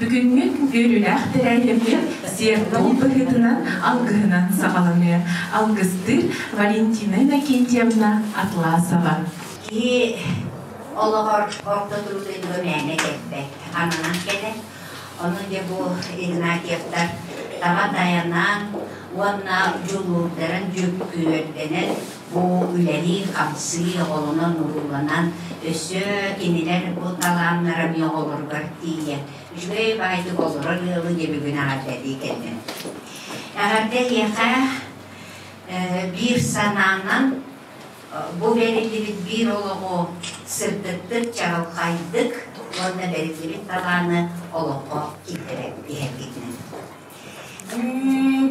Бүгүҥҥү үөрүүлээх тэрээһиммит сиэр-туом быһыытынан алгыһынан саҕаланыа. Алгыстыыр Валентина Иннокентьевна Атласова. Киһи олоҕор орто туруу мээнэ кэлбэт, ананан кэлэр. Ону дьэ бу Игнатьевтар таба тайанан уонна дьулуурдарын дьүккүөрдэнэн бу үлэлии-хамсыы оҕолонон-урууланан өссө кинилэр бу талааннара эмиэ оҕолоругар тиийэн үчүгэй баайдык олорор ыалы дьэ бүгүн эҕэрдэлии кэллим. Эҕэрдэ эһиэхэ биир санаанан бу бэриллибит биир олоҕу сырдыктык, чаҕылхайдык уонна бэриллибит талааны олоххо киллэрэн иһэргитинэн. Үрүҥ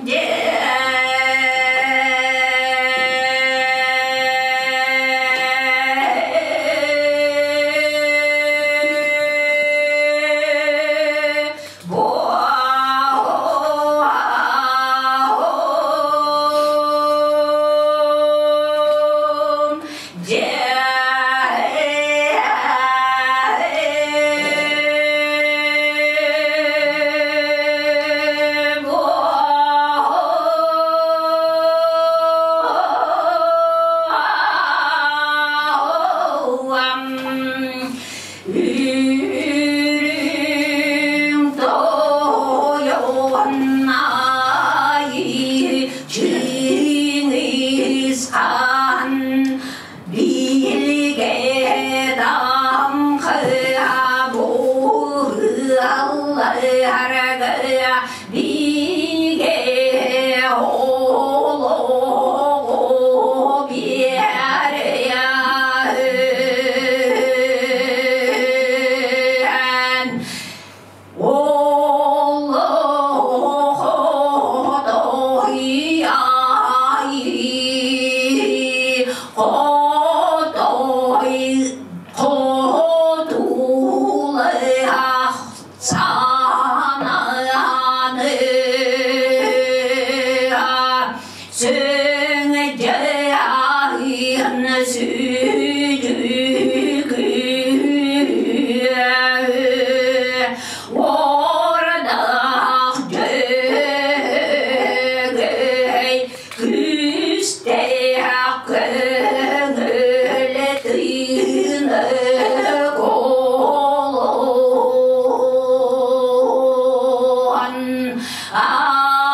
тойон айыы Чыҥыс-хаан билгэ таҥхыа буһалларга бигэ олоҕу биэрэн Уордаах дьөһөгөй күүстээх көҥүл тыыны колон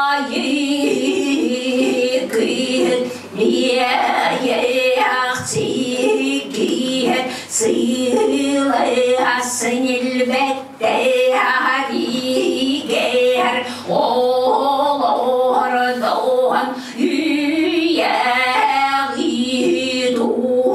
айыы кыыһын иэйэхсикиһэ сыыласын илбэттэһигэр олордоон үйэҕи туһатыан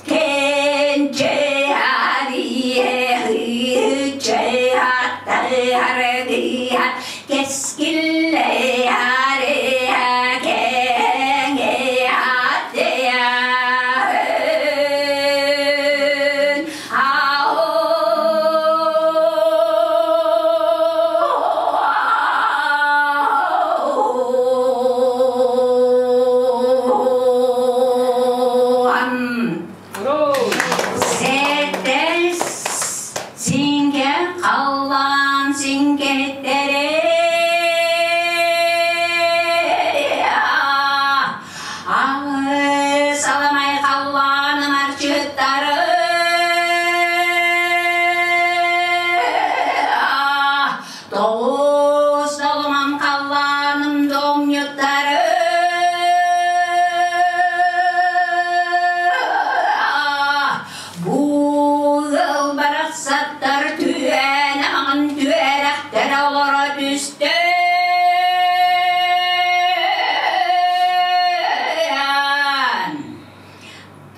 кэнчээриэхичэаттаргыйан кэскиллээриэкэҥээтиэн аан Сэтэл сиҥэ халлаан сиҥкэттэрэ Саламай халлааным арчыттары Тоҕус долуман халлааным доҥньуттары Бу ыал барахсаттар түһээн аҕын түөрэхтэрэ олоро түстэ.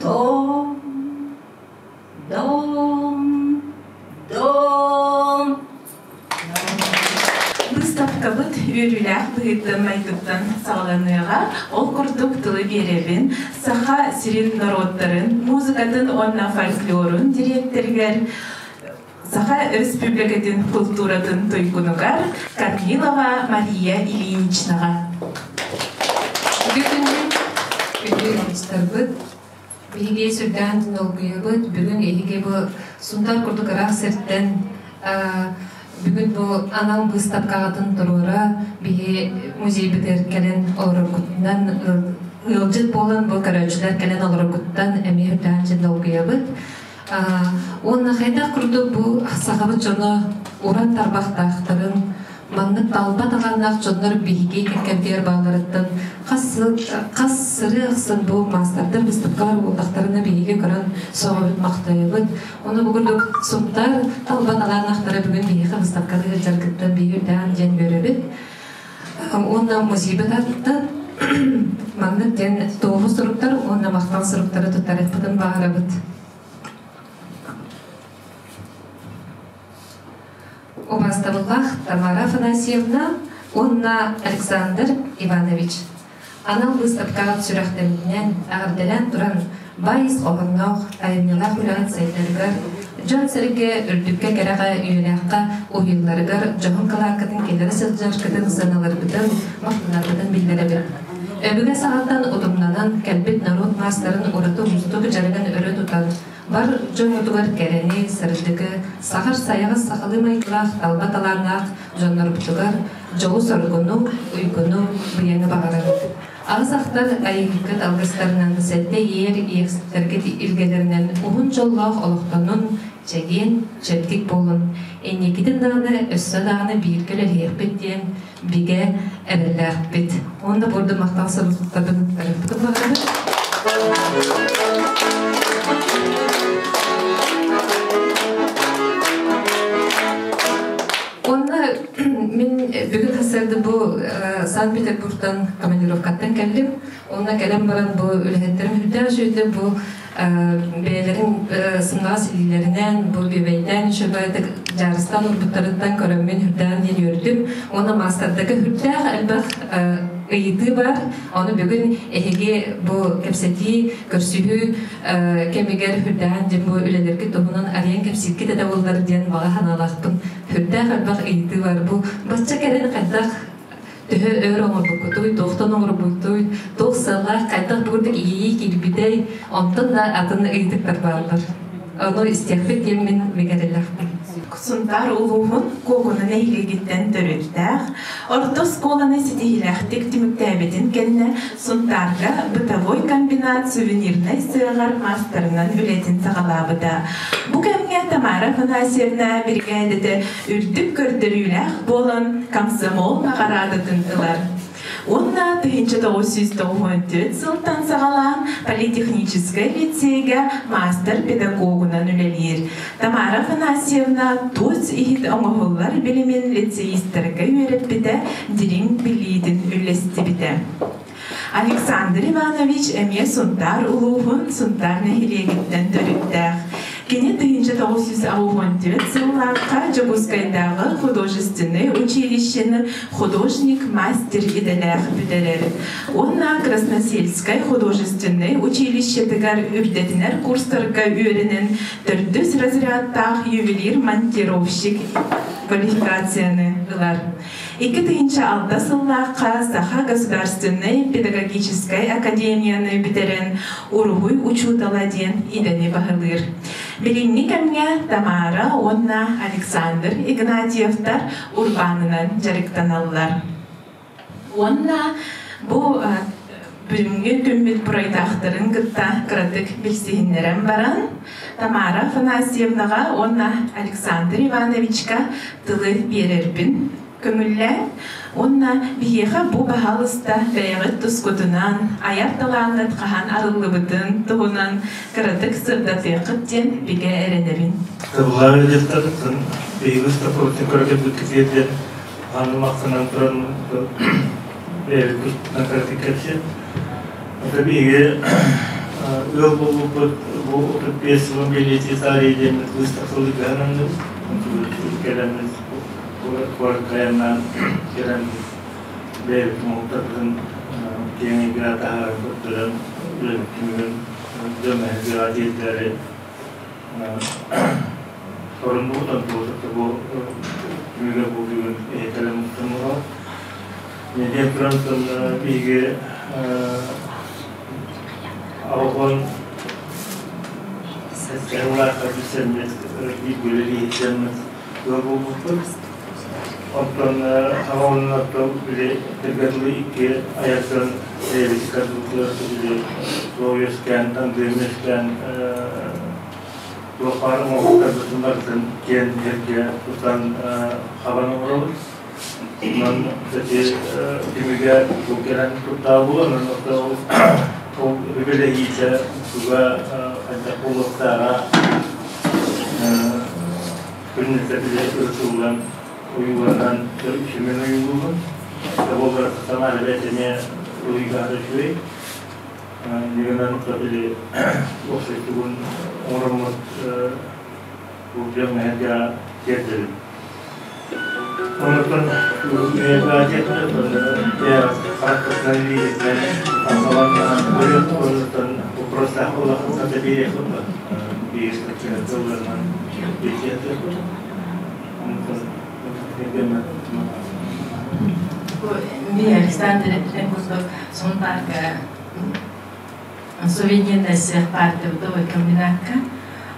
Дом, дом, дом. Быыстапкабыт үөрүүлээх быһыыттан-майгыттан саҕаланыаҕа. Ол курдук тылы биэрэбин Саха сирин норуоттарын музыкатын уонна фольклорун дириэктэригэр Саха Республикатын култууратын туйгунугар Корнилова Мария Ильиничнаҕа. Бүгүн күндү ыалдьыттарбыт, Биһиги сүрдээн долгуйабыт. Бүгүн эһиги бу Сунтаар курдук ыраах сиртэн бүгүн бу анал быыстапкаҕытын туруора биһи музейбытыгар кэлэн олороргутунан ыалдьыт буолан бу көрөөччүлэр кэлэн олороргуттан эмиэ үрдээн долгуйабыт. Уонна хайдах курдук бу сахабыт дьоно уран тарбахтаахтарын маннык талба талааннаах дьоннор биһиги кэккэбитигэр баалларыттан хас хас сырыы ахсын бу маастардар выставкалар буоллахтарына биһиги көрөн сөҕөбүт махтайабыт. Ону бу курдук Сунтаар талба талааннаахтара бүгүн биһиэхэ выставканы ыалдьаргыттан биһиги үрдээн диэн үөрэбит. Уонна музейбыт аттан маннык диэн туоһу суруктар уонна махтал суруктары туттарыахпытын баҕарабыт. Убаастабыллаах Тамара Афанасьевна уонна Александр Иванович анал быыстапкаҕа сүрэхтэммитинэн эҕэрдэлээн туран баай ис хоһоонноох айымньылаах үлэҕит сайдарыгар, дьон-сэргэ үрдүккэ кэрэҕэ үйэлээххэ уһуйулларыгар дьоһун кылааккытын киллэрэ сылдьаргытын сыаналарбытын, махтанарбытын биллэрэбит. Өбүгэ саҕаттан утумнанан кэлбит норуот маастарын ураты уустук дьарыгын өрө тутан, бар дьоммутугар кэрэни, сырдыгы, саҕар сайаҕас сахалыы майгылаах талба талааннаах дьоннорбутугар дьолу-соргуну, уйгуну, быйаҥы баҕарабыт. Аҕыс ахтар айыыһыккыт алгыстарынан сэттэ иэр иэхситтэргит илгэлэринэн уһун дьоллоох олохтонун, чэгиэн, чэбдик буолун, инникитин даҕаны өссө даҕаны бииргэ үлэлиэхпит диэн бигэ эрэллээхпит. Уонна бурду махтал суруктарын тарыппытын баҕарабыт. Уонна мин бүгүн сарсыарда бу Санкт-Петербургтан командировкаттан кэллим. Онно кэлэн баран бу үлэһиттэрим үрдээх үчүгэйдик бу бэйэлэрин сымнаҕас илиилэринэн бу бүөбэйдээн үчүгэйдик дьаарыстаан урбуттарыттан көрөммүн үрдээн диэн үөрдүм. Уонна маастардарга үрдээх элбэх ыйытыы бар. Ону бүгүн эһиги бу кэпсэтии, көрсүһүү кэмигэр үрдээн дьин бу үлэлэргит туһунан арыйан кэпсииргит этэ буоллар диэн баҕа санаалаахпын. Үрдээх элбэх ыйытыы бар. Бу бачча кэлэн хайдах төһө өр оҥорбуккутуй, туохтан оҥорбуккутуй, туох сыаллаах, хайдах бу курдук иэйии киирбитэй, онтон да атын ыйытыктар бааллар. Ону истиэхпит диэн мин мигэлэлэхпин. Сунтаар улууһун Куокуну нэһилиэгиттэн төрүттээх, орто оскуоланы ситиһиилээхтик түмүктээбитин кэннэ Сунтаарга бытовой комбинат сувенирнай сыаҕар маастарынан үлэтин саҕалаабыта. Бу кэмҥэ Тамара Афанасьевна биригээдэтэ үрдүк көрдөрүүлээх буолан комсомол наҕараадатын ылар. Уонна 1994 сылтан саҕалаан политехническай лицейгэ маастар-педагогунан үлэлиир. Тамара Афанасьевна туос иһит оҥоһуллар билимин лицеистэргэ үөрэппитэ, дириҥ билиитин үллэстибитэ. Александр Иванович эмиэ Сунтаар улууһун Сунтаар нэһилиэгиттэн төрүттээх. Кини 1984 сыллаахха Дьокуускайдааҕы художественнай училищены художник-мастер идэлээх бүтэрэр уонна Красносельскай художественнай училищетыгар үрдэтинэр курстарга үөрэнэн төрдүс разрядтаах ювелир-монтировщик квалификацияны ылар. 2006 сыллаахха Саха государственнай педагогическай академияны бүтэрэн уруһуй учуутала диэн идэни баһылыыр. Билиҥҥи кэмҥэ Тамара уонна Александр Игнатьевтар урбаанынан дьарыктаналлар. Уонна бу бүгүҥҥү күммүт буруйдаахтарын кытта кыратык билсиһиннэрэн баран, Тамара Афанасьевнаҕа уонна Александр Ивановичка тылы биэрэрбин көҥүллээн уонна биһиэхэ бу баһаалыста бэйэҕит тускутунан айар талааҥҥыт хаһан арыллыбытын туһунан кыратык сырдатыаххыт диэн бигэ эрэнэбин. Тыллаах дьахтарыттан биһиги выставкабытын көрө кэлбиккитигэр диэн ааны махтанан туран бэйэбит куспутунан кыратык кэпсиэм. Ата биһиги ыал буолбуппут бу 35 сылын бэлиэтии таарыйа диэммит выставкалыы кыһананныбыт. Кэлэммит куоракка айаннаан кэлэн бэйэбит оҥоһуктарбытын киэҥ эйгэҕэ таһааран көрдөрөн үлэбит түмүгүн дьон эһэгэҕэ тиэрдээри соруннубут онтубут бу түмүгэ бу бүгүн эһэтэлэн мустан Диэн туран биһиги аҕаҕын Сыллаахха билсэммит, бииргэ үлэлии сылдьаммыт ыал буолбуппут. Онтон хаҕылынна били этэргэ дылы икки айар дьон бэйэбит иккардыбытыгар били туох үөскээн, тандыым үөскээн туох баар оҥоһуктарбытын барытын киэн сиргэ тутан хабан оҥоробут. Онон кстати түмүгэ бу кэлэн турдаа буолан, онон ол үбүлэһиитэ туга хайдах буолуохтааҕа күннэтэ били ырытыллан, ойууланан, үсүмэн ойуулуулун. Буоллар санаа эбээт эмиэ уруйгаата үчүгэй. Дигэнэн били уопсай тугун оҥороммут бу дьоҥҥо тиэрдэбин. Онтон Ми Александр курдук Сунтаарга сувенирнай сыах баар бытовой комбинакка.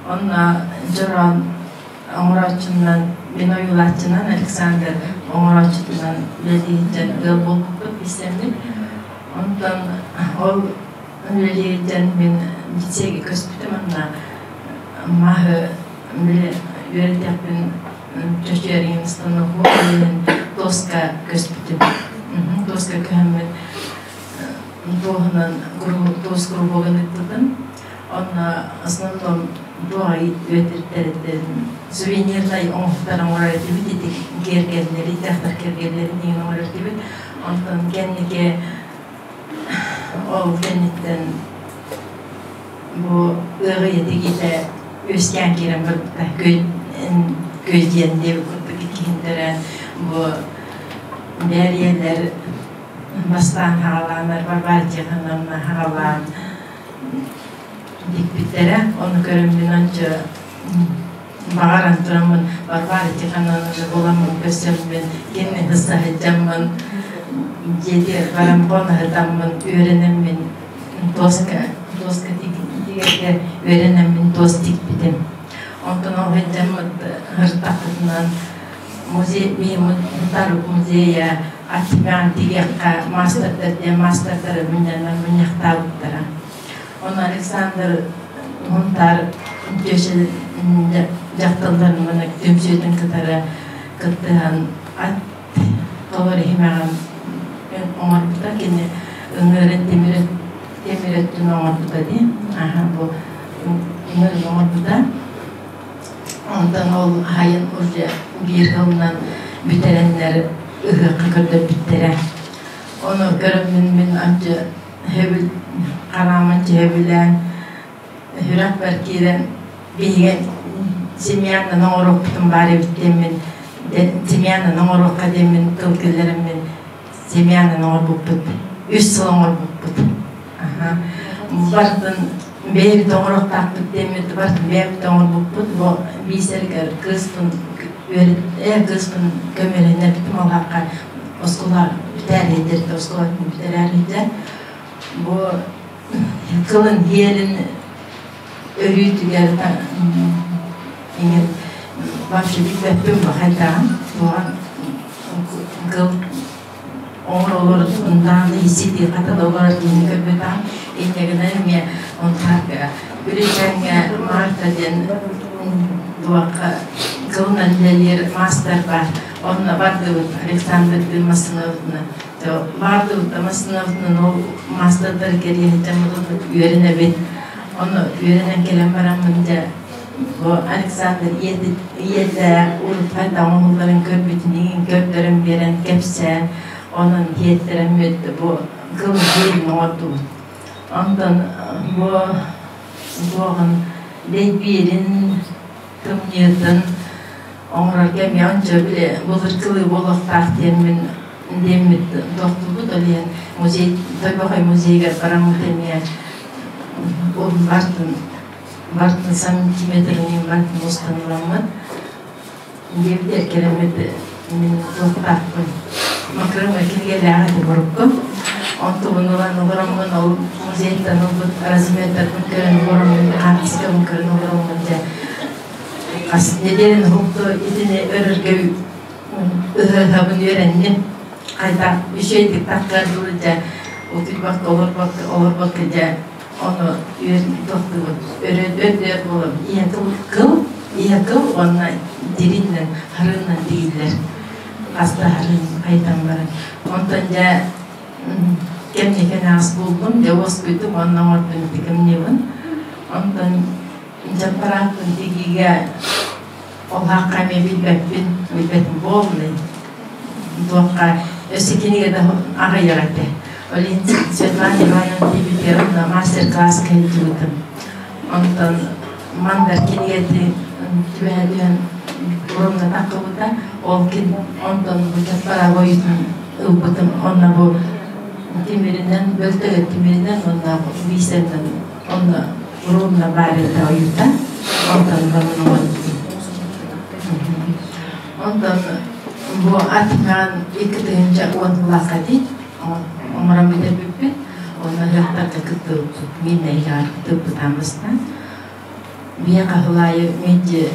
Онно дьороон оҥорооччунан, мин ойуулааччынан Александр оҥорооччутунан үлэлиирдэн ыал буолбуппут билсэммит. Онтон ол үлэлиирдэн мин лицейгэ көспүтүм онно маһы үөрэтиэхпин чочуйарыгын станогу тоска көспүтүм. Тоска көһөммүн туоһунан туос куруһуогун ыыппытым. Онно основном туох үөтүртэрин сувенирнай оҥоһуктар оҥорор этибит, ити киэргэллэри, дьахтар киэргэллэрин иһин оҥорор этибит. Онтон кэнники ол кэнниттэн бу ыаҕый этигитэ үөскээн киирэн барбыта. Күөдьүйэн диэбит курдук иккиһин бу бээрийэлэр бастаан хаалааннар Варвара Тихоновна хаалаан дикпиттэрэ. Ону көрөммүн ончу баҕаран тураммын Варвара Тихоновна буоламмын көрсөммүн кини саһыдьаммын дьиэтигэр баран хоноһутаммын үөрэнэммин тоска тоска тигэргэ үөрэнэммин туос тикпитим. Онтон ол сылдьаммыт ыртахпытынан музей Мунтарук музейа аттымаан тигиэххэ маастардар диэн маастардары мунньанан мунньахтаабыттара. Ону Александр Мунтаар дьахталларын маны түмсүүтүн кытары кыттыһан ат толор иһимэҕин оҥорбута. Кини ыҥыырын тимир тимир өттүн оҥорбута дии. Аха бу ыҥыырын оҥорбута. Онтон ол аһайын уже биир сылынан бүтэрэннэр ыһыахха көрдөрбүттэрэ. Ону көрөммүн мин анчы сөбүл хараамын сөбүлээн сүрэхпэр киирэн биһиги семьянан оҥоруохпутун баар эбит диэммин семьянан оҥоруохха диэммин тыл киллэрэммин семьянан оҥорбуппут. Үс сыл оҥорбуппут. Бартын бэйэбит оҥоруохтаахпыт диэммит бартын бэйэбит оҥорбуппут. Бу биисэргэр кыыспын кыыспын көмөлөнөрбүтүм алаахха оскуола бүтээр оскуола бүтэрээр Бу кылын иэрин өрүүтүгэр иҥин вообще билбэппин бу хайдаҕын туоҕан кыл оҥоролор дааны сити хата да олорор диэни көрбөтөҕүм инньэ гынан эмиэ онтаарга Үрүчэҥҥэ Марта диэн туохха кылынан үлэлиир маастар баар онно бардыбыт Александрдыын массыынабытынан бардыбыт да массыынабытынан ол маастардар кэриэһиттэн үөрэнэбит онно үөрэнэн кэлэн бараммын дьэ бу Александр ийэтэ урут хайдах оҥоһулларын көрбүтүн иҥин көрдөрөн биэрэн кэпсээн онон иэттэрэн мүөттэ бу кыл биэрин оҥордубут. Онтон бу буоҕун дэйбиирин тымныытын оҥорорго эмиэ ончу били былыргылыы буолуохтаах диэммин диэммит тохтубут ол иһин музей Тойбохой музейыгар бараммыт эмиэ бартын бартын сантиметрын бартын устан ыламмыт диэбит эркэрэммит мин туохтаахпын макрым кинигэлээх этим урукку. Онтубун ылан олороммун ол музейтан ылбыт размердарбын көрөн олороммун, хаартыскабын көрөн олороммун дьэ хас нэдиэлэни уһукту итини өрөргө ыһыахабын үөрэнним. Хайдах үчүгэйдик таххар дылы дьэ утуйбакка олорбокко олорбокко дьэ ону үөр тохтубут өрө өрдөөр буолан ийэ тыл кыл ийэ кыл уонна дириннэн харыыннан тиийиллэр хаста харыын хайдан баран онтон дьэ кэмниэ аас буллум дьэ уоскуйдум уонна оҥордум ити кымньыбын онтон дьаппарааппын тигиигэ ол хахха эмиэ билбэппин билбэтим буоллун туохха өссө кинигэ да аҕыйах этэ ол иһин Светлана Ивановна Тибитеровна мастер-класс кэлдьибитим онтон мандар кинигэтин түбэһэ түһэн уромна таххыбыта ол кин онтон бу чаппара бойутун ылбытым онно бу тимиринэн бөлтөгө тимиринэн уонна биисэннэн онно уромна баар этэ ойута онтон баран онтон бу атынан 2010 сыллаахха дии оҥорон бүтэрбиппит онно ыһыахтарга кыттыбыппыт мин эйиэхэ кыттыбытаамыстан биэхэ хылаайы меди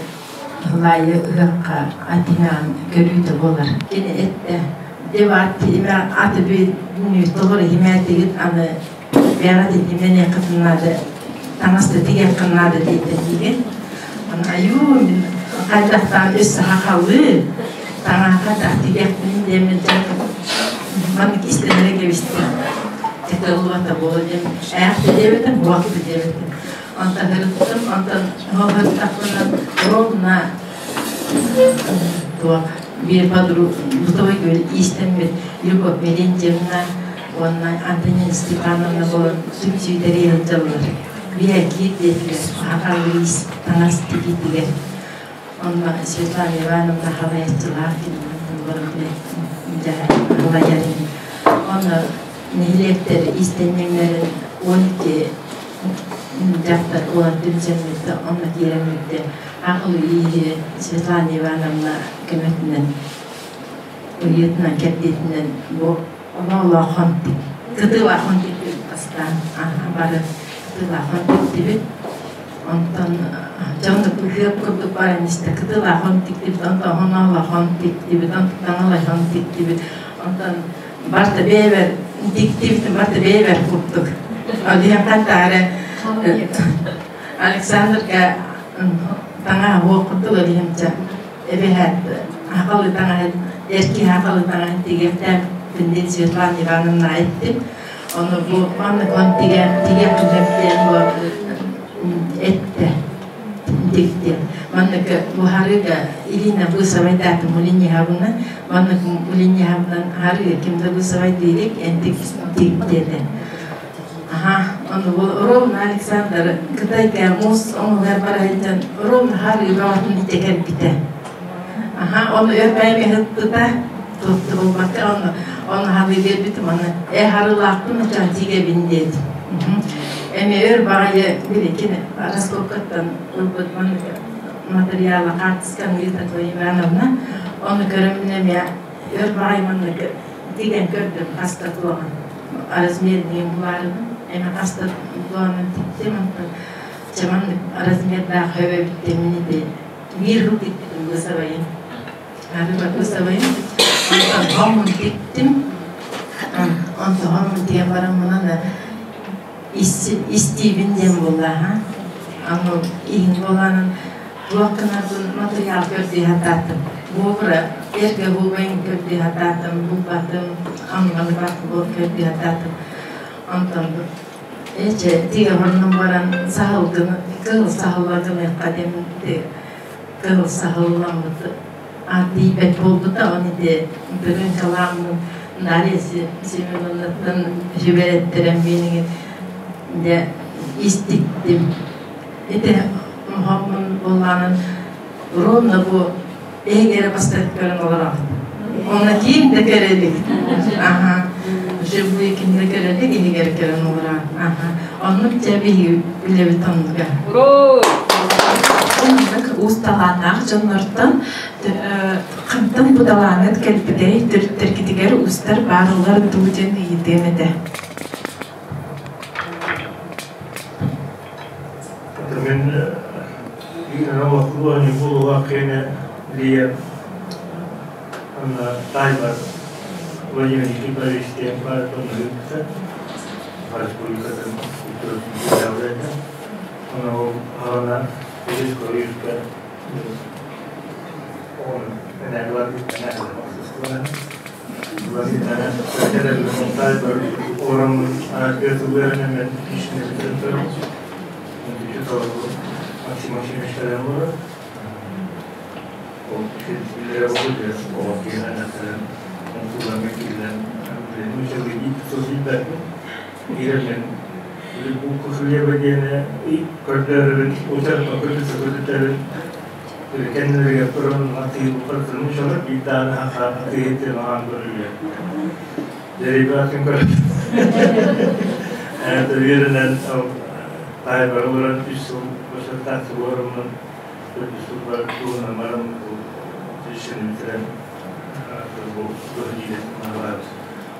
хылаайы ыһыахха атынан көрүүтэ буолар кини эттэ дебат аты толору химээтигит аны бэҕэ титимениэххитин наада таҥаста тигиэххин наада диэтэ диигин айуу мин хайдахтаан үс саха халыы таҥаха тигиэхпин диэммин маннык истэнэрэ кэбистим тытыллыбата буола диэн ээхтэ диэбитим буолта диэбитим онтон ырыттым онтон хоһуттахпына ровно туох биир подруг бытовой иистэммит Любовь Мелентьевна уонна Антонина Степановна буолан түмсүүдэри сылдьаллар. Биһиги диэтилэр сахалыы таҥас тигиитигэр. Онно Светлана Ивановна халайаччылаах халайар. Онно нэһилиэктэр иистэнньэҥнэрин 12 дьахтар буолан түмсэммиттэ, онно киирэммиттэ. Аҕыл ииһи Светлана Ивановна көмөтүнэн ыйыытынан кэрдиитинэн бу олоолоохон кытыылаахон тиктибит бастаан бары кытыылаахон тиктибит онтон дьону ыһыап курдук баран истэ кытыылаахон тиктибит онтон хоноолоохон тиктибит онтон таҥалайхон тиктибит онтон барта бэйэбэр тиктибит барта бэйэбэр курдук олиһан таары Александрга таҥаһа буох курдук олиһымча эбэһээт хахалы таҥаһын эр киһи хахалы таҥаһын тигиэхтээхпин диэн Светлана Ивановна айттым ону бу маннык он тигэ тигиэххин диэн бу эттэ тиктиэн маннык бу харыга илиинэ быысабайдаатым улиньяһабына маннык улиньяһабынан харыга ким да быысабайдыырык эн тик тик диэтэ Аха, ону бу ровно Александр Кытайга муус оҥоһугар бара сылдьан ровно харыы бөҕөтүн итэ кэлбитэ. Аха, ону өр бэйэм ыһыппыта, туохта буолбакка ону ону халыы биэрбитим, аны э харылаахпын ачаа тигэбин диэт. Эми өр баҕайы биликин раскопкаттан ылбыт маннык материала хаартысканы Рита Ивановна, ону көрөммүн эмиэ өр баҕайы маннык тигэн көрдүм хаста туоҕун размерныйын булаарыбын эми хаста туоҕунан тиктим онтон чэ маннык размердаах өбөбүттэ мин ити биир хыл тикпитим бысабайын арыба бысабайын онтон хомун тиктим онтон хомун тигэ баран мунан истиибин диэн буолла аны иһин буолаанын туох гынарбын материал көрдүү сатаатым буобура эргэ буолбайын көрдүү сатаатым булбатым хамналбат буол көрдүү сатаатым онтон эче тигэ хоннум баран саһылгын кыһыл саһыллагыныахха диэн кыһыл саһылламмыт тиийбэт буолбута он ити тыгын Дарья Семеновнаттан сүбэлэттэрэн биэнигин дьэ иститтим ити хоммун буоллаанын ровно бу эһиги эрэ бастакы көрөн олороҕут онно ким да көрө илик аха живую ким да көрө илик иһигэр көрөн олороҕут аха оннук дьэ биһиги үлэбит оннуга Оннук уус талааннаах дьоннортон хантан бу талааҥҥыт кэлбитэй, төрүттэргитигэр уустар баарылар дуу диэн ыйытыам этэ. Мен Лия Тайвар Владимир Никифорович диэн баар ыытта. Республикатын культуратын Оны ол ағана Союзга он Максим Максимович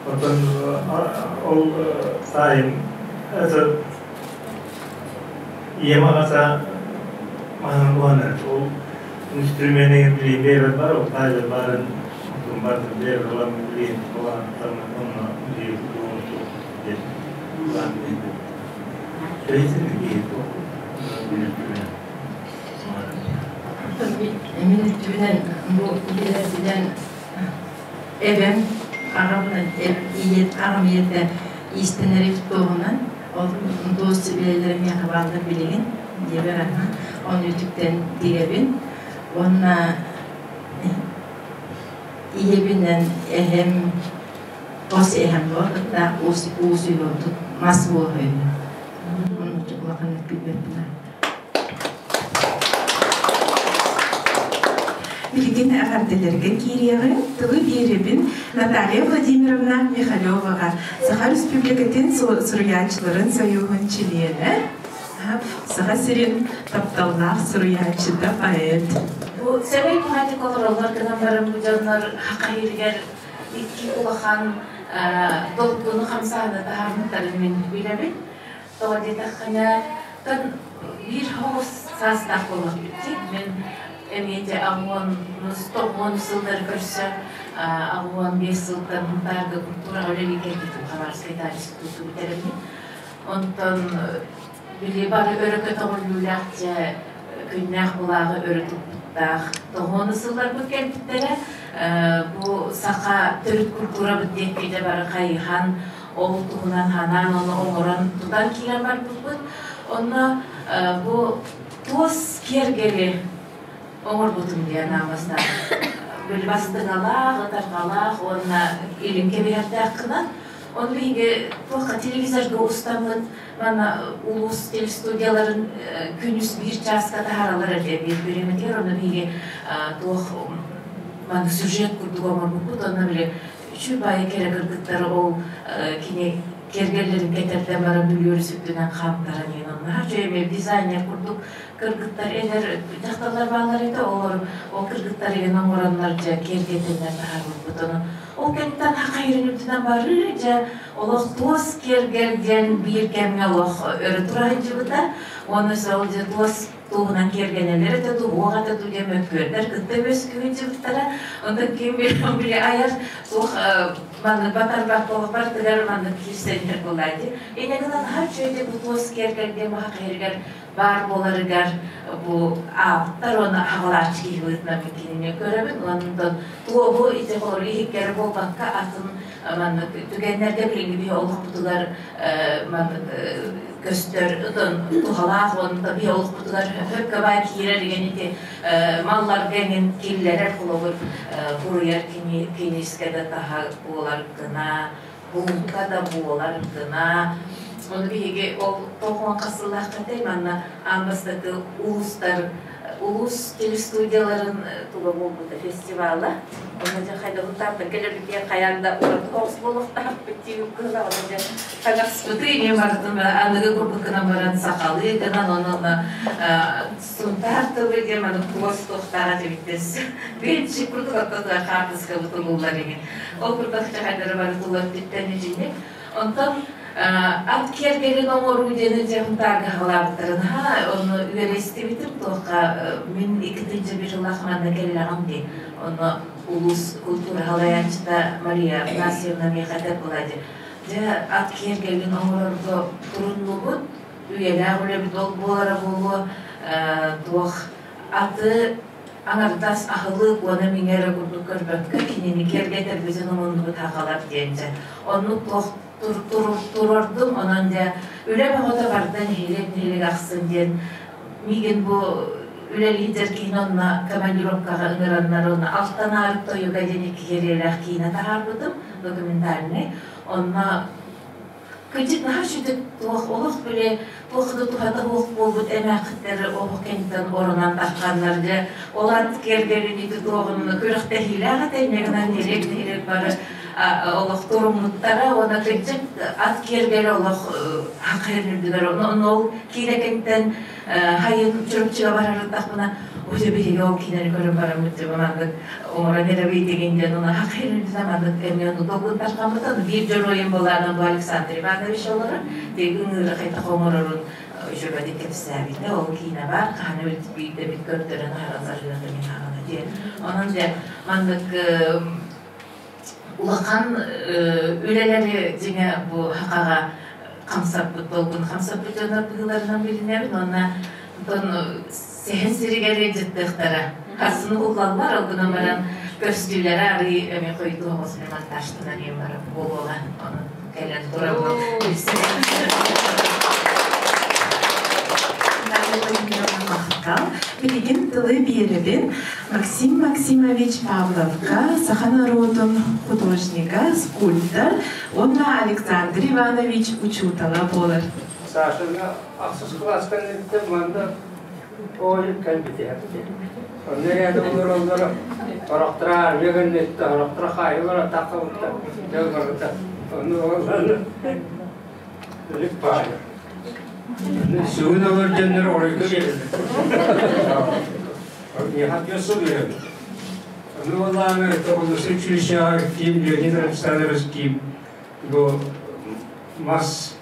Онтон ол таайым это ийэм аҕата маһынан уһанар. Ол инструмены билиин бэйэбэр бар, ол таайдар баарын онтун бардым бэйэбэр ылан билиин улааттарына онно билии диэн улаан билиин Бэйэтин билиин Мин өттүбүнэн бу билэрбинэн эбэм аҕабынан аҕам ийэтэ иистэнэр туоһунан ол туос билэлэрим миэхэ бааллар билигин диэбэр оны үтүктэн тигэбин уонна ийэбинэн эһэм хос эһэм буо кытта уус уус мас буоһуй улаханнык билбэппин. Билигин эҕэрдэлэргэ киириэҕиҥ, тылы биэрэбин Наталья Владимировна Михалеваҕа, Саха Республикатын суруйааччыларын сойууһун чилиэнэ, Саха сирин тапталлаах суруйааччыта, поэт. Бу сэмэй баҕайытык олороллор гынан баран бу дьоннор хахайырыгар икки улахан долгуну хамсааһыны таһаарбыттарын мин билэбин. Тоҕо диэтэххинэ, биир соҕус саастаах буолуохпут дии. Мин эмиэ дьэ 89 сыллары көрсө 85 сылтан Мунтаарга культураҕа үлэлии кэлбитим, Хабаровскай институту бүтэрэммин. Онтон били бары өрө көтөҕүллүүлээх дьэ күннээх былааҕы өрө туппуттаах тоһуону сылларбыт кэлбиттэрэ. Бу саха төрүт культурабыт диэкки дьэ бары хайыһан ол туһунан ханаан ону оҥорон тутан киирэн барбыппыт. Онно бу туос киэргэли оҥорбутум диэн аамастаах. Били бастыҥалаах, ытарҕалаах уонна илин кэбиһэрдээх гынан. Ону биһиги туохха телевизорга устаммыт манна улуус телестудияларын күнүс биир чааска таһаараллар этэ биир бириэмэтигэр. Онно биһиги туох манна сюжет курдук оҥорбуппут. Онно били үчүгэй баайы кэрэ кыргыттар ол кини кэргэллэрин кэтэрдэн баран бүлүөрү сүрдүнэн хаамтаран иһин онно үчүгэй дизайнер курдук кыргыттар эдэр дьахталлар бааллар этэ олор ол кыргыттар иһин оҥороннор дьэ киэргэтиннэр таһаарбыппыт. Ону ол кэнниттэн хахайырын үрдүнэн барыы дьэ олох туос киэргэл диэн биир кэмҥэ олох өрө тура сылдьыбыта. Уонна сол дьэ туос туоһунан киэргэнэллэр этэ дуу, уох этэ дуу диэн мөккүөрдэр кытта үөскүүн дьыбыттара. Онтон ким били айар туох маннык батарбат буолуох бартыгар маннык киирсэннэр буолаа дии. Инньэ гынан наһаа үчүгэй бу туос киэргэлгэ маһа киһиригэр баар буоларыгар бу ааптар уонна аҕалааччы киһи быһыытынан мин кинини көрөбүн. Онтон туоһу ити холобур иһиккэр буолбакка атын маннык түгэннэргэ билиҥҥи биһи олохпутугар маннык көстөр туһалаах уонна биһи олохпутугар хөккө баай киирэр деген ити малларга эҥин киллэрэр холобур буруйар кинискэ да таһа буолар гына булка да буолар гына. Ону биһиги ол тоҕуон хас сыллааххытай манна аан бастакы улуустар улуус телестудияларын туга буолбута фестивала. Онно дьэ хайдабын тааттан кэлэрбитигэр хайаан да ураты соҕус буолуохтаахпыт диир кыһылаҕына дьэ таҥаспыты эмиэ бардым аныгы курдук гынан баран сахалыы гынан онон сунтаар тылы диэн маны туос туохтааҕа дебиттес бенчик курдук оттотугар хаартыскабыт ылыллар иҥин. Ол курдук дьэ хайдары бары тулар түттэн итинник. Онтон ат киэргэлин оҥоруу диэни дьэ Хунтаарга хаалаабыттарын ха ону үөрэ истибитим туохха мин 2-тынча жыллаах манна кэллэҕим дии. Ону улуус култуура салайааччыта Мария Афанасьевна миэхэ этэр буолла дии. Дьэ ат киэргэлин оҥорорго туруннубут, үйэлээх үлэбит ол буолара буолуо, туох аты аҥардас аһылык уонна миҥэ эрэ курдук көрбөккө кинини киэргэтэрбитин умуннубут хахалар диэн дьэ оннук туох турордум онон дьэ үлэ бөҕөтө барда нэһилиэк нэһилиэк ахсын диэн миигин бу үлэлиир киин онно командировкаҕа ыҥыраннар уонна Алтан тойуга диэн икки кэриэлээх киинэ таһаарбытым документальный онно Кырдьык наһаа сүтүк туох олох били туох да туһата суох буолбут эмээххиттэр олох кэнниттэн оронон тахханнар дьэ ол ат киэргэлин туоҕун күрэхтэһиилээх этэ инньэ гынан нэһилиэк бары олох туруммуттара уонна кырдьык ат киэргэлэ олох хахайын үрдүгэр онно ол киинэ кэнниттэн хайын Чурапчыга барарыттахпына уже биһиги ол киинэни көрөн бараммыт дьэ маннык оҥорон эрэбийтигин диэн уна хахайын маннык эмиэ ону долгунтархаммытын биир дьоруойум былаанан бу Александр Иванович олорор тиги ыҥыыры хайдах оҥорорун үчүгэйдик кэпсээбитэ ол киинэ бар хаһан биирдэ бит көрдөрөн аһаран сарыата мин хаҕана диэн онон дьэ маннык улахан үлэлэри дьиҥэ бу хахаҕа хамсаппыт долгун хамсаппыт дьоннор быһыыларынан билинэбин уонна онтон сэһэн сиригэр ыалдьыттыахтара харсыны уллаллар ол гынан баран көстүүлэрэ арый эмиэ хойутуу оҕус монтажтанан иэн барар буолуоҕа онон кэлэн турабын. Махтал. Билигин тылы биэрэбин Максим Максимович Павловка, саха норуотун художнига, скульптор уонна Александр Иванович учуутала буолар. Сашаны ахсыс кылаастан иттем манна оойук кэлбитэ. Онно яды олороллоро орохтора армия гыннетте, орохтора хаайылара таххабытта, дьыл барыта. Онно олорон өлүк баайы. Сүгүн олор дьоннор оройго келелер. Миэхэ сыл үһү. Ону буоллаҕына Тоҕус училищеҕа Ким Леонид Александрович Ким бу мас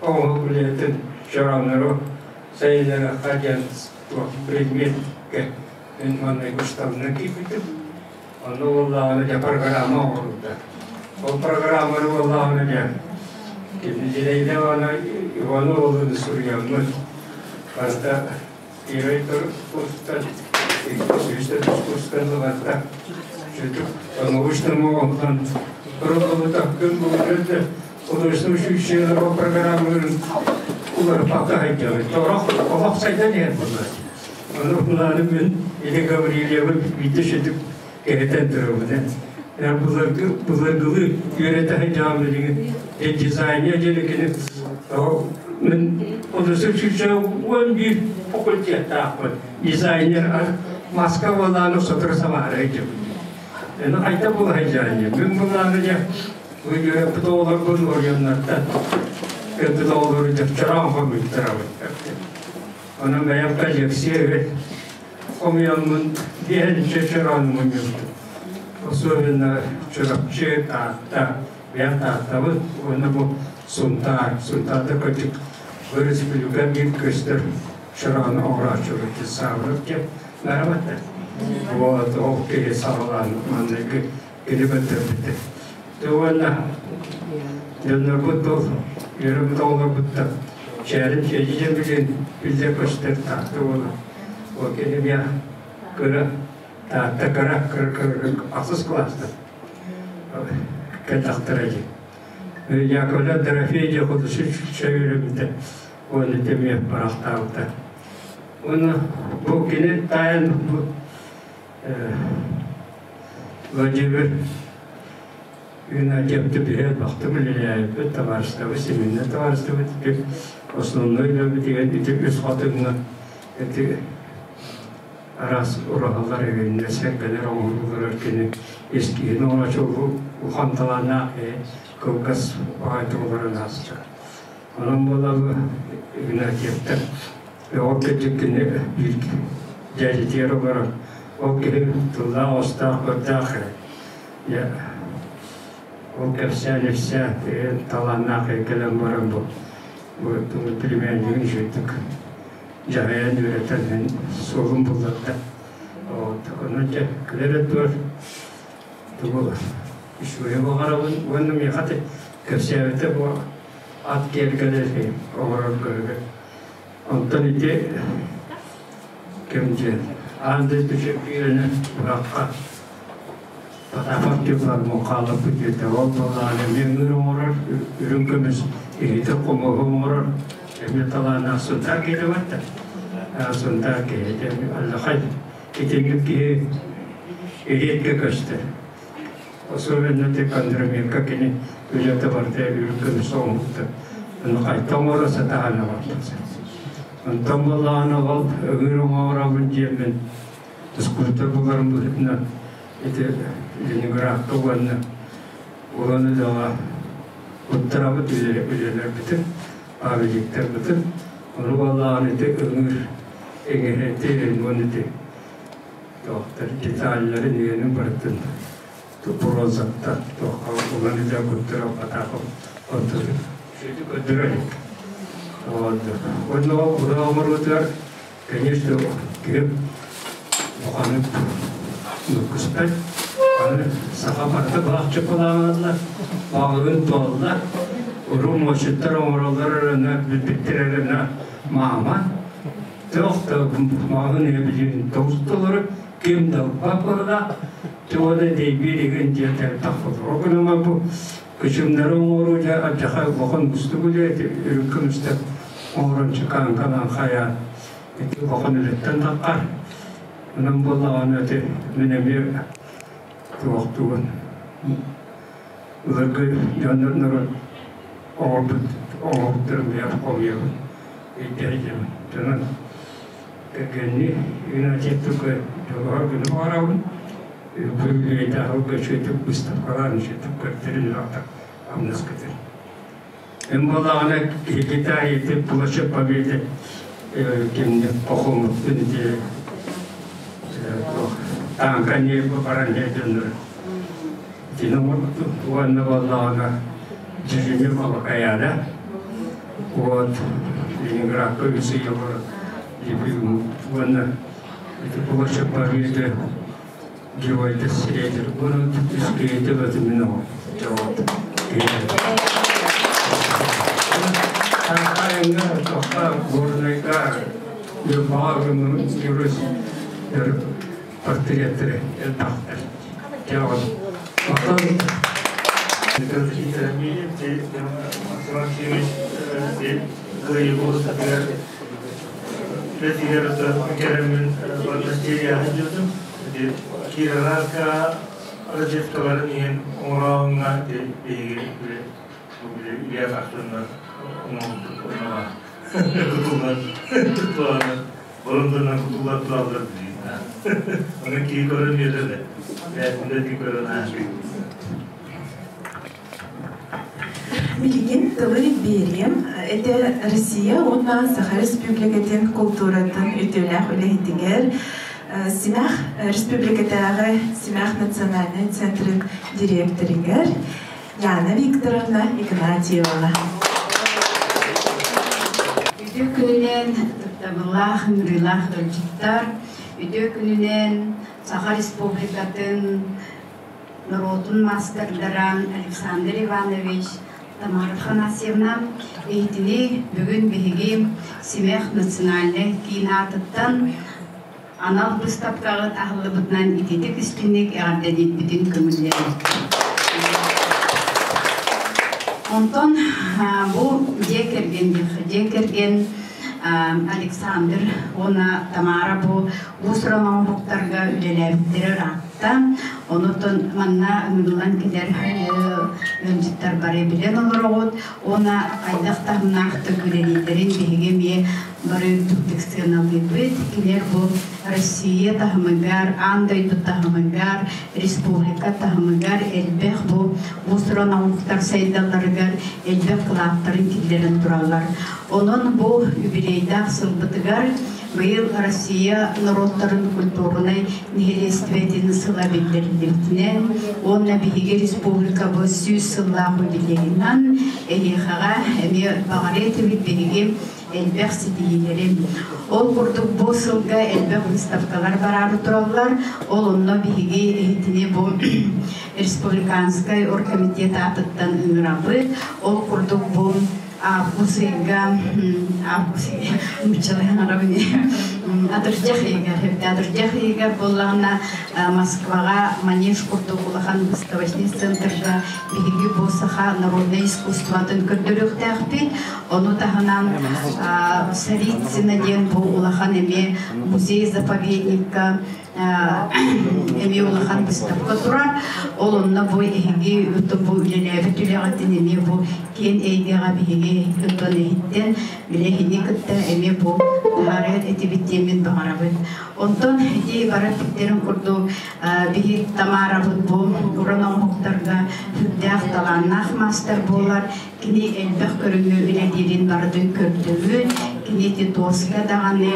оҥоһук үлэтин чорооннору сайыннарыахха диэн туох предметкэ мин маннай уставынан киирбитим. Онно буоллаҕына дьэ программа оҥорбута. Ол программаны буоллаҕына дьэ кини Зинаида Ивановна суруйаммыт барыта Первый курстан, үһүс курстан ыларда. Сөтүк научному онтон роллубута күн бүгүн художественный училищелар программаларын уларыппакка сылдьабыт. Торох олох сайдан иһэр буолла. Ону булааны мен Или Гаврильева биирдэ сөтүк кэһэтэн турабын. Былыргы былыргылыы үөрэтэ сылдьаҕым билигин дизайнер диэн кини мен художественный училище 11 факультеттаахпын. Дизайнер Москва буолааны сотору Самара сылдьабын. Эни хайта буола сылдьаанньа. Мен булааны дьэ үөрэппит оҕолорбун оройуоннартан кэлбит оҕолору дьэ чороон хомуйтарабын. Онон бэйэм коллекция хомуйаммын биэһинчэ чороон мунньубутум. Особенно Чурапчы, Таатта, бэйэм Тааттабыт уонна бу Сунтаар, Сунтаарда кырдьык өрөспүүбүлүкэ биир көстөр чороону оҥорооччулар Саабыров диэн барабатта. Вот ол киһи саҕалаан манныгы кини көрдөрбүтэ. Уонна дьоннорбут ол үөрэммит оҕолорбуттан чээрин чээдьидьэн билин биллэ көстөр Таатта уола. Ол кини эмиэ кыра Таатта кыра кыра кыра ахсыс кылаастар кэллэхтэрэ дии. Яковлев Дорофей художник үөрэммитэ уонна эмиэ барахтаабыта. Уонна бу кини таайан бу Владимир Геннадьевты биһиэ бахтым үлэлээбиппит, табаарыстабыт, семейнай табаарыстабыт основной үлэбитигэр ити үс хотуҥҥа ити араас ураһалар эҥиннэр сэргэлэр оҥоһуллар кини эскиһин оҥорочу улахан талааннаах киһи кылгас баҕайытык олорон ааста. Онон буолла Игнатьевтар ол кырдьык кини биир дьээдьитигэр олорор ол киһи тыллаах-остаах көрдөөх. Ол кэпсээн-ипсээн талааннаах кэлэн баран бу бу племяннигын үчүгэйдик дьаһайан үөрэтэн суолун булларда. Вот, ону дьэ күлэр өттүгэр тугу үчүгэйи баҕарабын уонна миэхэ кэпсээбитэ бу ат киэргэлэ оҥорор көрүгэ. Онтон ити ким диэн аан дойду чөмпүйүөнэ бырахха Потапов диэн баар муҥхаалаппыт диэтэ. Ол буоллаҕына эмиэ ыҥыыр оҥорор, үрүҥ көмүс иһити хомуһу оҥорор, эмиэ талааннаах Сунтаар киһитэ барда. Сунтаар киһитэ аллахай итинник киһи редко көстөр. Особенно ты Кондроменко кини үлэтэ барда үрүҥ көмүс оҥоһукта. Ону хайта оҥоро сатаан оҥордо. Онтон буоллаҕына ол ыҥыыр оҥоробун диэммин скульптор буларым быһыытынан ити Ленинградка уонна Улан-Удэҕа уттарабыт үлэлэрбитин, памятниктарбытын, ону буоллаҕына ити ыҥыыр эҥэһэти уонна ити туохтар деталларын үйэнин барытын бронзаттан туохха Улан-Удэ куттара Потапов онтун үчүгэйдик көрдөрөр уонна ол ура оҥоруутугар Конечно, киһи буханы нуккуспэт. Аны саха барыта баах чоппалааҕаллар, баҕыгын туолла. Уруу муочуттар оҥороллор эрэнэ, билбиттэр эрэнэ маама. Туох да маҕын билигин тоҕус толору ким да ылбат буолла. Туода дейбиир игин диэн элбэх болор. Ол бу күчүмнэри оҥоруу дьэ алдьархай улахан уустук үлэ ити үрүҥ көмүстэр оҥорон чеканкалаан хайаан ити улахан үлэттэн таххар. Онон буоллаҕына ити мин эмиэ туохтугун былыргы дьоннор норуот оҥорбут оҥоһуктарын бэйэм хомуйабын өйдөөдьөбүн. Онон кэргэнни Игнатьевтука дьолуһар гына баҕарабын. Үбүлүөйдээҕи үчүгэйдик быыстапкалаан үчүгэйдик көрдөрөн ыраата хамнас көтөр. Эн буоллаҕына киһи ити площадь Победы кимне похомуттун ити тааҥка не баран дьоннор итини оҥорбутум уонна буоллаҕына Дьүрүнү Балакайаана вот Ленинградка үс ый олорон уонна ити площадь Победы геройдар сирэйдэр уонна үскүйэтэ бөтүмүн оҕо Айыңа тоққа Горнайга Ньурбаҕа герой портреттері элбэхтэр. Дьоҕун. Оттон Кироватка разведкаларын иһин оҥорооһуҥҥа биһиги үлэ тахсыннар кутуллар бұрыннан кутуллар тураллар Оны кии көрөн үөрэр бээтинде кии көрөн ааспыт. Билигин тылы биэриэм. Это Россия уонна Саха Республикатын култууратын үтүөлээх үлэһитигэр Симэх Республикатааҕы Симэх национальнай центрын директорыгар Яна Викторовна Игнатьеваҕа. Үтүө күнүнэн ытыктабыллаах, ыҥырыылаах ыалдьыттар, үтүө күнүнэн Саха Республикатын норуотун маастардара Александр Иванович, Тамара Афанасьевна иһитини бүгүн биһиги Симэх национальнай киин аатыттан анал быыстапкаҕыт аһыллыбытынан ититик истиҥник эҕэрдэлиирбитин көҥүллэбит. Онтон бу дьиэ кэргэн дьиэ кэргэн Александр уонна Тамара бу уус-уран оҥоһуктарга үлэлээбиттэрэ ыраатта. Онутун манна ыҥырыллан кэлэр ыалдьыттар бары билэн олороҕут. Уонна хайдах таһымнаахтык үлэлииллэрин биһиги эмиэ бары үрдүктүк сыаналыыбыт. Кинилэр бу Россия таһымыгар, аан дойду таһымыгар, республика таһымыгар элбэх бу уус-уран оҥоһуктар сайдалларыгар элбэх кылааттарын киллэрэн тураллар. Онон бу юбилейдаах сылбытыгар Быйыл Россия норуоттарын культурнай нэһилиэстибэтин сыла биллэриллибитинэн уонна биһиги республикабыт 100 сыллаах юбилейынан эһиэхэҕэ эмиэ баҕарыа этибит биһиги элбэх ситиһиилэри. Ол курдук бу сылга элбэх выставкалар бараары тураллар. Ол онно биһиги эһитини бу республиканскай оргкомитет аатыттан ыҥырабыт. Ол курдук бу август ыйга август нууччалыһан арабын атырдьах ыйыгар атырдьах ыйыгар буоллаҕына Москваҕа Манеж курдук улахан выставочный центрга биһиги бу саха народнай искусствотын көрдөрүөхтээхпит. Ону таһынан Царицына диэн бу улахан эмиэ музей-заповедникка эмиэ улахан выставка турар. Ол онно бу эһиги бу үлэлээбит үлэҕитин эмиэ бу киэн эйгэҕэ биһиги ыттан иһиттэн билэһини кытта эмиэ бу таһаарыат этибит диэммин баҕарабын. Онтон ити барар питтерин курдук биһи Тамарабыт бу уран оҥоһуктарга сүрдээх талааннаах маастар буолар. Кини элбэх көрүҥү үлэлиирин барытын көрдөрүн, кини ити туоска даҕаны,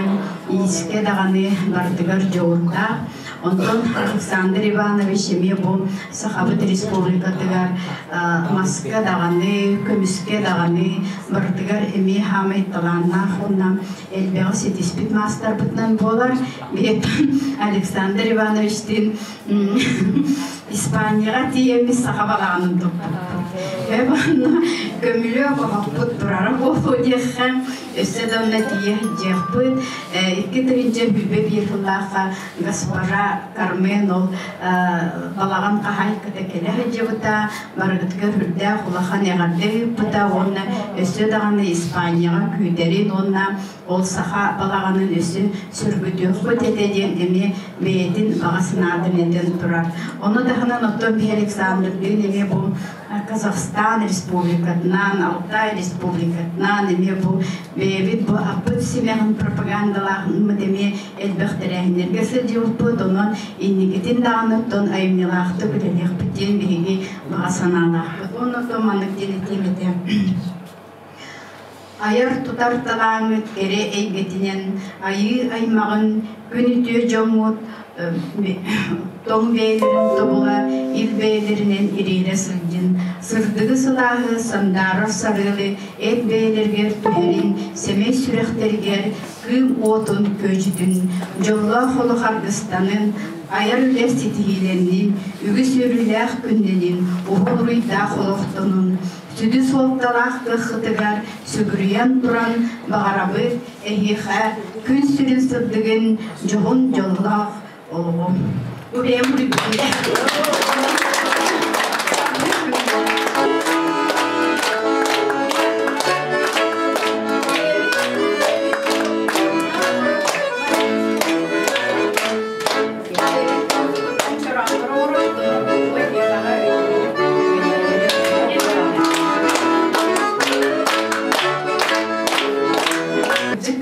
иискэ даҕаны барытыгар дьоҕурдаах. Онтон Александр Иванович эмиэ бу Сахабыт Республикатыгар маска даҕаны, көмүскэ даҕаны барытыгар эмиэ хаамай талааннаах уонна элбэҕи ситиспит маастарбытынан буолар. Александр Ивановичтыын Испанияҕа тиийэммит саха балаҕанын туппуппут. Онно көмүлүөк оһохпут турара буолуо диэххэ, өссө да онно тиийэ сылдьыахпыт. 2021 сыллаахха госпожа Кармен ол балаҕан хаһаайката кэлэ сылдьыбыта, барыгытыгар үрдээх улахан эҕэрдэ ыыппыта уонна өссө даҕаны Испанияҕа күүтэрин уонна ол саха балаҕанын өссө сөргүтүөхпүт этэ диэн эмиэ бэйэтин баҕа санаатын этэн турар. Ону таһынан оттон биһи Александрдыын эмиэ бу Казахстан республикатынан, Алтай республикатынан эмиэ бу бэйэбит бу аппыт симэҕин пропагандалаахмыт эмиэ элбэх тэрээһиннэргэ сылдьыбыппыт. Онон инникитин даҕаны оттон айымньылаахтык үлэлиэхпит диэн биһиги баҕа санаалаахпыт. Уонна оттон маннык диэн этиэм этэ. Айар-тутар талааҥҥыт кэрэ эйгэтинэн айыы аймаҕын күн үтүө дьоҥҥут тоҥ бэйэлэрин тобула ил бэйэлэринэн ириэрэ сылдьын, сырдыгы сылааһы сандаарар сарыалы эт бэйэлэригэр түһэрин, сэмэй сүрэхтэригэр кыым уотун күөдьүтүн, дьоллоох олох аргыстанын, айар үлэ ситиһиилэннин, үгүс үөрүүлээх күннэнин, уһун уруйдаах олохтонун, сүдү суолталаах кыаххытыгар сүгүрүйэн туран баҕарабыт эһиэхэ күн сирин сырдыгын дьоһун дьоллоох олоҕу. Бу бэйэм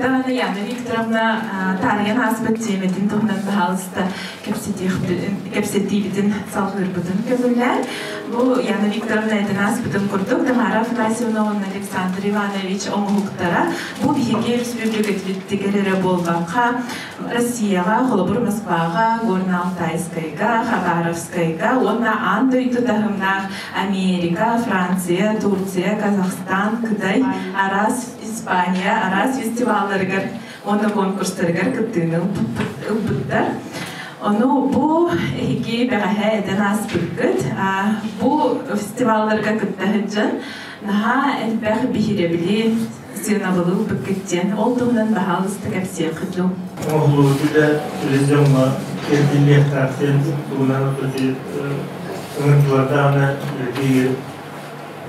Даҕаны Яна Викторовна таарыйан ааспыт тиэмэтин туһунан баһаалыста кэпсэтиибитин салҕыырбытын көҥүллээн. Бу Яна Викторовна этэн ааспытын курдук Тамара Афанасьевна уонна Александр Иванович оҥоһуктара бу биһиги республикабытыгар эрэ буолбакка Россияҕа, холобур Москваҕа, Горно-Алтайскайга, Хабаровскайга уонна аан дойду таһымнаах Америка, Франция, Турция, Казахстан, Кытай, араас Испания араас фестивалларыгар уонна конкурстарыгар кыттыыны ылбыттар. Ону бу эһиги бэҕэһээ этэн ааспыккыт. Бу фестивалларга кытта сылдьан наһаа элбэх биһирэбили сыанабылы ылбыккыт диэн ол туһунан баһаалыста кэпсиэххит дуу. Оҥоһуллубут үлэ президиумҥа тиэрдиллиэхтээх диэн туһунан ыҥырдылардаҕына биир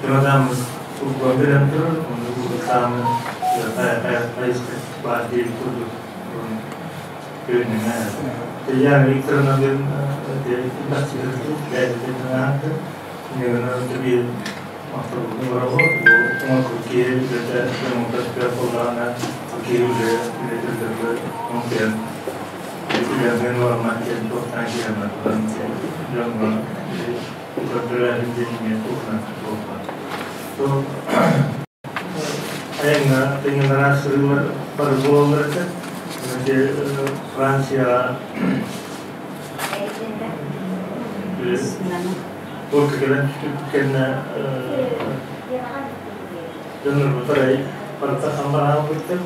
чемодааммыт курдук билэн турар, ону курдуктаамы хайысха баар диэн курдук көрүнүнэ. Яна Викторовна диэн Франция Туох кэлэн түспүт кэннэ дьоннорбутарай барыта хамбараан быттым.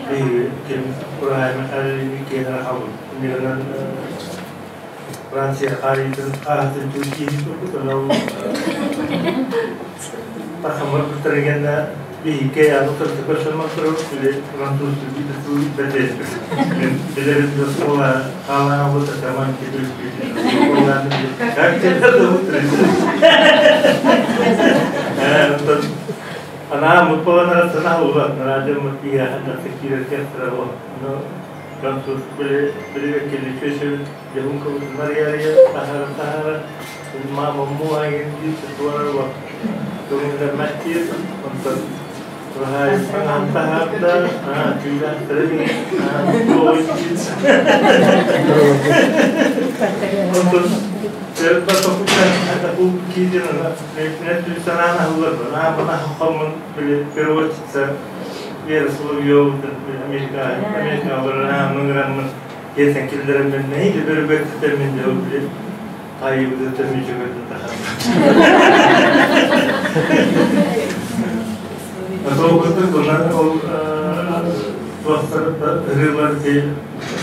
Биһиги ким Кураай Михайлович киэнэ халбыт. Иннигинэн Франция хаарыйтын хааһытын түүн турбут, онон тахамар быттарыгенна биһикке яны тырты көрсөмөр турur, били француз түү бэтэ. Билерин доскола хаалаан бу таман китүл Ана мутпаланара сана ула, нарадым мутпия ханна кирер кестра бу. Но француз биле биле келичесе жehun ko Maria tahara tahara ma mammu agin di tuara wa. Turinda mattir onton Rahai tahapta tidak sering Onton Вера Соловьева Америка Америка Ертен килдерен нейdi bir bekletemin de bile tayyip de Сол bunlar ол туастар те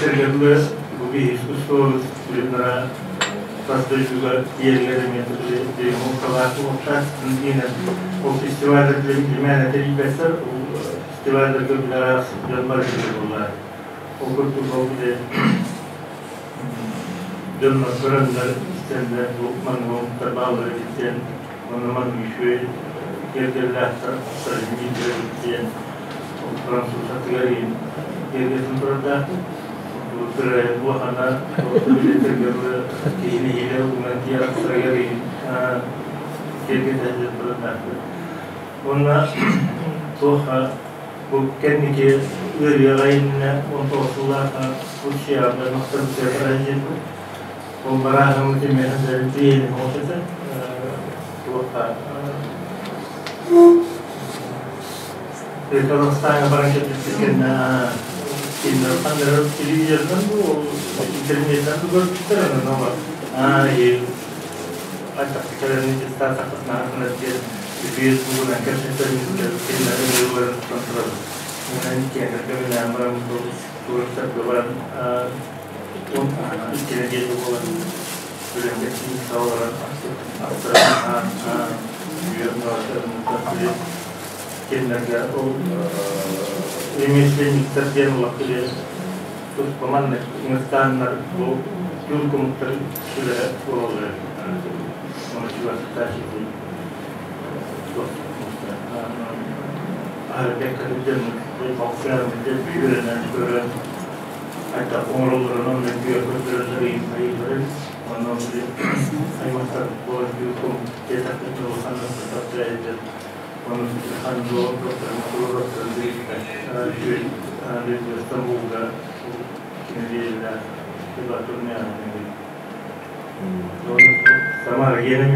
тергенле бу би искусство билнара тастыжуга тиерлери методы де мукалаты окшас дине ол фестивальдер билмәне тәҗрибәсер ул фестивальдерге билара җанбар булар. Ол күп ол биде дөннөр көрөннөр истенде бу мангоңтар баллары биттен онуман үшү кергелләхтер биттен ол француз атыгары кергесин турда бу бу хана билетергеле кийини хиле уган тиярактыргары кергетен турда. Онна тоха бу кеннике ырыгайынна он тоосуллаха учиябда мактар бу ол барахым тимehen диэн хотета туоха Казахстанга баран кеткен киндер телевизордан бу интернеттен бу көрүп турар ана а и ата келерни стата на Фейсбугунан кепсетер киндер юларын контрол. Мунан кенер кемин амрам бу туристер баран он иккине болан үлемгесин сааларан астыран киндерге ол ремесленниктер диэн улаккыле туспаманны ингстаннар бу юлкумуктар сүлэ бололар оны чугасташити айта оңролорунан мен бүйө көтөрөндөр айылары онон аймактар болар юлкум кетакты улханны татырайды onun ханло доктор доктор Стамбулда кинелерде Самара ене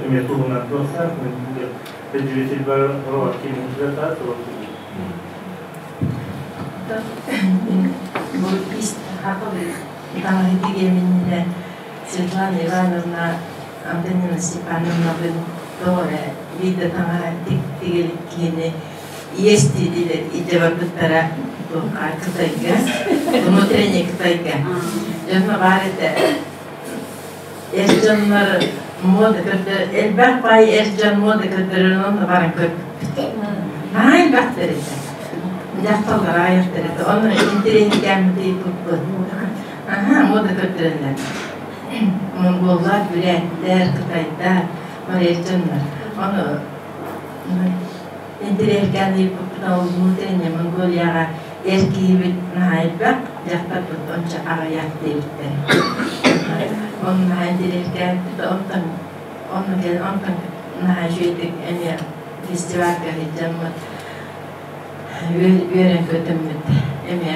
эме туһунан туохсаах тәжірибесі бар ролат кинелер Бу ис хакы таңы Светлана Ивановна Антонина Степановна бин торе вида таңа тик тигеликкини есть дилер ижеба буттара туха Кытайга, внутренний Кытайга. Жонно бар эте эржоннор мода көтөр, элбэх бай эржон мода көтөрөн онно баран көп. Ай бактер эте. Жакталар аяктар эте. Оны интеренкәм дейп Аха, мода көтөрөннөр. Монголлар, бүрәттер, Кытайдар, бар эржоннор. Оны интеренкәм дейп внутренний Монголияга эркийбит наайбак, жактар бут онча агаяк дейбиттер. Onun наайдереркен онтон онно кел онтон наай жүйдик эме фестивальга хиджаммыт үөрен көтөммүт эме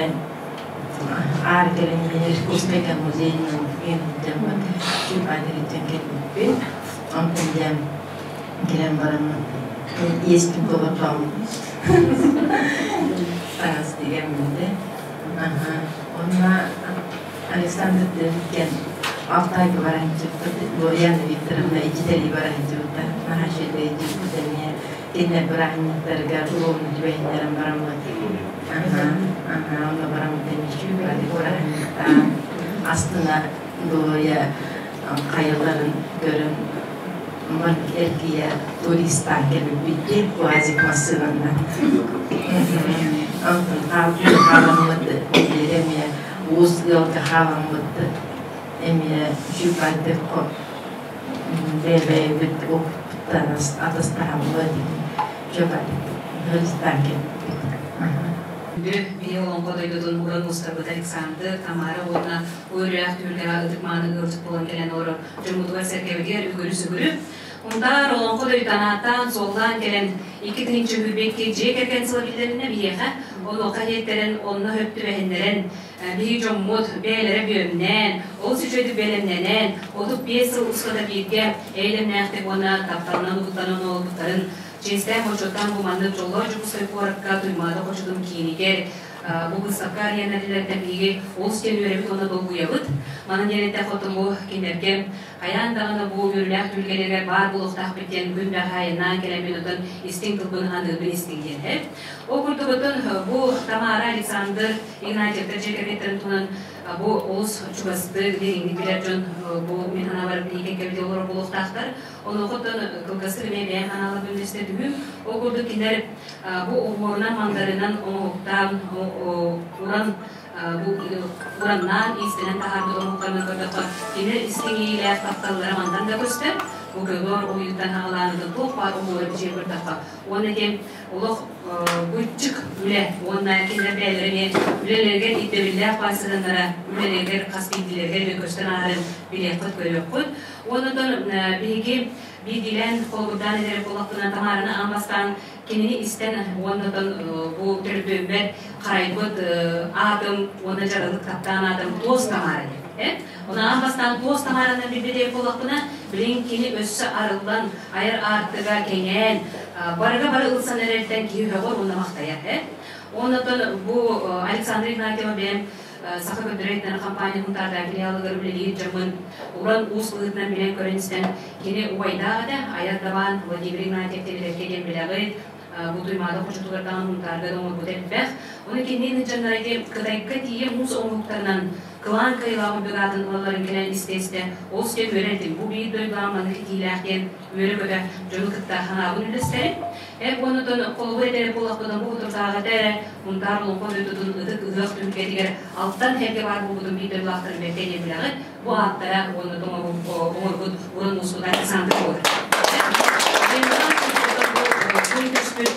аар келен Иркутскайга музейинен ген хиджаммыт чүп айдеричен келбиппит онтон дем келен бараммыт естим толотом таңас дегенмин де. Аха. Онно Александр Дэвидкен Алтайга баран дьыппыт, Яна Викторовна иччитэлии баран дьыбыта, наһаа үчүгэй дьыппыт эмиэ кинилэр бырааһынньыктарыгар уруогун түбэһиннэрэн бараммыт. Аха, аха, онно бараммыт эмиэ үчүгэй бырааһынньыктаан астына дуоһуйа хайаларын көрөн эргийэ туристаан кэлбиппит УАЗик массыынанан. Онтон хааламмыт нэдиэлэ эмиэ уус ыалга хааламмыт эмиэ үчүгэйдик бэйэ-бэйэбит опыттан атастаһаммыт үчүгэйдик туристаан кэлбиппит. Биһи олоҥхо дойдутун уран уустарбыт Александр, Тамара уонна Үөрүүлээх түһүлгэҕэ ытык-мааны ыалдьыт буолан кэлэн олорор дьоммутугар-сэргэбитигэр үгүрү-сүгүрү Унтаар олоҥхо дойдутун ааттаан-суоллаан кэлэн 2022 дьиэ кэргэн сыла биллэринэ биһиэхэ онуоха иһиттэрэн онно сөп түбэһиннэрэн биһиги дьоммут бэйэлэрэ бүөмнээн олус үчүгэйдик бэлэмнэнэн 35 сыл устата бииргэ эйэлэмнээхтик уонна тапталынан угуттанан олорбуттарын чиэстээх отчуоттаан бу маннык дьоллоох Дьокуускай куоракка Туймаада хочотун киинигэр бу быыстапка арыйан биһиги олус диэн үөрэбит уонна долгуйабыт. Манан диэн эттэххэ, оттон бу кинилэргэ хайаан даҕаны бу үөрүүлээх түһүлгэлэригэр баар буолуохтаахпыт диэн күн бэҕэһээ кэлэммин отон истиҥ тылбын аныыбын истиҥ диэн һэ. Ол курдук оттон бу Тамара, Александр Игнатьевтар дьиэ кэргэттэрин туһунан бу олус чугастык, дириҥник билэр дьон бу мин санаабар биһиги кэккэбит олорор буолуохтаахтар. Онуоха кылгастык эмиэ бэйэм ханааларбын үллэстэ түһүүм. Ол курдук кинилэр бу оһуорунан, мандарынан оҥоһуктаан, уран бу ураннаан, иистэнэн таһаарбыт оҥоһуктарынан көрдөххө, кинилэр истиҥ иэйиилээх тапталлара мантан да көстөр. Бу көгөр ойууттан аҕалаан туох баар оһуора бичигэ көрдөххө. Уонна диэн олох быччык үлэ уонна кинилэр бэйэлэрэ эмиэ үлэлэригэр ирдэбиллээх баай сыһыаннара үлэлэригэр хас биирдиилэригэр эмиэ көстөн ааһарын билиэххит, көрүөххүт. Онон биһиги биирдиилээн холобурдаан этэр буоллахпына, Тамараны аан бастаан кинини истэн уонна бу төрдүөммэр харайбыт аатым уонна дьаралык таптаан аатым Туос Тамара диэн. Оны аан бастаан Туос Тамаранан билбит буоллахпына, билин кини өссө арыллан, айар аартыга кэҥээн, барыга бары ылсан эрэртэн киһи өҕөр уонна махтайар. Онон бу Александр Игнатьева бэйэм Саха көрдөрөр компания Хунтаардаах филиалыгар үлэлиир дьоммун уран уус быһыытынан билэн көрөн истэн кини убайдаах этэ айар дабаан Владимир Игнатьев тилирэргэ диэн билэҕит бу Туймаада хочотугар даҕаны Хунтаарга да оҥорбут элбэх. Ону кинини дьоннор ити Кытайга тиийэ муус оҥоһуктарынан кылаан кыайыылаах үрдүк аатын ылалларын кэлэн истэ-истэ олус диэн үөрэр этим. Бу биир дойдулаах маннык итиилээх диэн үөрэ-көтө дьону кытта ханаабын үллэстэрим. Эр уоннатан холобур этэрэ буоллахпына бу утурдааҕыта эрэ Мунтаар олоҥхо дойдутун ытык ыһыах түһүлгэтигэр алтан һэргэ баар буолбутун биир дойдулаахтарын бэркэ диэн билэҕит. Бу ааттара уонна оҥорбут уран муспут Александр буолар. Күн түспүт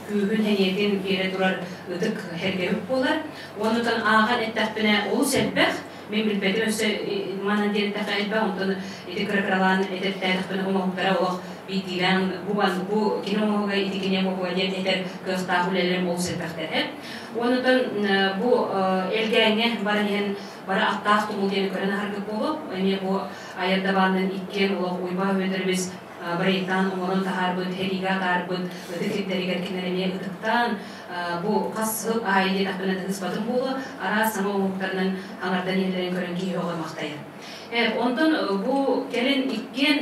күүһүн сэниэтин биэрэ турар ытык һэргэбит буолар. Уоннатан ааҕан эттэхпинэ олус элбэх. Мин билбэтим өссө манан диэн эттэххэ элбэх, онтон ити кыра-кыралаан этэртээтэхпинэ оҥоһуктара олох биирдиилээн бу бу кини оҥоһуга ити кини оҥоһуга диэн этэр кыахтаах үлэлэрим олус элбэхтэр. Онтон бу Элгээҥҥэ баран иһэн бары аттаах тумул диэни көрөн аһаргыт буолуо. Эмиэ бу айар дабаанын иккиэн олох Уйбаа Үөдэрбис бырайыктаан оҥорон таһаарбыт, сэриигэ атаарбыт ытык сирдэригэр кинилэр эмиэ ытыктаан бу хас сыл аайы диэтэхпинэ тыһыспатым буолуо, араас саҥа оҥоһуктарынан хаҥардан иһэллэрин көрөн киһи оҕо махтайар. Онтон бу кэлин иккиэн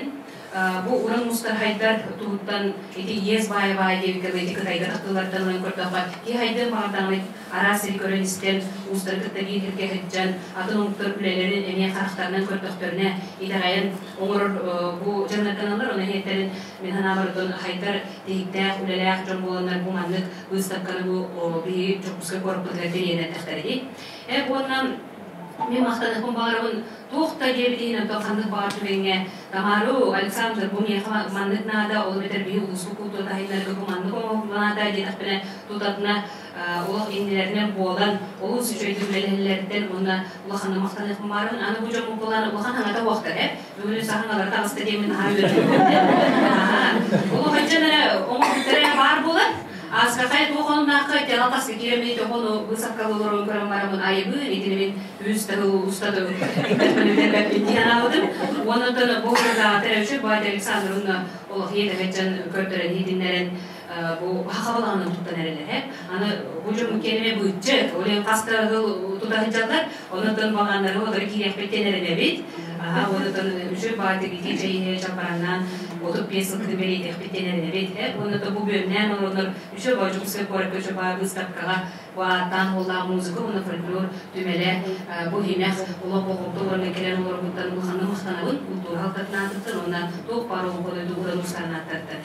бу уран мустар хайдар туһуттан ити иэс баайа баай диэбиккэ ити Кытайга тахтыылартан ылан көрдөххө киһи хайдыан баҕардаҕына араас сири көрөн истэн уустары кытта биир сиргэ сылдьан атын омуктар үлэлэрин эмиэ харахтарынан көрдөхтөрүнэ итэҕэйэн оҥорор бу дьоннордоналлар. Ону иһиттэрин мин санаабар отон хайдар тиһиктээх үлэлээх дьон буоланнар бу маннык быыстапканы бу биһиги Дьокуускай куораппытыгар тэрийэн эттэхтэрий. Уонна мен махтаныахпын баҕарабын туох да диэбит иһин онтон ханнык баҕар түгэҥҥэ Тамару, Александр, бу миэхэ маннык наада, ол эбэтэр биһи улууспут култуурата таһыннарга бу маннык оҥоһулла наада диэтэхпинэ тутатына олох иннилэринэн буолан олус үчүгэйдик үлэлэһэллэриттэн уонна улаханнык махтаныахпын баҕарабын. Аны бу дьоммут буолан улахан хаҥата уохтар ээ. Бүгүн саһаҥалара таҕыста диэммин наһаа үөрдүм. Олох иччэн эрэ оҥоһуктара баар буолар. Ааскахай туох оннаахха тела таска киирэммин тоҕону быысапкалы олорон көрөн бараммын айыбыын итини мин үс тыһыл устаты үтэрбэппин диэн аабытым. Уоннатан бу ырдаатар өчө Баай Александровна олох иэтэхэтчэн көрдөрөн иһитиннэрэн Бу хахабалаҕынан туттан эрэллэр. Аны бу дьон кэлиме быыччы, ол хаста сыл тута сылдьаллар, онон балааннары олору киириэхпит диэн эрэнэбит. Онон үчүгэй баайтык ити чэйиһэ чалбараннаан 35 сыл кытын бэлиэтиэхпит диэн эрэнэбит. Уонна бу бүөмнээн олороннор үчүгэй баа Дьокуускай куоракка үчүгэй баа быыстапкаҕа бу ааттаан уоллаах музыка уонна фольклор түмэлэ бу химэх олох болҕомто ууран кэлэн олорбуттан улаханнык махтанабын култуура халтатын аатыттан уонна туох баар олоҥхо дойду уран уустарын ааттарыттан.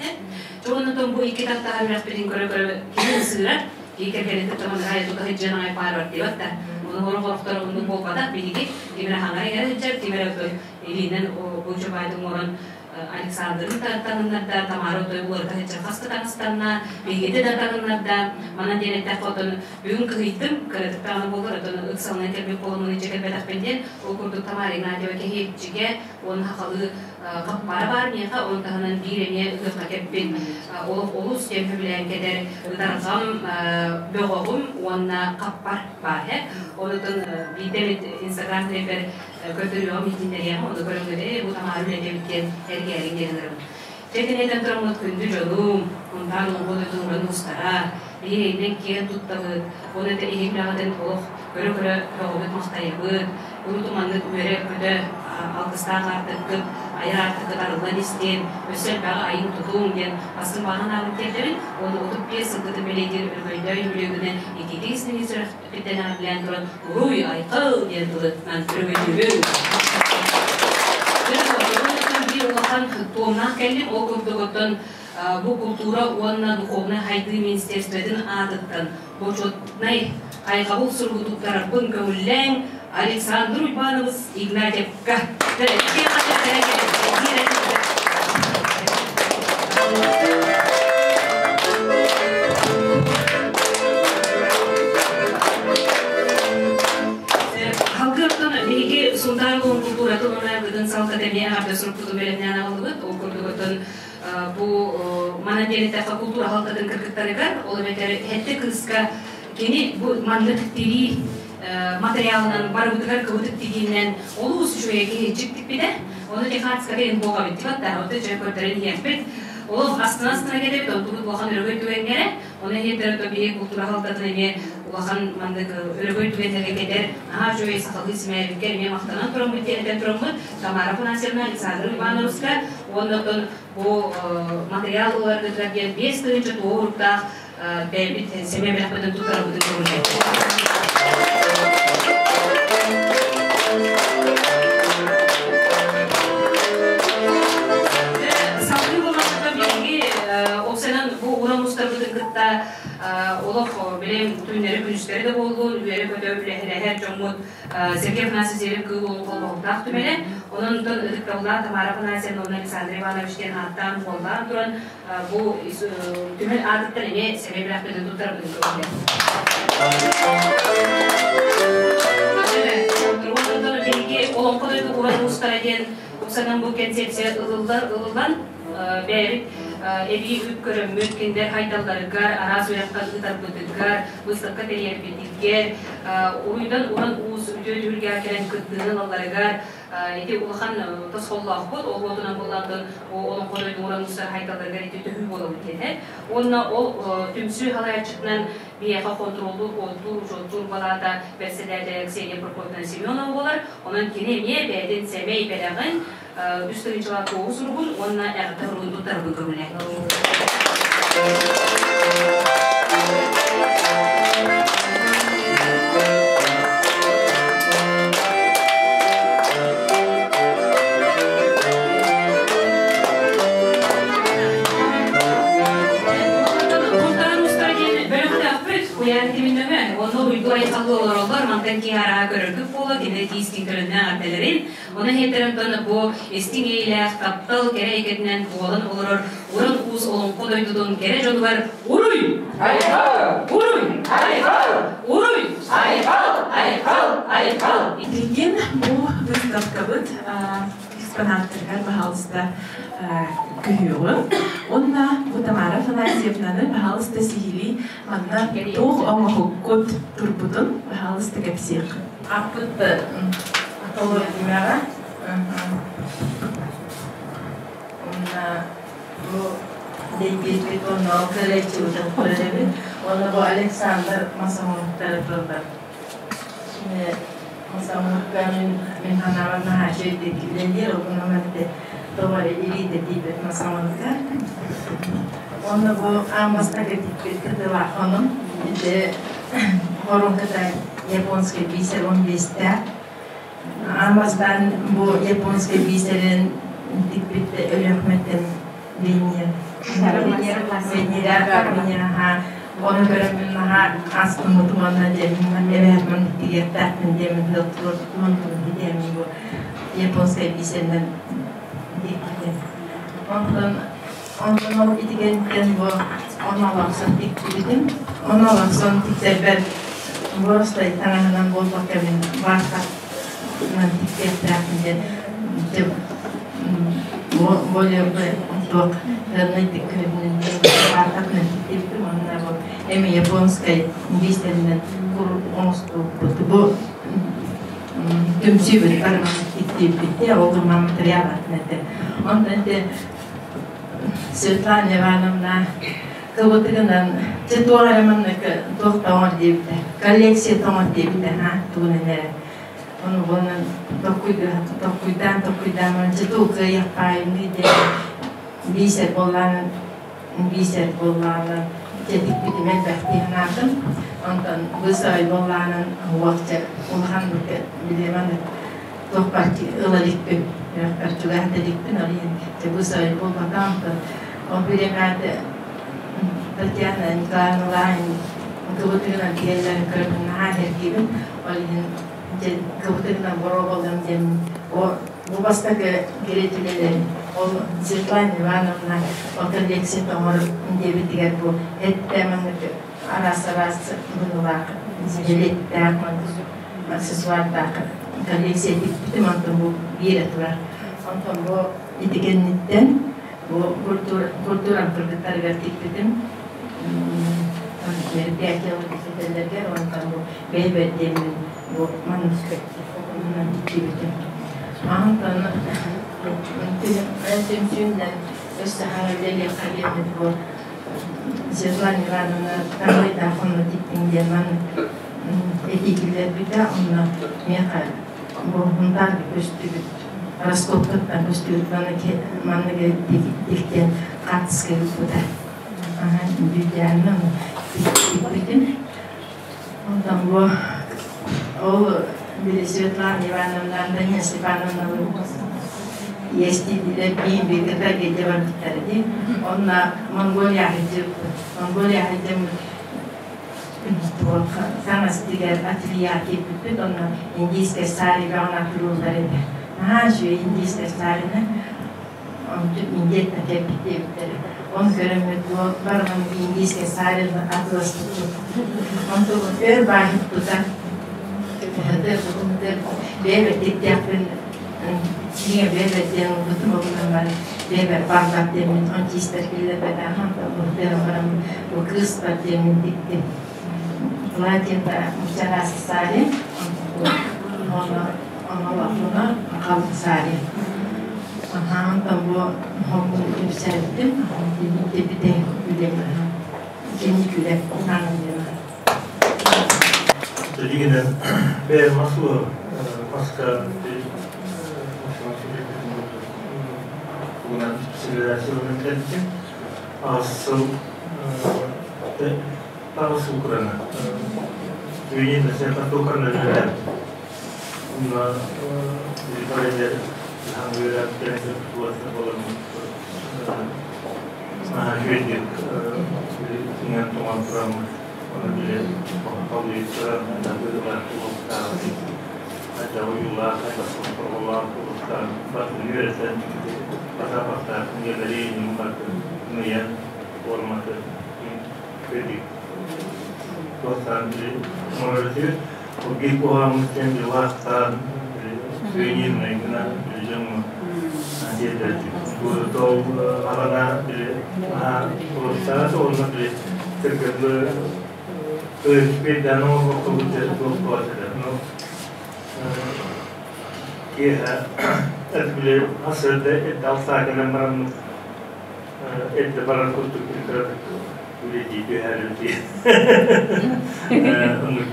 Дьоннотон бу икки таптаһар үрэхпитин көрө-көрө кини ысыырар, киһи кэргэнин кытта маннык тута сылдьан аҕай паарар диэбэт да. Ону сорох-сорохтор оннук буолбатах биһиги ким эрэ хаҥара иҥэрэ сылдьар, ким эрэ илиинэн бу баайдын оҥорон Александрын таҥыннарда, Тамара отой уларыта сылдьар хаста таҥастанна, биһигити да таҥыннарда. Манан диэн эттэххэ отон бүгүн кыһыйдым, кыратык даҕаны буоллар, отон ыксалынан кэлбит буоламмын илдьэ кэлбэтэхпин диэн, ол курдук Тамара Игнатьева кэһиэччигэ уонна сахалыы Хаппара баар миэхэ, он таһынан биир эмиэ ыһыахха кэппит олох олус диэн сөбүлээн кэтэр ытарҕам, бөҕөҕүм уонна хаппар баар һэ. Онутун биирдэ эмит Инстаграм сирэйбэр көрдөрүөҕүм, иһитиннэриэҕим, ону көрөҥҥүт ээ бу Тамара үлэтэ эбит диэн эргээриҥ диэн ыҥырабын. Дьэ итиннэтэн тураммыт күндү дьонум, Мунтаан олоҥхо дойдуларын устара, биһиги киэн туттабыт, уонна да иһин үлэҕитин олох көрө-көрө көҕүбүт-махтайабыт, урут маннык үөрэ-көтө алгыстаах аартыккыт, айар аартыккыт арыллан истиэн, өссө элбэҕи айыҥ-тутуҥ диэн бастыҥ баҕа санаабын тиэрдэбин уонна 35 сылгытын бэлиэтиир өрөгөйдөөн үбүлүөйгүнэн итиитик истиҥник сүрэхпиттэн эҕэрдэлээн туран уруй айхал диэн тылынан өрөгөйдүүбүн. Биир улахан туомнаах кэллим, ол курдук оттон бу култуура уонна духовнай хайдыы министерствотын аатыттан бочуотунай хайҕабыл суругу туттарарбын көҥүллээҥ Александр Уйбанович Игнатьевка. Халгыаттан биһиги Сунтаар улуун култууратын уонна быдын салта эмиэ эҕэрдэ сурукпутун бэлэмнээн аҕаллыбыт. Ол курдук оттон бу манан диэн эттэххэ култуура халтатын кыргыттарыгар, ол эбэтэр хэттэ кыыска кини бу маннык тирии материалынан барыбытыгар кыбытык тигиинэн олус үчүгэй киһи дьиктиппитэ. Ону Техатскага инбоға биттибат да, оты жай көрдөрөн иһиэхпит. Ол астына-астына кэлэбит, онтубут улахан өрөгөй түгэҥҥэрэ. Оны иһиттэр ото биһи култуура халтатын эмиэ улахан маннык өрөгөй түгэннэргэ кэтэр наһаа үчүгэй сахалыы симээбиккэ эмиэ махтанан тураммыт диэн тураммыт Тамара Афанасьевна Александра Ивановска уонна оттон бу материал ыларгытыгар диэн 5000 туоһуруктаах бэйэбит сэмэ бэлэхпитин туттарабытын көҥүллээтэ. Салгыы болмашта биһиги оксанан бу уран устарбытын кытта олох билем түүннэри күнүстэри да буоллун үөрэ-көтө үлэһилэһэр дьоммут Сергей Афанасьевич Зерев кыыл уолун холбоһуктаах түмэлэ. Онон онтон ытыктабыллаах Тамара Афанасьевна уонна Александр Иванович диэн ааттаан уоллаан туран бу түмэл аатыттан эмиэ сэмэй бэлэхпитин туттарабытын көҥүллээн. Биһиги Олоҥхо дойду уран уустара диэн уксанан бу концепция ылыллар ылыллан бэйэбит эбии үп көрөммүт, кинилэр хайдалларыгар, араас үөрэххэ ыытарбытыгар, выставка тэрийэрбитигэр, уруйдан уран уус үтүө түһүлгэҕэ кэлэн кыттыыны ылалларыгар ити улахан тосхоллоохпут, ол уотунан буоллаантан олоҥхо дойду уран уустар хайдалларыгар ити төһүү буолабыт диэтэ. Уонна ол түмсүү салайааччытынан биһиэхэ хонтуруоллуур, уоттуур, учуоттуур балаата бэрэссэдээтэлэ Ксения Прокопьевна Семенова буолар. Онон кини эмиэ бэйэтин сэмэй бэлэҕин үс тыһыынчалаах туоһу суругун уонна эҕэрдэ суругун туттарбын көҥүлэ. Куйаар тимин нөҥө, онно уйгу айхаллы олороллор, мантан киһи араа көрөргүт буола, кини тиискин көрөннө эҕэрдэлэрин, Ону иһиттэрэн бу истиҥ эйэлээх таптал кэрэ эйгэтинэн буолан олорор уран уус олоҥхо дойдутун кэрэ дьонугар Уруй! Айхал! Уруй! Айхал! Уруй! Айхал! Айхал! Айхал! Билигин бу выставкабыт экспонаттарыгар баһаалыста көһүөҕүҥ. Уонна бу Тамара Афанасьевнаны баһаалыста сиһилии манна туох оҥоһуккут турбутун баһаалыста кэпсиэх. Аппыт толордумаҕа. Уонна бу Дэйбиирбит уонна ол кэлээччибитин көрөбүт. Уонна бу Александр мас оҥоһуктара тураллар. Мас оҥоһукка мин санаабар наһаа үчүгэйдик үлэлиир, ол гынан баран тоҕо эрэ илиитэ тиийбэт мас оҥоһукка. Уонна бу аан бастакы тикпит кытылаах хонум. Ити хоруоҥката японский бисер 15-тээх. Аан бастаан бу японский бисерин тикпит Өлүөхүмэттэн Венера. Венера, Венера, Оны көрөммүн наһаа астыммытым уонна диэммин эбээт тигиэхтээхпин диэммин туруорбутум диэммин бу японскай бисеринэн тикпитим. Онтон онтон ол итигэнтэн бу оноолоохсон тиктибитим. Оноолоохсон тиктэрбэр боростой таҥаһынан буолбакка мин бархатынан тиктиэхтээхпин диэн более туох раннайдык көрүнэн бархатынан тиктибитим. Онно бу эми японскай бисеринэн кур оҥостубуппут. Бу түмсүүбүт барыман тиктибиппит, ол гынан материал атын этэ. Онтон ити Светлана Ивановна кыбытыгынан чэ туох эрэ маннык туох тоҥор диэбитэ, коллекция тоҥор диэбитэ, ха тугунан эрэ. Ону буолан толкуйдаан толкуйдаан баран чэ туу кыайыахпаайымный диэн бисер буоллаанан чэ тикпитим элбэхтии санаатым. Онтон бысой буоллаанан уох чэ улахан били маннык туохпар ыла иликпин, үрэхпэр чугаһата иликпин, ол иһин чэ бысой буолбатах. Онтон ол бириэмэҕэ Татьяна Николаевна Лаин кыбытыгынан тигэллэрин көрөммүн наһаа сэргиибин. Ол иһин кыбытыгынан боруобалыам диэн бу бастакы кириэтилэлэрин ол Светлана Ивановна ол коллекция тоҥор диэбитигэр бу эттэ маннык араас-араас быһыылаах жилеттээх аксессуардаах коллекция тикпитим, онтон бу биэрэ турар. Онтон бу ити кэнниттэн бу культурам кыргыттарыгар тикпитим мероприятиялар этэллэргэр, онтон бу бэйбэр диэммин бу манускриптынан тиктибитим. Онтон түмсүүннэн өссө хаҥа үлэлиэххэ диэммит бу Светлана Ивановна таҥайдаах онно тиктиҥ диэн маннык этии киллэрбитэ. Онно миэхэ бу Һунтаарга көстүбүт раскопкаттан көстүбүт маннык тиктиэн хаартыска ыыппыта. Бүтээннэ тикпитим. Онтон бу ол били Светлана Ивановна, Антонина Степановна иэстиидилэр биир Кытайга дьэ барбыттар дии. Онно Монголия сылдьыбыппыт. Монголия сылдьаммыт таҥас тигэр ателье киирбиппит. Онно индийскэй сари бөҕөнү атыылыыллар этэ. Наһаа үчүгэй индийскэй сарины индиеттэн кэлбит диэбиттэрэ. Ону көрөммүт бу барыман индийскэй сарины атыыласпыппыт. Онтон өр баайыппыта. Бэйэбэр тиктиэхпин дьиҥэ бэйэбэр диэн ылбытым, ол гынан баран бэйэбэр барбат диэммин он тиистэр киллэрбэтэҕим. Онтон бу баран бу кыыспар диэммин тиктим. Платьета чараас сари, ону ону халыҥ сари. Онтон бу хомун үпсээбитим, типите үлэм кэнник үлэ хаҥын диэн. Дигинен бэйэ масло маска тугунан специализацияланан кэлбитим. Асыл таҕыс Украна. Үйен сен Украна үлэлээбит. Онно билбарелер үөрээбиттэрин туолаттар болон үөдүк иҥэн тоҥон тураммыт. Оны биле халыйыттара быылар туолуктаах айда уйулаах айда сорҕолоох туолуктаах батын үөрэтэн бата-баттаах ньиэлэри ньымматын ныйан форматы үөдүк туохтаан оҥорор Ол куһаҕаммыт диэн дьылаахтаан сүөньиирнэй гына дьоҥҥо тиэрдэрдик. Ол аҕана били наһаа уонна били кыргытлы биирдээн оҥорбоккобут диэн туох этэ. Ну киэһэ били хас эрдэ алтаа кэлэн бараммыт Эрдэ барар курдук кыратык үлэлии түһэрим дии. Оннук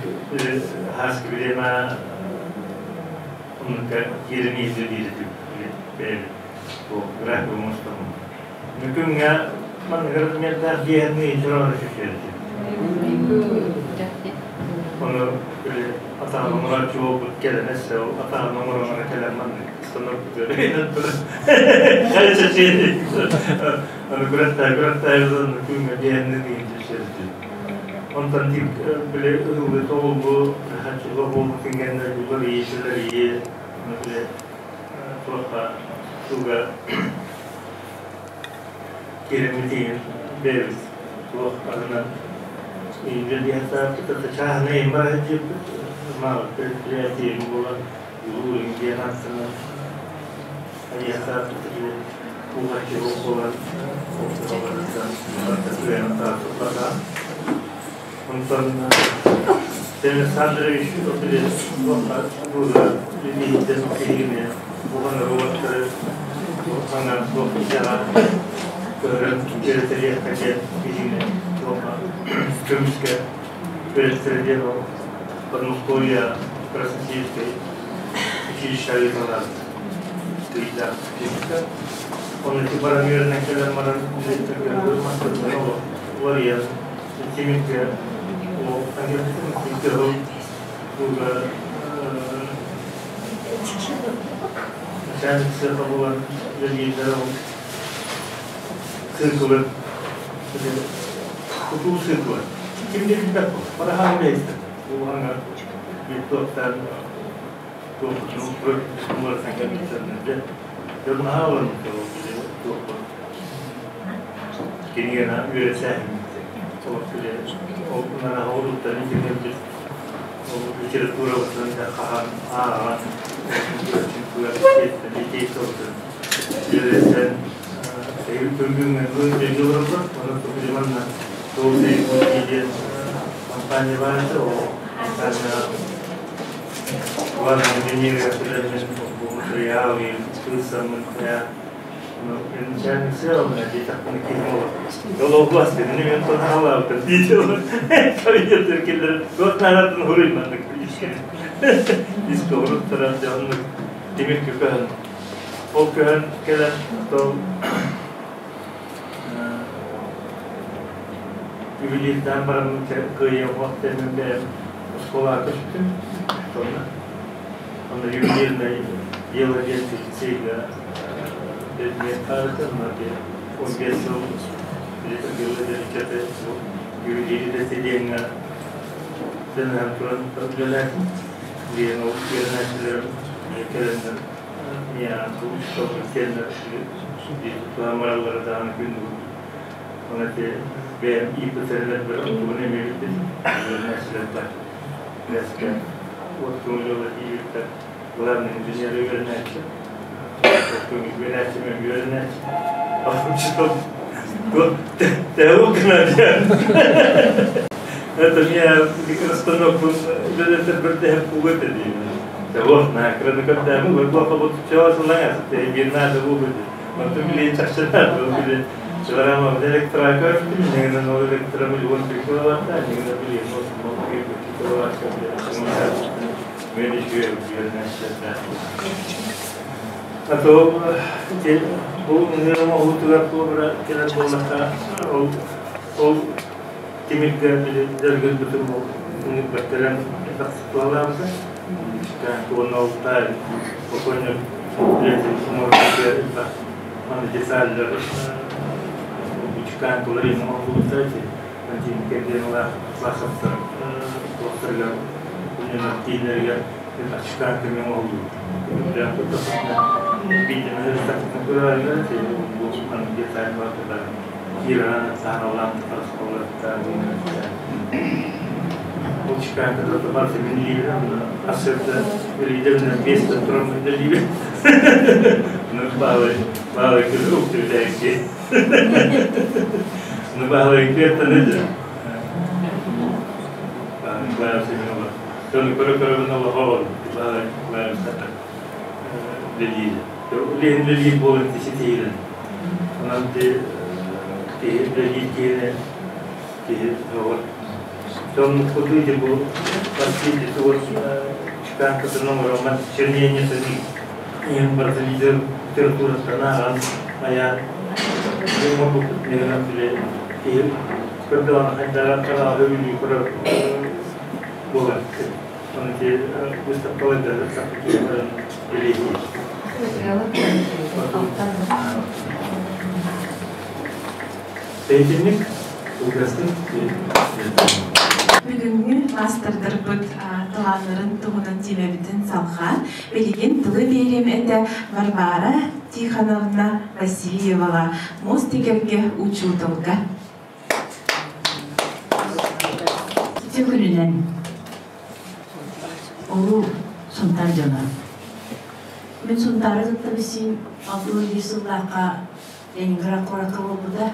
хааскы бириэмэ оннукка киирэн иһиллиир этим бэйэбит бу график оҥостоммун. Күҥҥэ маннык размердаах дьиэһин ыйытар олорор этим. Ону били атаҕын оҥорооччу буолбут кэлэн өссө ол атаҕын оҥоро-оҥоро кэлэн маннык станокпутугар өйөнөн туран Аны күрэхтэһэ-күрэхтэһэ күҥҥэ биэһиннин иһин түсүөрдүм. Онтон били ыһыллыы тоҕулбу хаччыга буолбутун кэннэ уларыйыы сэлэрийии били туохха сылга киирэммитигин бэйэбит туох аһынан үлэлиэхтээхпит чааһынай бар сылдьыппыт малый предприятие буолан улуу диэн ааттанан айыахтаахпыт куухаччы буолан Онтон Александрович билииттэн киһини бухан роботтары хаҥа туох идэҕэ көрөн үөрэтэриэххэ диэн киһини туохха көмүскэ үөрэттэрэ диэн ол Подмосковье Красносельскай училище ыыталаан ыйдаах училище. Оны ити баран үөрэнэн кэлэн баран үлэттэргэ мастардан уларыйан тимиргэ ол кыһыл туга начальник цеха буолан үлэлииллэр ол циркулы тутуу циркулы ким да билбэт бараһаан бэйэттэр улахан туохтан Киниганы үөрэтээһин ол литературабытын хаһан ааҕан үөрэтэн диэн компания баар этэ ол компания главный инженер материалы Ол көһөн кэлэн юбилейдаан баран кыайыах тэмин бэйэм оскуолаҕа көстүм. Онно юбилейное дело диэн лицейгэ предмет баарыта, онно 15 сыл юбилейный диэҥҥэ дьаныһан туран үлэлээтим. Диэн ол үөрэнээччилэрим кэлэннэр бараллара даҕаны күн бүгүн. Оны ити бэйэм ииппитэрилэрбэр онтубун эмиэ билбит үөрэнээччилэрбэр бэскэ от көҥүл диэбиттэр главный инженер үөрэнээччи от көҥүл үөрэнээччи мен үөрэнээччи Это мне расстановку Вот, на А то бу ол ол тимиргэ дөргүлбүтүм ол бэртэлэн тахсыталаабыта. Уонна ол покойник маны деталлар учкаан тулар оҥоһуллубуттар классовтар туохтарыгар тииннэригэр очкаан көмө оҥоһуллубут. Киирэн сааналаан Киһи үлэлиир киһини киһи оҕор. Дьон курдук ити бу партия чеканкатын оҥороммун чернениетын иһин барытын литератураттан ааҕан айаан оҥорбуппут миэнэ били киһи көрдөҕүнэ хайдах хараҕа өлүү көрөр буолар. Ону ити выставкаларга билиһии. Бэйдинник кылгастык. Бүгүҥҥү маастардарбыт талааннарын туһунан тиэмэбитин салҕаан, билигин тылы биэриэм этэ Варвара Тихоновна Васильеваҕа, муус тигэргэ учууталга. Ити күнүнэн Улуу Сунтаар дьоно. Мин Сунтаары кытта билсиим 61 сыллаахха Ленинград куоракка буолбута.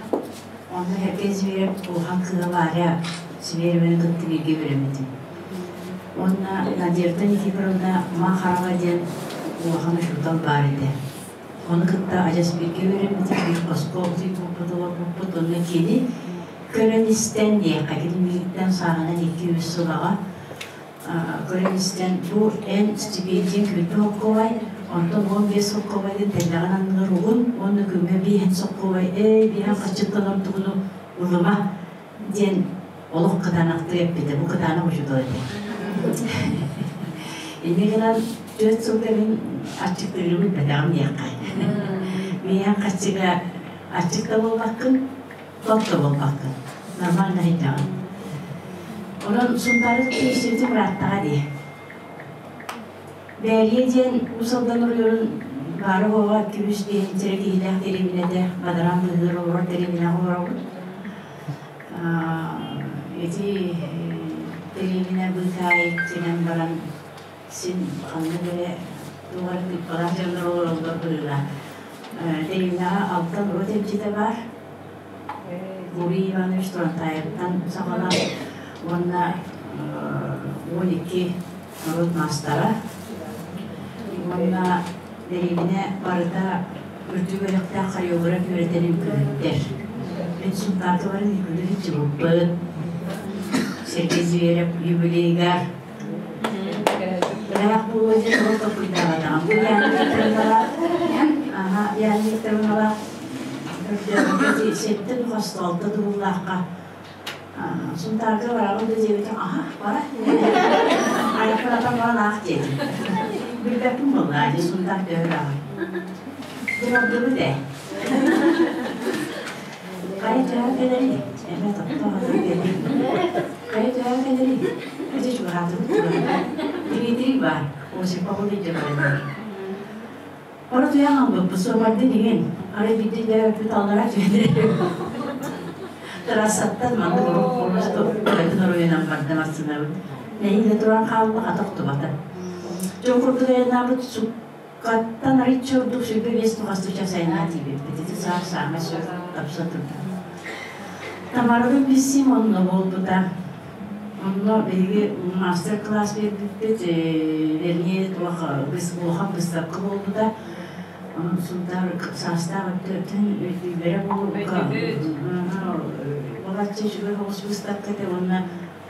Онно Сергей Зверев улахан кыыһа Варя Звереваны кытта бииргэ үөрэммитим. Уонна Надежда Никифоровна Махарова диэн улахан учуутал баар этэ. Ону кытта адьас бииргэ үөрэммитим, биир хоско утуйбуппут, олорбуппут. Онно кини көрөн-истэн диэххэ, кини миигиттэн сааһынан 2-3 сыл аҕа көрөн-истэн бу эн стипендия күндү холкуобай, онтон 15 холкуобайгын тэллэҕин анныгар угун уонна күҥҥэ биэһин соккуобай, ээ биэһин хаччыттан ордугуну ылыма диэн олох кытаанахтык эппитэ. Бу кытаанах учуутал этэ. Инньэ гынан 4 сылга мин аччыктыырым билбэтэҕим диэххэ. Миэхэ хаччыга аччык да буолбаккын, тот да буолбаккын. Нормально сылдьаҕын. Онон Сунтаары киирсибитим ырааттаҕа дии. Бээрийэ диэн Уус Алдан оройуонун баара-буола күмүс биэһинчэрэ киһилээх дэриэбинэтэ бадараан быыһыгар олорор дэриэбинэҕэ олоробут. Ити дэриэбинэ быыкаайык кэлэн баран син ханнык эрэ туох эрэ тыыппалаах дьоннор олороллор быһыылаах. Дэриэбинэҕэ Алтан урут эмчитэ баар. Гурий Иванович Турантаевтан саҕалаан уонна 12 норуот маастара уонна дэриэбинэ барыта үрдүк үөрэхтээх хореограф үөрэтэн үҥкүүһүттэр. Мин Сунтаарга баран үҥкүүлүү сылдьыбыппыт. Сергей Зверев юбилейыгар Ыраах буолуо диэн ол толкуйдаабатаҕым. Бу Яна Викторовналаах, аха, Яна Викторовналаах сэттэ хос алта дууллаахха Сунтаарга бараҕын да диэбитим, аха, бара. Айахпын баран аах диэтим. Билбэппин буоллаа дии, Сунтаар төһө ырааҕый. Дьыбардыбыт ээ. Хайа төһө кэлэрий? Эмэ топтоо кэлэрий. Хайа төһө кэлэрий? Ити чугаһаатыбыт Дмитрий баар, Осипов илдьэ баран. Бары туйах албыппыт, суобардын иҥин. Арай биирдэ дьэ аллара түһэн Трассаттан маннык просто бэйэтин оройунан барда массыынабыт. Нэһиилэ туран хаалла, хата охтубата. Дьон курдук айаннаабыт суккаттан арыйчы ордук 25 тухастыы час айаннаан тиийбиппит. Ити саар саамай сөп тапса турда. Тамарабын билсиим онно буолбута. Онно биһиги мастер-класс биэрбиппит, вернее, туох улахан быыстапка буолбута. Онон Сунтаар саастаах өттүн өйдүүллэрэ буолбукка балачча үчүгэй соҕус быыстапка этэ уонна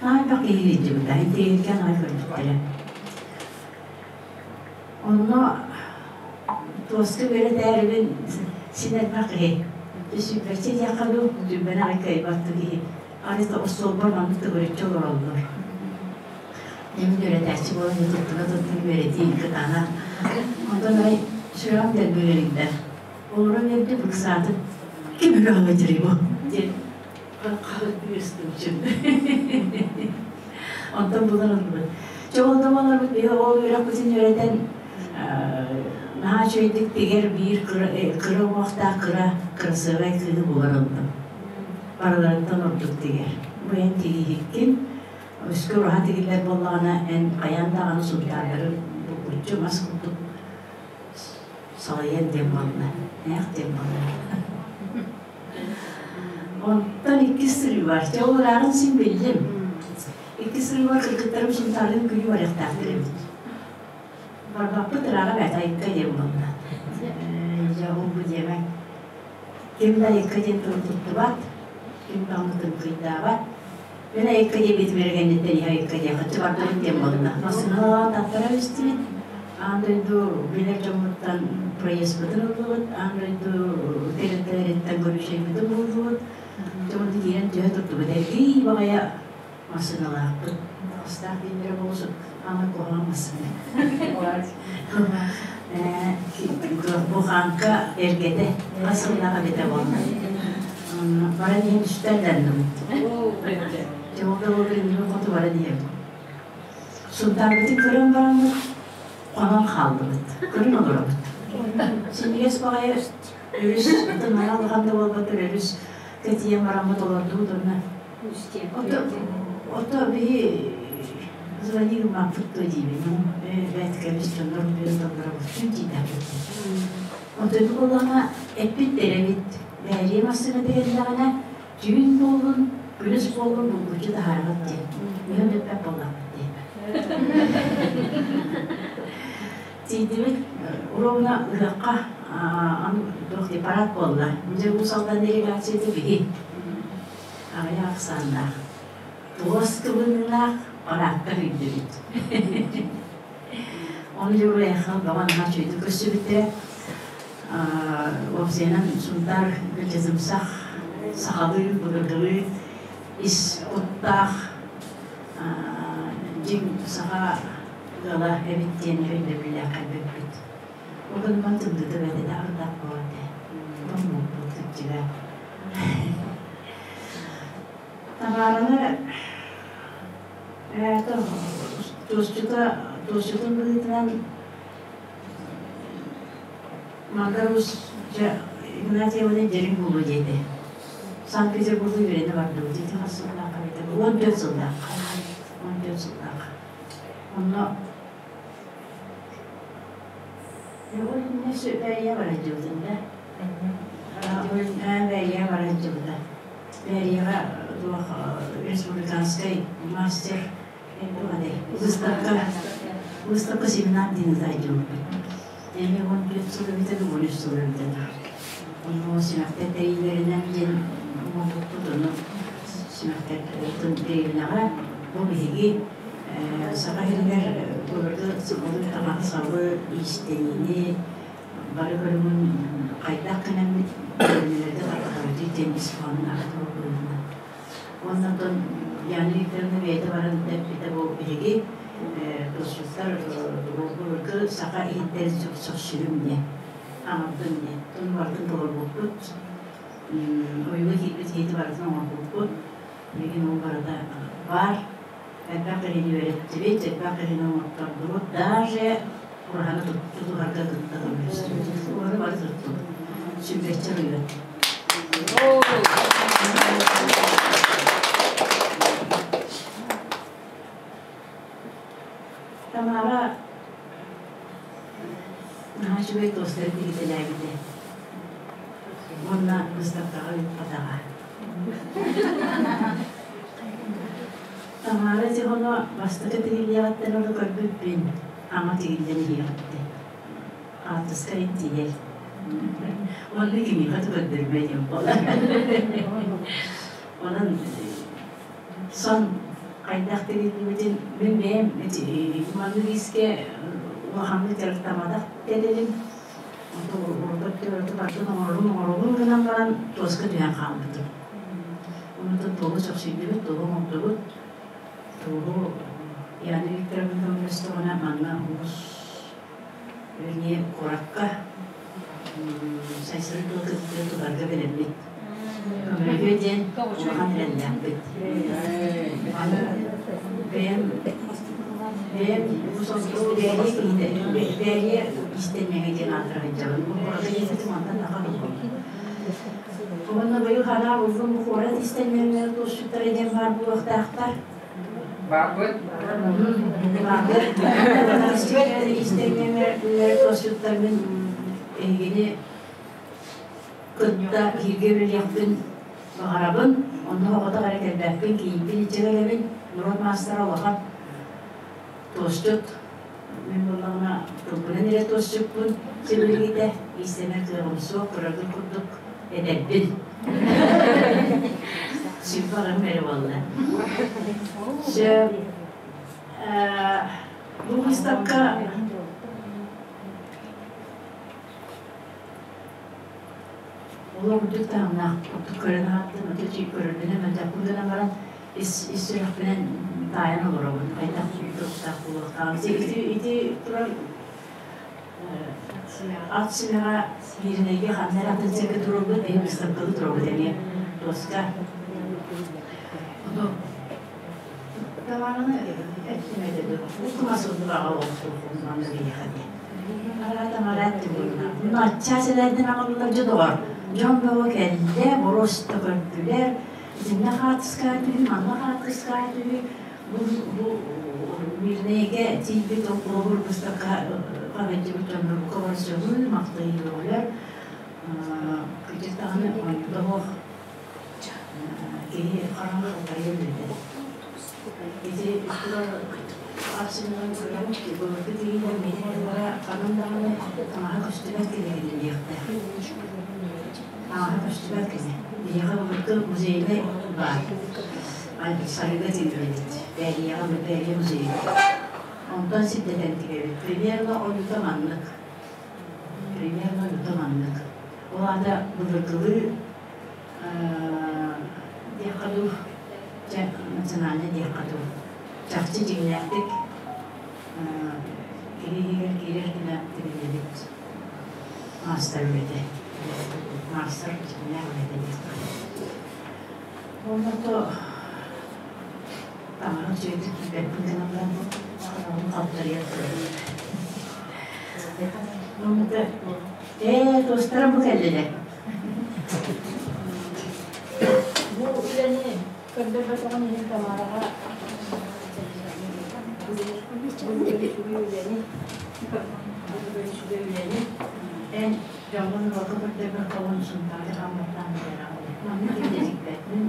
наайбах киһи илдьибитэ, интириэһиргээн аҕай көрбүттэрэ. Онно туоска үөрэтээрибин син элбэх киһи. Сүүрбэччэ диэххэ дуу, сүүрбэни аҕай кыайбаттыы киһи. Арыта остуолбар маннык төгүрүччү олороллор. Мин үөрэтээччи буолан туттуна туттун үөрэтии кытаанах. Онтон арай сүрэҕим дэлби үөрүйдэ. Олорон эрдэ ыксаатым. Ким өлөҕө бу диэн хаһыт үөстүм. Онтон булан ылбыт. Чэ ол да буоларбыт биһи ол үөрэхпитин үөрэтэн наһаа үчүгэйдик тигэр биир кыра уҥуохтаах кыра кырасыабай кыыһы булан ыллым. Барыларыттан ордук тигэр. Бу эн тигииһиккин, өскө ураһа тигиллэр буоллаҕына, эн хайаан даҕаны сунтаардары булгуччу мас курдук салайан диэн буолла, ээх диэн буолла. Онтон иккис сырыыбар, дьэ ол ырааҕын син биллим. Иккис сырыыбар кыргыттарым Сунтаардын күнү барыахтаахтар эбит. Барбаппыт ырааҕа бэрт айыкка диэн буолла. Дьэ ол бу диэмэ. Ким да айыкка диэн тылы туттубат. Ким даҕаны тыҥкыйдаабат. Мин айыкка диэбитим эрэ кэнниттэн иһэ айыкка диэххэ бардыбыт диэн буолла. Массыыналаан таттара истибит. Аан дойду билэр дьоммуттан проездпытын ыллыбыт, аан дойду тэрилтэлэриттэн көрүсэйбитин буллубут. Дьоммут киирэн түһэ турдубут. Эргий баҕайа массыыналаахпыт. Таҕыстаах дииллэрэ буолсу, аны куһаҕан массыына. Буханка эргэтэ хас сыллаах эбитэ буолла. Баран иһэн үстэллэннибит. Дьэ ол да буоллар иннибин хоту баран иһэбит. Сунтаарбытын көрөн бараммыт, хонон хааллыбыт. Көрөн олоробут. Синньигэс баҕайы өрүс, наһаа улахан да буолбатар өрүс кэтийэн бараммыт олордубут уонна Ото биһи звонил маппыт дуо диибин, бэт кэбис дьоннор бүөн тиийдэхпит. Онтон буоллаҕына эппит эбит, бээрийэ массыына дэһэллэҕинэ түүн буоллун, күнүс буоллун булгуччу таһаарабыт диэн. Үһүн эппэт буоллахпыт диэн. Тиийдибит, ровно ыһыахха туох парад буолла. Дьэ Уус Алдан делегацията биһи аҕыйах ахсааннаах, туос кыбыныылаах параакка күүрдүбүт. Ону дьоруойахха баҕа наһаа үчүгэйдик көрсүбүттэрэ. Уопсайынан Сунтаар кырдьытымсах, сахалыы, былыргылыы ис куттаах дьиҥ саха ыала эбит диэн өйдөбүллээх кэлбиппит. Ол гынан тымныыта бэйэтэ ардах буолар этэ. Тоҥмуппут кырдьыга. Тамараны туосчута туосчутун быһыытынан Мандар Уус дьэ Игнатьеваны дьэриҥ буолуо диэтэ. Санкт-Петербурга үөрэнэ бардыбыт. Ити хас сыллаахха эбитэ? 14 сыллаахха. 14 сыллаах. Онно ол иннинэ Бээрийэ барадьыбытын да. Бээрийэ барадьыбыта. Бээрийэҕэ туох республиканскай мастер выставка выставка семинар диэн ыытаайдьыбыппыт. Эми 14 сыл эбитэ да 13 сыл эбитэ да. Онно симэхтэр тэрийиилэринэн диэн оҥорбуппут, ону симэхтэр дэриэбинэҕэ бу биһиги Саха сиригэр былыргы сахалыы таҥаһы-сабы, иистэниини бары көрүҥүн хайдах гынаммыт дэриэбинэлэргэ тарҕатабытый диэн ис хоһоонун аҕата быһыытынан. Уонна оттон Яна Викторовна бэйэтэ баран эппитэ бу биһиги тосчуттар былыргы саха иһиттэрин сөхсүрүм диэн, аҥардым диэн. Тон барытын толорбуппут, ойууга киирбит киһити барытын оҥорбуппут. Билигин ол барыта баар. Элбэх киһини үөрэттибит, элбэх киһини оҥоттордубут. Даже ураһаны тутуһарга кытта көмөлөстүбүт. Ураһаны бары туттубут. Сүлбэччэ ыйыт. Тамара наһаа үчүгэй туостары тигитэлээбитэ. Уонна выставкаҕа ыыппатаҕа. Тамара Тихоно бастакы тигиллиэҕиттэн ыла көрбүппүн, ама тигиллэн иһиэҕиттэн. Хаартыска тиийэр. Уонна кимиэхэ да көрдөрбө диэн буолар. Онон сон хайдах тигиллибитин мин бэйэм маннык иискэ улаханнык дьарыктамматах тэрилим. Урут бардын оҥорорун оҥоробун гынан баран туоска түһэн хаалбытым. Онтон туоһу сөхсүйдүбүт, туоһу оҥордубут. Туоһу Яна Викторовна көмөлөстөҕүнэ манна улус вернее куоракка Сайсары тыл кытыы тутарга бэлэммит. Көмөлөһүө диэн улахан эрэллээхпит. Аны бэйэм бэйэм бээрийэ киһитэ бээрийэ иистэнньэҥэ диэн аатыра сылдьабын. Бу куоракка диэбитим онтон наха буллум. Уонна быйыл ханаа буллум бу куорат иистэнньэҥнэр туосчуттара диэн баар буолуохтаахтар. Баарбыт. Баарбыт. Иистэнньэҥнэр туосчуттар мин эһигини кытта бииргэ үлэлиэхпин баҕарабын. Онно оҕотох эрэ кэлбэппин, кийииппин илдьэ кэлэбин. Норуот маастара улахан туосчут. Мин буоллаҕына тылбынан эрэ туосчуппун сибилигитэ иистэнэр кыаҕым суох, кырагын курдук эдэрбин. Сүппэҕим эрэ буолла. Сөп. Бу выставка Олох үрдүк таһымнаах курдук көрөн аһаттым, аты көрөрбүнэн мэлдьэхпин гынан баран ис ис сүрэхпинэн таайан олоробун. Хайдах туруктаах буолуохтааҕын. Ити ити турар ат симэҕэ Мииринэйгэ ханна эрэ атын сиргэ туруорбут, эһи выставкалыы туруорбут эмиэ туоска. Ону Тамараны эттим этэ дуо? Уккума сылдыбаҕа олохсуоххун манна биһиэхэ диэн. Араа Тамара эттим буолуна. Муну аччаа сэлээрдэн аҕаллылар дьэ доҕор. Дьон бөҕө кэллэ, боруоста көрдүлэр. Итиннэ хаартыскаҕа түһүү, манна хаартыскаҕа түһүү. Бу бу Мирнэйгэ тиийбит олбур выставка хаһыйдыбыт дьоннорго бар сөҕүү, махтайыы Кырдьык даҕаны оонньоотоҕуох киһи хараҥа халтарыйан билбэт. Ити турар арсеналын көрөн, былыргы тириилэр миһин ханан даҕаны таҥаһа көстүбэт кини диэхтээх. Таҥаһа көстүбэт кини. Биһиэхэ былыргы музейнай баар. Сарыга тигиллибит. Бээрийэҕэ Бээрийэ музейа. Онтон сирдэтэн тигэбит. Примерно ойуута маннык. Примерно ойуута маннык. Ол аата былыргылыы диэххэ дуу, дьэ, национальнай диэххэ дуу. Чахчы дьиҥнээхтик киһи иһигэр киирэр гына тигиллибит маастар үлэтэ. Маастар дьиҥнээх үлэтэ диэххэ. Уонна то таҥара үчүгэйдик билбэппин гынан баран хараҕым халтарыйан турар. Ээ, туостарым бу кэллилэр. Бу үлэни көрдөрбөтөҕүн иһин Тамараҕа бу үлэни үчүгэй үлэни эн дьоҥҥун уруокка көрдөрбөккөҕүн Сунтаары хаамматтаан билэрэҕин. Маннык илдьириппэппин,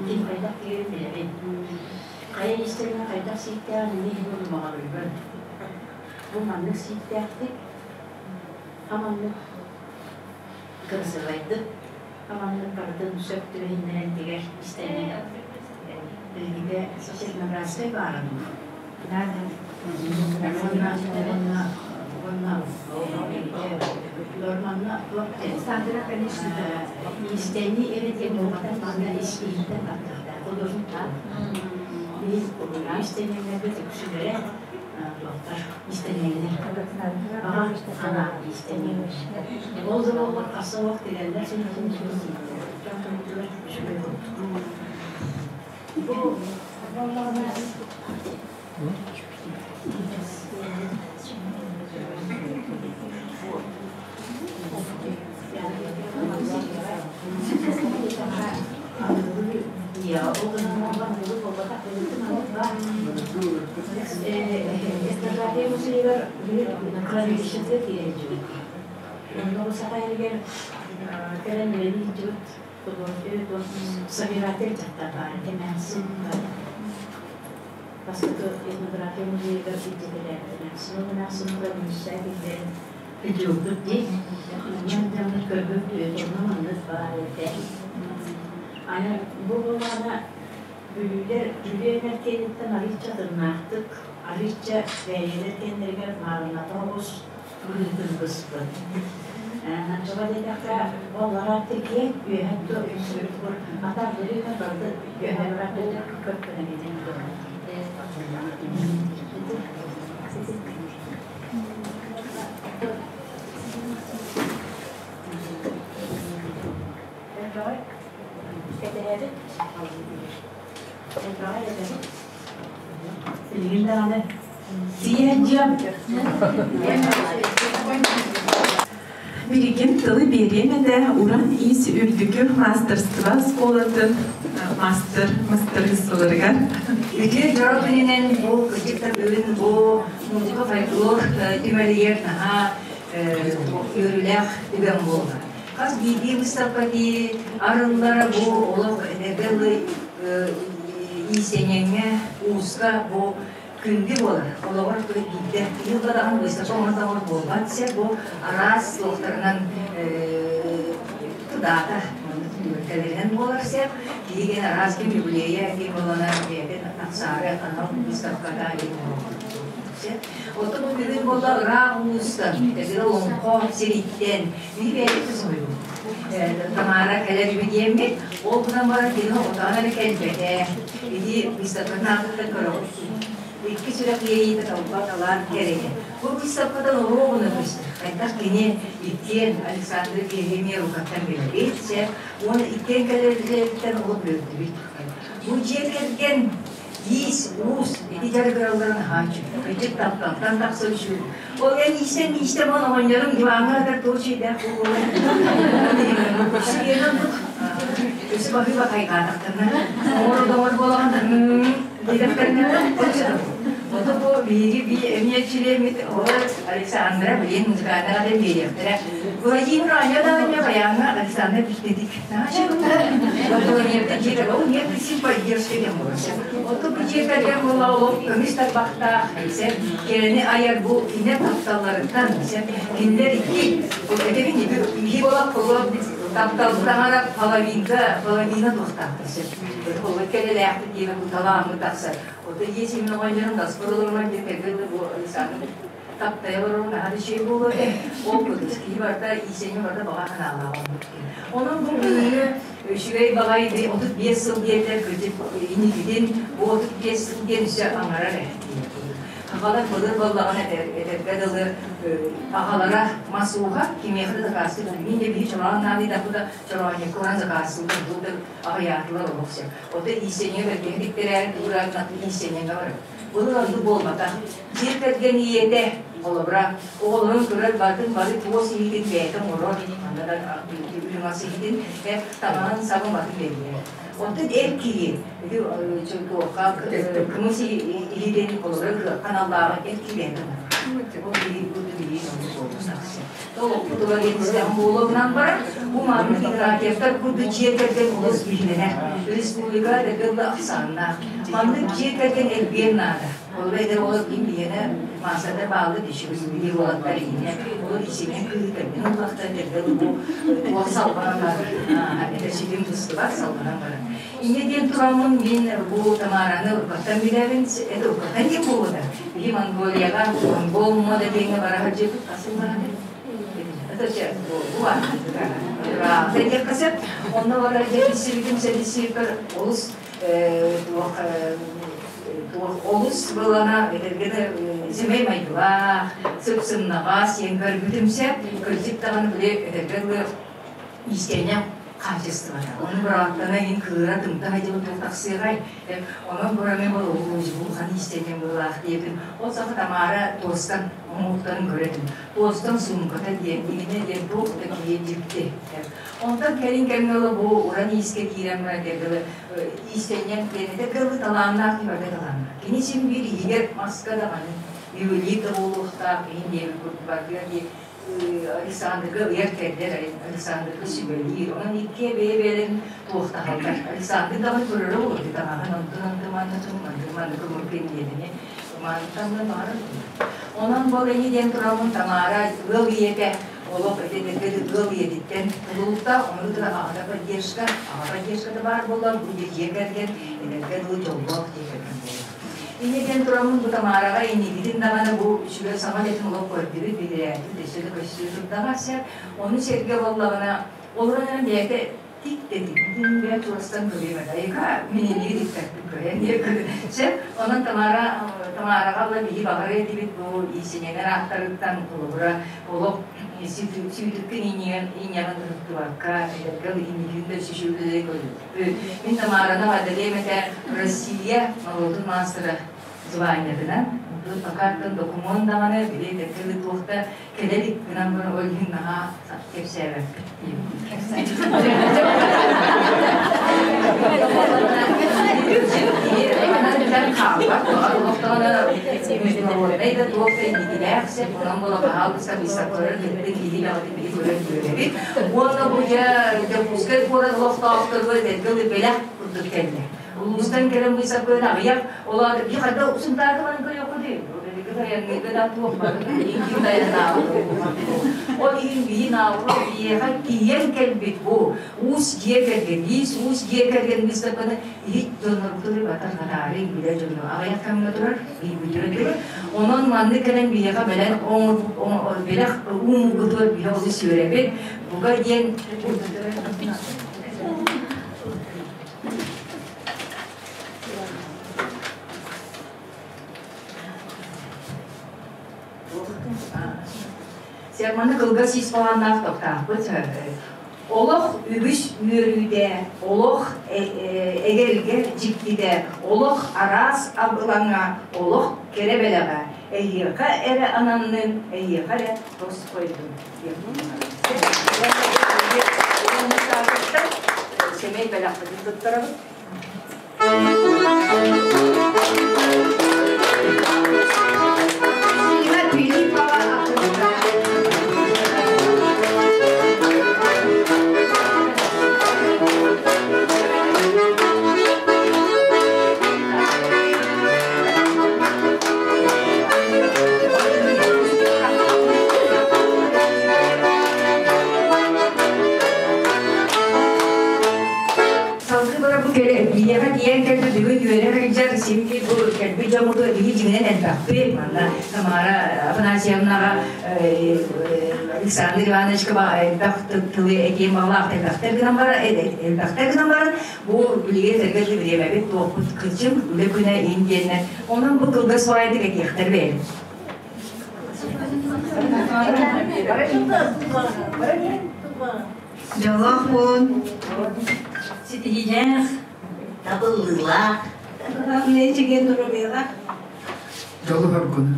ким хайдах тигэрин билэбин. Хайа истэринэ хайдах сииктээҕин эмиэ иһин удумаҕалыыбын. Бу маннык сииктээхтик, хаманнык кырасыабайдык, хаманнык барытын сөп түбэһиннэрэн тигэр истэни билгитэ Черноградскай баара дуу? Уонна уонна уонна манна туох иистэни эрэ диэн буолбатах манна ис иһиттэн баттахтаах художниктаах иистэнньэҥнэрбит үксүлэрэ туохтар иистэнньэҥнэр аҕа анаан иистэнньэҥ ол да буоллар хасса уох тигэллэр үчүгэй курдук бу буоллаҕына Этнография музейыгар хранилищетыгар киирэн Онно саха иһигэр кэлэн үлэлии сылдьыбыт собиратель дьахтар баар эмээхсин бастакы этнография музейыгар илдьитэлээбит эмээхсин. Ол эмээхсин хранилищеҕа киллэрэн илдьибиппит дии. Манна көрбүт онно маннык баар этэ. Аны бу буоллаҕына бүлүүлэр Бүлүү киэниттэн арыычча атыннаахтык, арыычча бэйэлэр киэннэригэр маарынната оҕус быһыытын быспыт. Тоҕо диэтэххэ, оллара тикиэ үөһэ атар быһыыта барыта үөһэ барар көппөнө кэтэн Кэтэһэбит. Элбэҕи этэбит. Билигин даҕаны тиийэн Билигин тылы биэриэм этэ Уран иис үрдүкү маастарыстыба оскуолатын мастер мастарыссыларыгар. Үтүө дьоро күнүнэн бу кырдьык да бүгүн бу музыка фольклор түмэлигэр наһаа үөрүүлээх түгэн буолла. Хас биирдии выставка дии арыллара бу олох энерге иисэньэҥҥэ, ууска бу күндү буолар. Олоҕор биирдэ ыйылла даҕаны выставка оҥордоҕор буолбат сэ бу араас туохтарынан даата маннык түмүккэ. тэрилтэлэринэн буолар сеп. Киһиген араас ким юбилейа ким болана бэйэтин тахсаары анал выставката Оттон бу бүгүн буолла ыраах улуустан, эбэтэр олоҥхо сириттэн, биһи бэйэбит да соһуйбут. Тамара кэлэр үһү диэммит, ол гынан баран кини отоон эрэ кэлбэтэ. Ити выставкатын аатыттан көрөҕүт. Икки сүрэх иэйиитэ талба талаан кэрэйэ. Бу выставкадан оруобуна көстөр. Хайдах кини иккиэн Александр Киһимиэ рукаттан билэбит, уонна иккиэн кэлэрбититтэн олох үөрдүбүт. Бу дьиэ кэргэн Иис, уус, ити дьарыгыралларын аһааччы. Кырдьык тапталтан тахсар үчүгэй. Ол эн иистэн иистэн он оҕонньоруҥ диваҥҥа ытар туох үчүгэйдээх буолуой? Өссө оннук. Өссө баһыыба хайҕаатахтарына, оҥорор доҕор буолаҕын диэтэхтэринэ, Ото бу биһиги би эмиэ чилиэммит оҕо Александра билин музыкальнай аҕатын биэриэхтэрэ. Владимир Аня даҕанньа баяҥҥа Александр Биккетик Көмүс тарбахтаах кэрэни айар бу кинилэр тапталларыттан кинилэр икки этэбин икки буолан таптал таҥара половинка половина туохтаахтар сөп ол кэлэлээхпит диэбэ бу талааммыт тахсар ото ийэ симин оҕонньорун даспар олоруман диэн кэргэн бу Александр таптайа олорорун наһаа үчүгэй буолуо этэ. Ол курдук киһи барыта иисэнньэ барыта баҕа санаалаах оннук. Онон бу бүгүҥҥү үчүгэй баҕайы 35 сыл диэтэр кырдьык инникитин бу 35 сыл диэн өссө аҥарар ээ. Хахалар былыр буоллаҕына этэргэ дылы аҕалара мас ууһа кимиэхэ да заказчыт мин де биһи чороон наадыйдахпыта чороонньукка баран заказчылар бу да аҕыйаатылар олох сөп. Ото иисэнньэ бэргэһэ тиктэрээри тугураан иисэнньэҥҥэ барар. Былыр оннук буолбатах. Дьиэ кэргэн ийэтэ, холобура, оҕолорун көрөр батын бары туос иһитин бэйэтэ оҥорор, манна да үрүҥ ас иһитин, таҥаһын сабын батын бэрийэр. Оттон эр киһи ити туохха кымыс иһитин холобура ыһыахха аналлааҕын эр киһи бэйэтэ оҥорор. Ол киһи бу билии оннук буолуохтаах. Толукпутугар иһистэх буолуонан баран, бу маннык Игнатьевтар курдук дьиэ кэргэн олус биһирэнэр. Республика эргэ ахсааннаах. Маннык дьиэ кэргэн элбиэн наада. Олор эдэр олор ким биһиэнэ маасада бааллы дишибис били уолаттар иһинэ олор исинэн кыһы кэргэн ыллахтар эргэ бу туох салҕанан барар этэ ситим быстыбат салҕанан барар. Инньэ диэн тураммын мин бу Тамараны уруккаттан билэбин, это уруккаттан диэн буолуода. Биһи Монголияҕа монгол мода диэҥҥэ бара сылдьыбыт хасым барады. Это че, бу ыраахта диэххэ сөп. Онно барар дьэ сэлисибитим олус олус былана этэргэ сэмэй майгылаах, сып-сымнаҕас, сиэн көрбүтүм сөп. Кырдьык даҕаны били этэргэ дылы иистэнньэҥ хаачыстыбата. Ону бырааттана иһин кыыра тымта хайдыбыт туох тахсыаҕай? Онон бураны улахан иистэнньэҥ быһыылаах диэбитим. Ол саха Тамара туостан оҥоһуктарын көрөтүм. Туостан суумката диэн, иҥинэ диэн туох да киһи дьикти. Онтон кэлин кэмҥэ ыла бу уран иискэ киирэн баран дьэргэлы иистэнньэҥ диэн этэргэ талааннаах киһи барыта талааннаах. Кини син биир иһигэр маска даҕаны ювелир да буолуохтаах, иһин диэбит курдук баргыа дии Александрга ыйар кэрдэр, Александрга сүбэлиир. Онон иккиэ бэйэ-бэйэлэрин туохтаһаллар. Александр даҕаны көрөрө буолуо таҥаһын онтун онтун манна тун маннык маннык ылымпын диэтини маантан баҕарар. Онон бол эни диэн тураммын Тамара ыал ийэтэ олох этинэргэ ыал ийэтиттэн тулулта, ону да аҕата поддержка, аҕа поддержката баар буолла, бу дьиэ кэргэн эдэргэ дылы дьоллоох дьиэ кэргэн буолла. Инньэ диэн тураммын бу Тамараҕа инникитин даҕаны бу үчүгэй саҥа үлэтин олох көрдүбүт, биһирээтибит, өссө да көстүү турдаҕа сөп. Ону сэргэ буоллаҕына, олорон эрэн бэйэтэ тик да тик, мин бэйэ чугастан көрүөм этэ. Айыка, мин инники тикпэппин көрөн диye сөп. Онон Тамара Тамараҕа була биһи баҕарар этибит бу иисинэнэр ааттарыттан холобура олох сүүтүккүн иинньэҕин ыһыктыбакка, эдэргэ инникитин да өссө үчүгэй көрүөхпүт. Мин Тамараны эҕэрдэлиэм этэ Россия норуотун маастара званиетынан. Пока докумуон даҕаны били тэттили туохта кэлэ илик гынан баран ол иһин наһаа кэпсээбэппит Международнай да туох да инникилээх сеп, онон буола баһаалыста быыстапкалары кытта киһи бэҕэтин били көрөн үөрэбит. Уонна бу дьэ Дьокуускай куорат олохтоохторугар этэргэ бэлэх курдук кэллэ. Улуустан кэлэн быыстапканы аҕыйах, ол аата биир хайда Сунтаарга баран көрүөххүтүй? Айанныырга да туох барытын иҥкин айаннаабыт. Ол иһин биһин аавро биһиэхэ тиийэн кэлбит бу уус дьиэ кэргэн, иис уус дьиэ кэргэн выставканы иһит дьоннорбутун батар хатаары билэ дьону аҕыйах кэмҥэ турар, биирбитигэр турар. Онон маннык кэлэн биһиэхэ бэлэн бэлэх ууммутугар биһи олус үөрэбит. Буга диэн Маны кылгас ис хоһоонноох тохтоохпут. Олох үгүс үөрүүтэ, олох эгэлгэ дьиктитэ, олох араас абылаҥа, олох кэрэ бэлэҕэ. Эһиэхэ эрэ ананнын, эһиэхэ эрэ тосхойдун. Сэмэй бэлэхпитин туттарабыт. Сина Филиппова атыыта. Салгыы бара бу кэлэ биһиэхэ тиийэн кэлбит бүгүн үөрэ сылдьар син бу кэлбит дьоммутугар биһи дьиҥинэн элбэхпит. Манна Тамара Афанасьевнаҕа Александр Ивановичка элбэх тылы этиэн баҕалаах элбэхтэр гынан баран элбэхтэр гынан баран бу билигин этэргэ бириэмэбит туохпут кырдьым үлэ күнэ иһин диэннэр онон бу кылгас баҕайытык этиэхтэр бэйэм. Дьоллоох буолун. Ситиһиилээх, табыллыылаах. Чиген доруобуйалаах. Дьолу хоргун.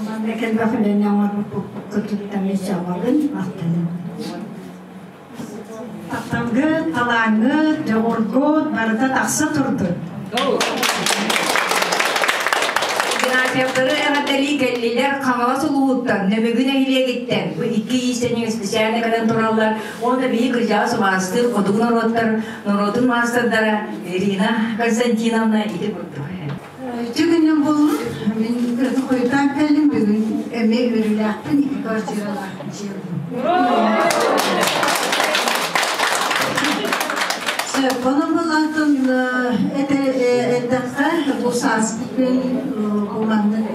Манна кэлбэх үлэни оҥорбуппуккутуттан сөҕөбүн, махтанабын. Тапталгыт, талааҥҥыт, дьоҕургут барыта тахса турдун. Игнатьевтары эҕэрдэлии кэллилэр Хаҥалас улууһуттан, Нөмүгү нэһилиэгиттэн бу икки иистэнньэҥ специально кэлэн тураллар. Уонна биһи кырдьаҕас убаастыыр хотугу норуоттар норуотун маастардара Ирина Константиновна ити курдук. Үтү күнүм буллум. Мин хойутаан кэллим. Бүгүн эмиэ үөрүүлээхпин икки квартиралаах дьиэ Сөп, онон булантын эттэххэ, бу сааскы күн бу маннык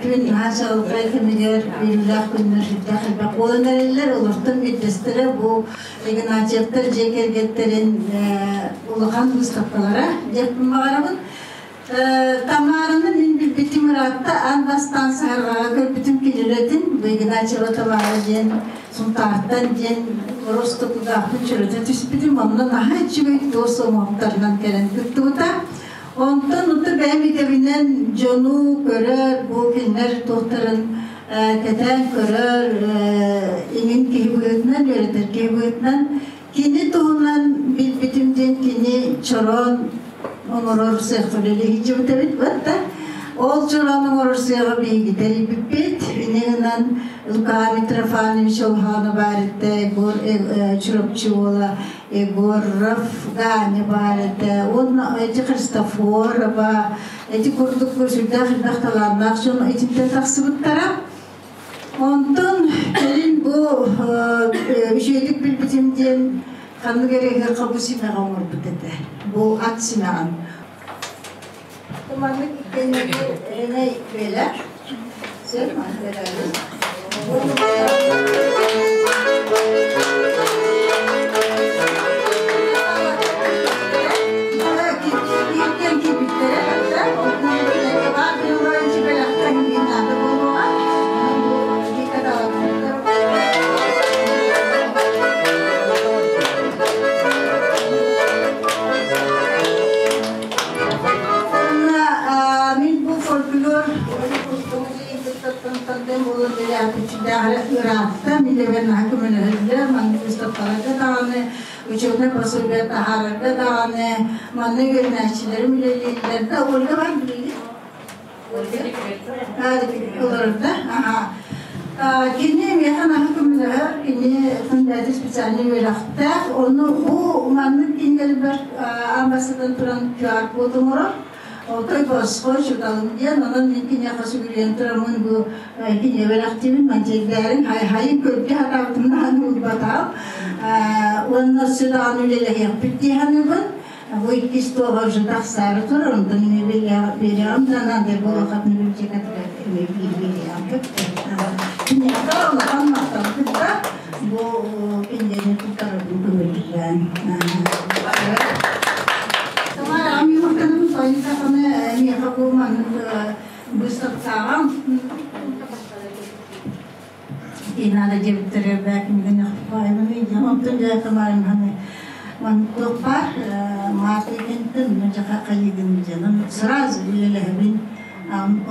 күн наһаа чаҕылхай кэмигэр үөрүүлээх күннэр сүрдээх элбэх буолан эрэллэр. Олортон биирдэстэрэ бу Игнатьевтар дьиэ кэргэттэрин улахан выставкалара диэхпин баҕарабын. Тамараны мин билбитим ыраатта, аан бастаан саһарҕаҕа көрбүтүм кинилэтин, бу Игнатьева Тамара диэн Сунтаартан диэн Ростокудаахпын чөрөтө түспүтүм, онно наһаа үчүгэй туос омоһуктарынан кэлэн кыттыбыта. Онтон ута бэйэм идэбинэн дьону көрөр, бу кинилэр туохтарын кэтээн көрөр, иҥин киһи быһыытынан, үөрэтэр киһи быһыытынан кини туһунан билбитим диэн кини чороон оҥорор сыахха үлэлии сылдьыбыт эбит да ол чороон оҥорор сыаҕы биһиги тэрийбиппит ини гынан Лука Митрофанович Олхаана баар этэ Егор Чурапчы уола Егоров Ганя баар этэ уонна эти Христофорова эти курдук сүрдээх элбэх талааннаах дьон итинтэн тахсыбыттара. Онтон кэлин бу үчүгэйдик билбитим диэн ханнык эрэ ыһыахха бу симэҕи оҥорбут этэ. Бу ат симэҕин. Маннык иккеннэги эрэнэй бэлэх. Сөп, маннык Мин бу фольклор ыраатта, мин эбэн наһаа көмөлөһөллөр, маннык выставкаларга даҕаны, учебнай пособие таһаарарга даҕаны, манна үөрэнээччилэрим үлэлииллэр да, Ольга бар билигин? Ольга? да, аха. Кини миэхэ наһаа көмөлөһөр, кини бэйэтэ специальный үөрэхтээх, ону бу маннык кинилэрбэр аан бастатан туран QR-код оҥорор. Отой босхо учууталым диэн, онон мин киниэхэ сүгүрүйэн тураммын бу кинигэ бэлэхтиибин, мантиэрдээрин хайын көргө сатаабытым наһаа уурбатаҕым. Уонна өссө даҕаны үлэлэһиэхпит дии саныыбын. Бу иккис туоҕа уже тахсаары турар, онтон эмиэ биэриэҕим да наада буолуохатын библиотекатыгар эмиэ биир биэриэҕим. Киниэхэ улахан махтал кытта бу кинигэни туттарарбын көҥүллээн. Миэхэ бу маннык быыстапкаҕа и надо диэбиттэрэ бээкимигин онтон дьэ тамарымханы ман туох баар маатыгынтын мадьаха хайыгын дьанан сразу үлэлэһэбин.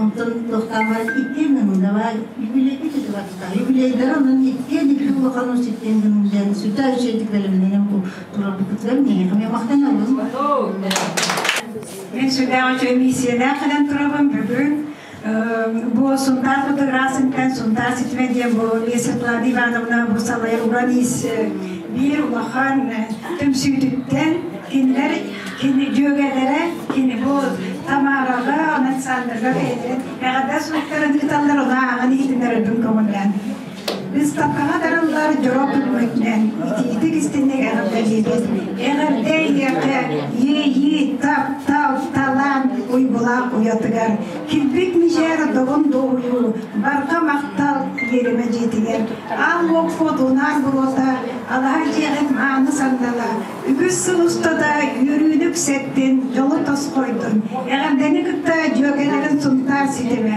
Онтон туохтаамар иккиэн давай юбилейге кетип юбилейдер онон иккиэн икки улахан уситтен гынын сүтэ үчөйдик бэлэмненен бу турарбыкытыгар миэхэ махтанабын. Мен сүрдээх үчүгэй миссиялаах кэлэн турабын бүгүн. Бу Сунтаар фотографиятын Сунтаар ситимэ диэн бу Светлана Ивановна бу салайар уран иис биир улахан түмсүүтүттэн кинилэр кини дьүөгэлэрэ кини бу Тамараҕа, Александрга бэйэлэрин эҕэрдэ суруктарын ыыталлар, ону ааҕан иһитиннэрэрбин көҥүллээн. Выставкаҕа дарыллар дьоро күммүтүнэн итиитик истинник эҕэрдэлиибит. Эҕэрдэ эйиэхэ иэйии, таптал, талаан уйгулаах уйатыгар. Килбик мичээр добун дуоһуйуу, барҕа махтал иэримэ дьиэтигэр. Аал уокку дунаар буруота, алаһа дьиэҕит мааны сандала, үгүс сыл устата үөрүүнү үксэттин, дьолу тосхойдун. Эҕэрдэни кытта дьүөгэлэрин Сунтаар ситимэ.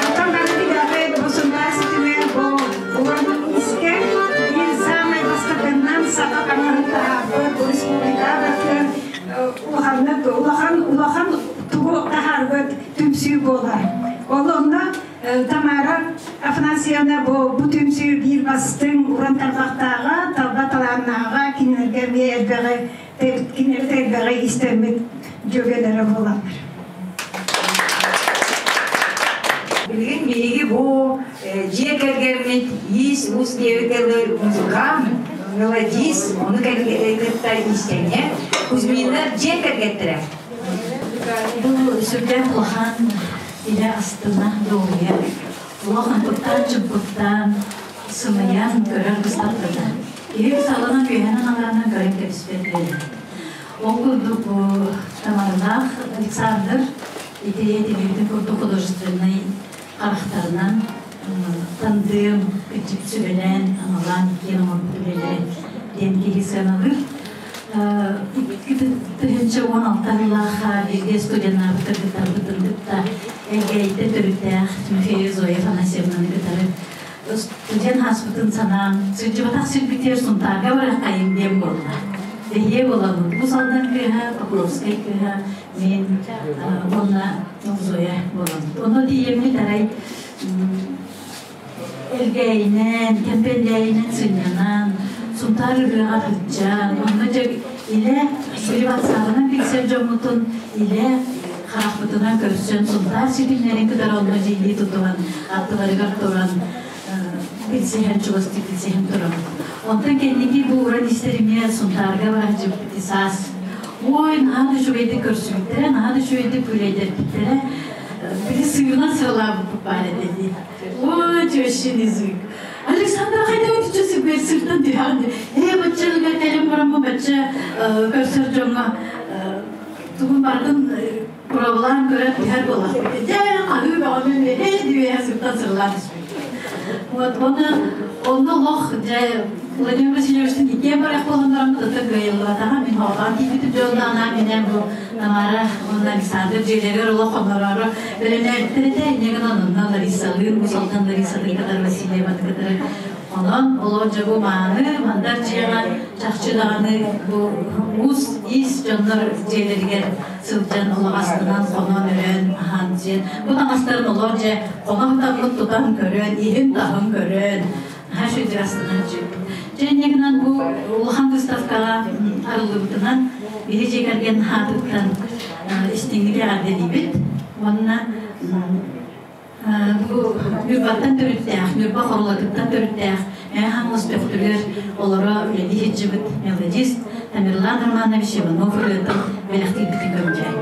Оттон бары билэҕит, бу Сунтаар ситимэ бу уран искэ биир саамай бастакыннан саха таҥаһын таһаарбыт бу республика улаханнык улахан улахан тугу таһаарбыт түмсүү буолар. Ол онно Тамара Афанасьевна бу түмсүү биир бастыҥ уран тарбахтааҕа, талба талааннааҕа, кинилэргэ эмиэ элбэҕи кинилэргэ элбэҕи истэммит дьүөгэлэрэ буолаллар. Билигин биһиги бу дьиэ кэргэммит иис-уус диэбит музыкант, мелодист, ону кытта иистэнньэ Кузьминнар дьиэ кэргэттэрэ. Бу сүрдээх улахан илэ астына дуоһуйа, улахан чымпыктаан, сымыйан көрөр быыстапката. Киһи саланан үөһэнэн аларанан көрөн кэбиспэт бэйэ. Ол курдук бу Тамаралаах Александр ити этилибитин курдук художественнай харахтарынан тандыым кырдьык сүбэлээн, аналаан киэн оҥорбут үлэлэрэ диэн киһи сыаналыыр. 2016 сыллаахха бииргэ студеннаабыт кыргыттарбытын кытта Элгээйитэ төрүттээх Тимофеева Зоя Афанасьевнаны кытары студент ааспытын санаан, сылдьыбатах сирбитигэр Сунтаарга барыаххайын диэн буолла. Бэһиэ буоламмыт. Бу Салдан кыыһа, Покровскай кыыһа, мин уонна Зоя буоламмыт. Онно тиийэммит арай Элгээйинэн, Кэмпэндээйинэн сынньанан, Сунтаар ырыаҕа сылдьан, онно дьэ илэ приватсаабынан билсэр дьоммутун илэ харахпытынан көрсөн, Сунтаар ситимнэрин кытары онно дьиэлии тутуһан, аттыларыгар туран билсиһэн, чугастык билсиһэн турабыт. Онтон кэнники бу уран истэримиэ Сунтаарга баран саас. Ой, наһаа да үчүгэйдик көрсүбүттэрэ, наһаа да үчүгэйдик күлэйдэрбиттэрэ. Били сыынан сыалаабыппыт баар этэ дии. Ой, тещин язык. Александр хайда өтүччө сыппер сыртан түһэҕин. Ээ, баччалыгар кэлэн бараммын бачча көрсөр дьоҥҥо тугун бардын пробалаан көрөн түһэр буоллахпыт. Дьэ, хаһыы бөҕөнү үөһээ үөһэ сыртан сырылаан түспүт. Вот, оны онно олох дьэ Владимир Васильевичтын иккиэн барах буолан ытык кыайыллыбатаҕа мин хоҕоон тиийбитим дьоннаанаа минэн бу Тамара уонна Александр дьиэлэригэр олох хоннороору бэлэмнээбиттэр этэ. Инньэ гынан онно Ларисалыын, бу Салдан Ларисатын кытары Васильеваны кытары онон олох дьэ бу мааны мандар дьиэҕэ чахчы даҕаны бу уус иис дьоннор дьиэлэригэр сылдьан олох астынан хонон өрөөн аһаан дьиэн бу таҥастарын олох дьэ хонох таммыт тутан көрөн иһин таһын көрөн наһаа үчүгэй астынан дьиэбит. Дьэ инньэ гынан бу улахан выставкаҕа арыллыбытынан биһи дьиэ кэргэн аатыттан истиҥник эҕэрдэлиибит уонна Бу Ньурбаттан төрүттээх, Ньурба Хорулатыттан төрүттээх Мэҥэ Хаҥалас Төхтүрүгэр олоро үлэлии сылдьыбыт мелодист Тамерлан Романович Иванов ырыатын бэлэхтиирбитин көҥүллээн.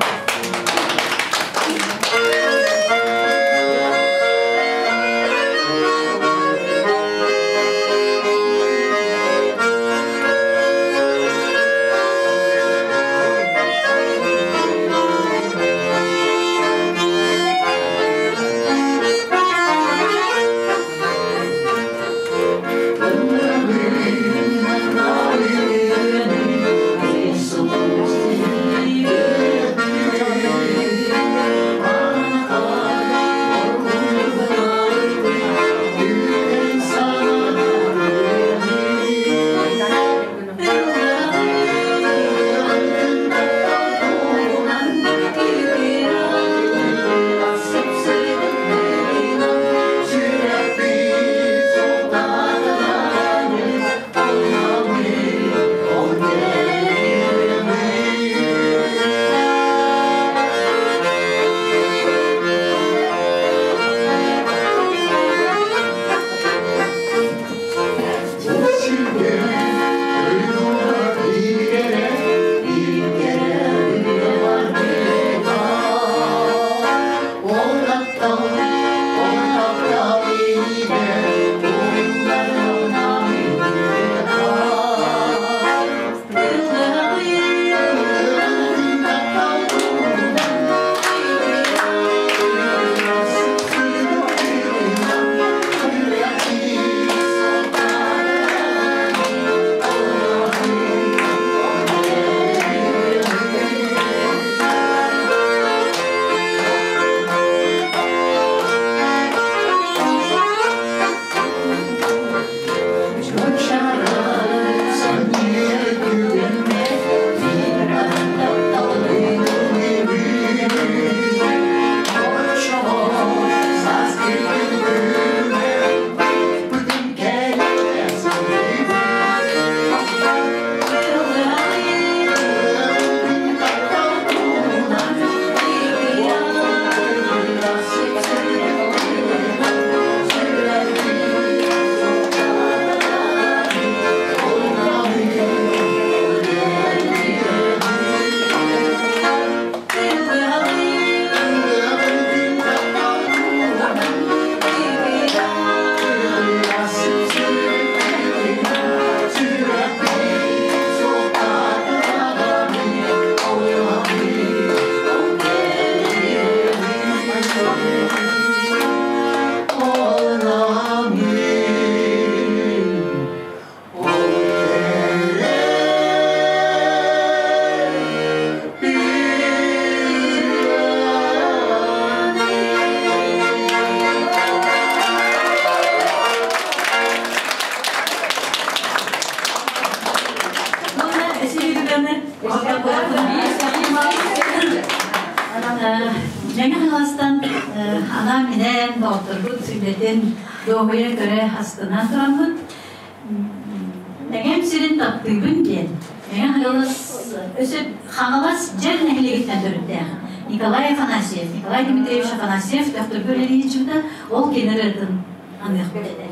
Мэҥэ Хаҥаластан анаан-минээн доҕотторбут үлэтин дуоһуйа көрө астынан тураммыт Мэҥэм сирин таптыыбын диэн Мэҥэ Хаҥалас өссө Хаҥалас Дьэр нэһилиэгиттэн төрүттээх Николай Афанасьев, Николай Дмитриевич Афанасьев Төхтүргэ үлэлии сылдьыбыта, ол кини ырыатын аныахпыт этэ.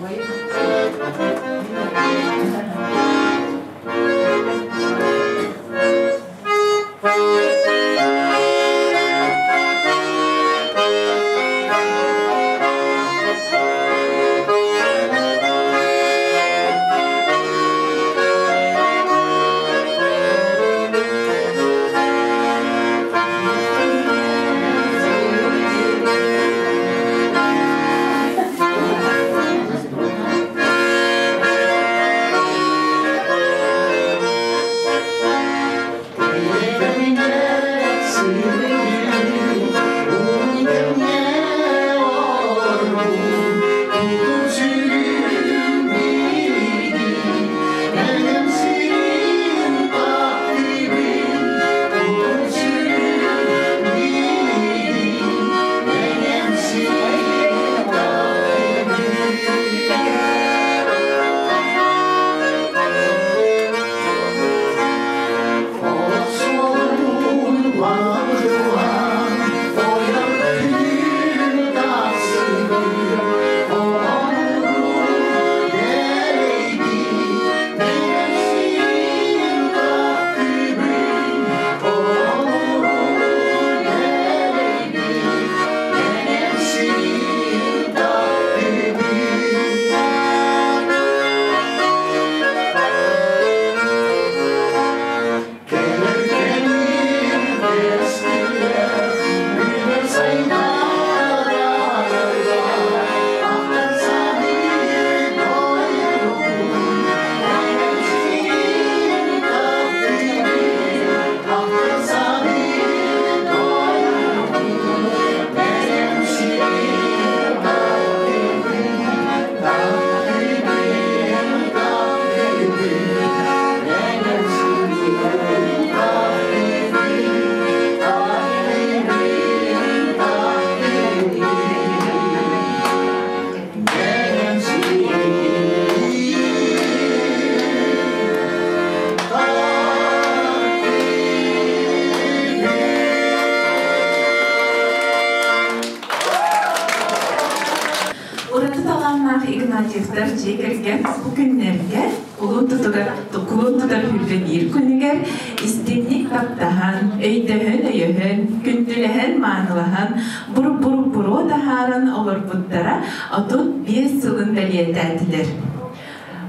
Талааннаах Игнатьевтар дьиэ кэргэн бу күннэргэ кулун тутугар кулун тутар үрдэнир күнүгэр истиҥник таптаһан, өйдөһөн-өйөһөн, күндүлэһэн-маанылаһан, буруп-буруп-буруо таһааран олорбуттара 35 сылын бэлиэтээтилэр.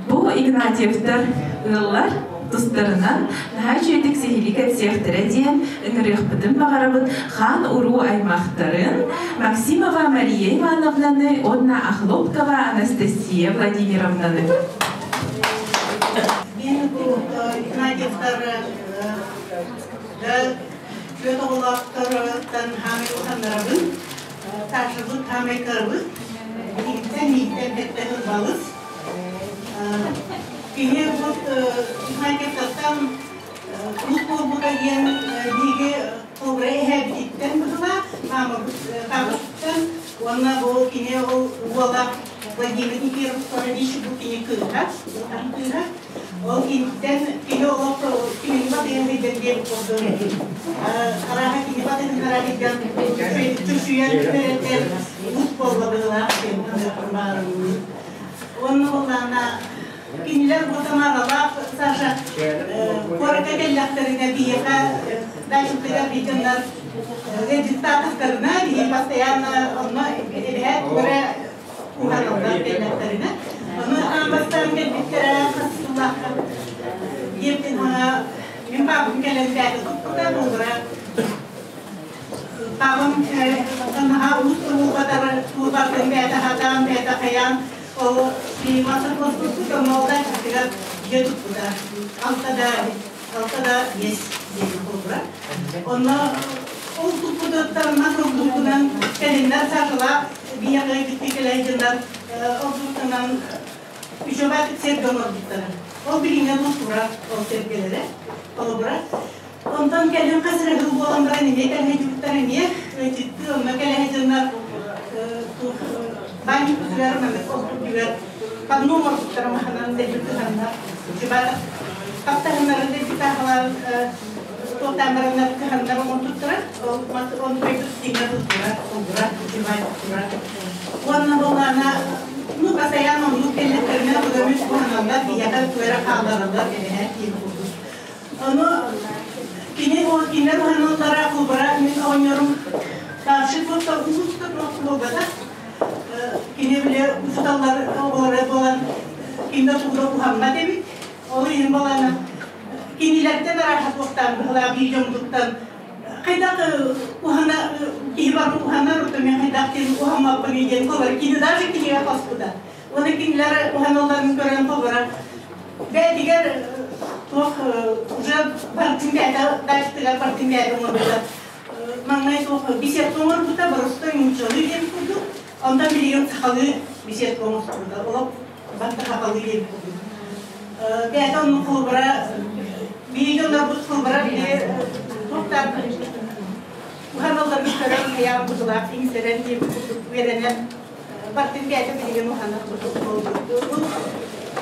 Бу Игнатьевтар ыаллар тустарынан наһаа үчүгэйдик сиһилии кэпсиэхтэрэ диэн ыҥырыахпытын баҕарабыт хаан уруу аймахтарын Максимова Мария Ивановнаны уонна Охлопкова Анастасия Владимировнаны. Мин бу Игнатьевтар түөрт оҕолоохторуттан хаамай улаханнарабын. Сашабыт хаамай кырабыт. Биһигиттэн мииттэн бэттэн ылбалыс. Киһи бу Игнатьевтартан туус буолбута диэн биһиги холобура эһээбититтэн быһыылаах, маамабыттан уонна бу кини ол уола Владимир Никифорович бу кини кыыһа, улахан кыыһа. Ол киниттэн кини олох кинини батыһан сылдьан диэн курдук арааһа кини батыһыннара сылдьан түсүйэн үөрэтэн уус буолла быһыылаах диэн баарыммыт. Уонна буоллаҕына кинилэр бу Тамаралаах Саша куоракка кэллэхтэринэ биһиэхэ дачатыгар биитэннэр ыалдьыттаатахтарына биһи постоянно онно эбэһээт көрө уһаналлар кэллэхтэринэ ону аан бастаан кэлбиттэрэ хас сыллаахха диэбитин хаҥа мин паапам кэлэн бээтэ туппута буолара Паапам наһаа уус туһугатар туурбаттан бээтэ хатаан бээтэ хайаан ол мастер-класс онно дачатыгар дьиэ туппута алта да биэс диэн холбура онно ол туппутуттан мас ордуккунан кэлиннэр Сашалаах биһиэхэ кытты кэлэйдиннэр ордуктанан үчүгэйдик сэргэ оҥорбуттара. Ол билиҥҥэ тустура ол сэргэлэрэ холобура. Онтон кэлин хас эрэ сыл буолан баран эмиэ кэлэһэ эмиэ ыалдьыттыы онно кэлэһэ дьоннор баанньыкпытыгар маннык олбутугар панно оҥорбуттара маханан дэлби кыһаннар таптаһыннарын дэлби таахалаан туохтаан бараннар кыһаннар оҥорбуттара ол онтукайбыт тиҥэ туттура олбура туттура уонна буоллаана ну постоянно оннук кэллэхтэринэ тугамүс куһаналлар биһиэхэ туора хааллараллар эбэһээт диэн курдук. Ону кини ол кинилэр уһаналлара кулбара мин оҕонньорум старший туохта уус да туох буолбатах. Кини бile учуталлар оҕолоро буолан кинилэр тугу уһаммат эбит. Ол иһин буолана кинилэртэн арааһа туохтаан быһылаах биир дьоммуттан хайдах уһана киһи бар уһанар мен хайдах диэн уһаммаппын диэн холор кини даже кинигэ хоспута. Оны кинилэр уһаналларын көрөн холбора бээтигэр туох уже бартын бээтэ дачтыгар бартын бээтэ оҥорбута. Маҥнай туох беседка оҥорбута боростой нууччалыы диэн курдук. Онтон билигин сахалыы беседка оҥостубута. Олох барта сахалыы диэн курдук. Бээтэ оннук холобура биһиги дьоннорбут холобура били туохтаах уһаналларын көрөн хайаан бутулаах иҥсэрэн диэн курдук үөрэнэн бартын бээтэ билигин уһанар курдук буолбут.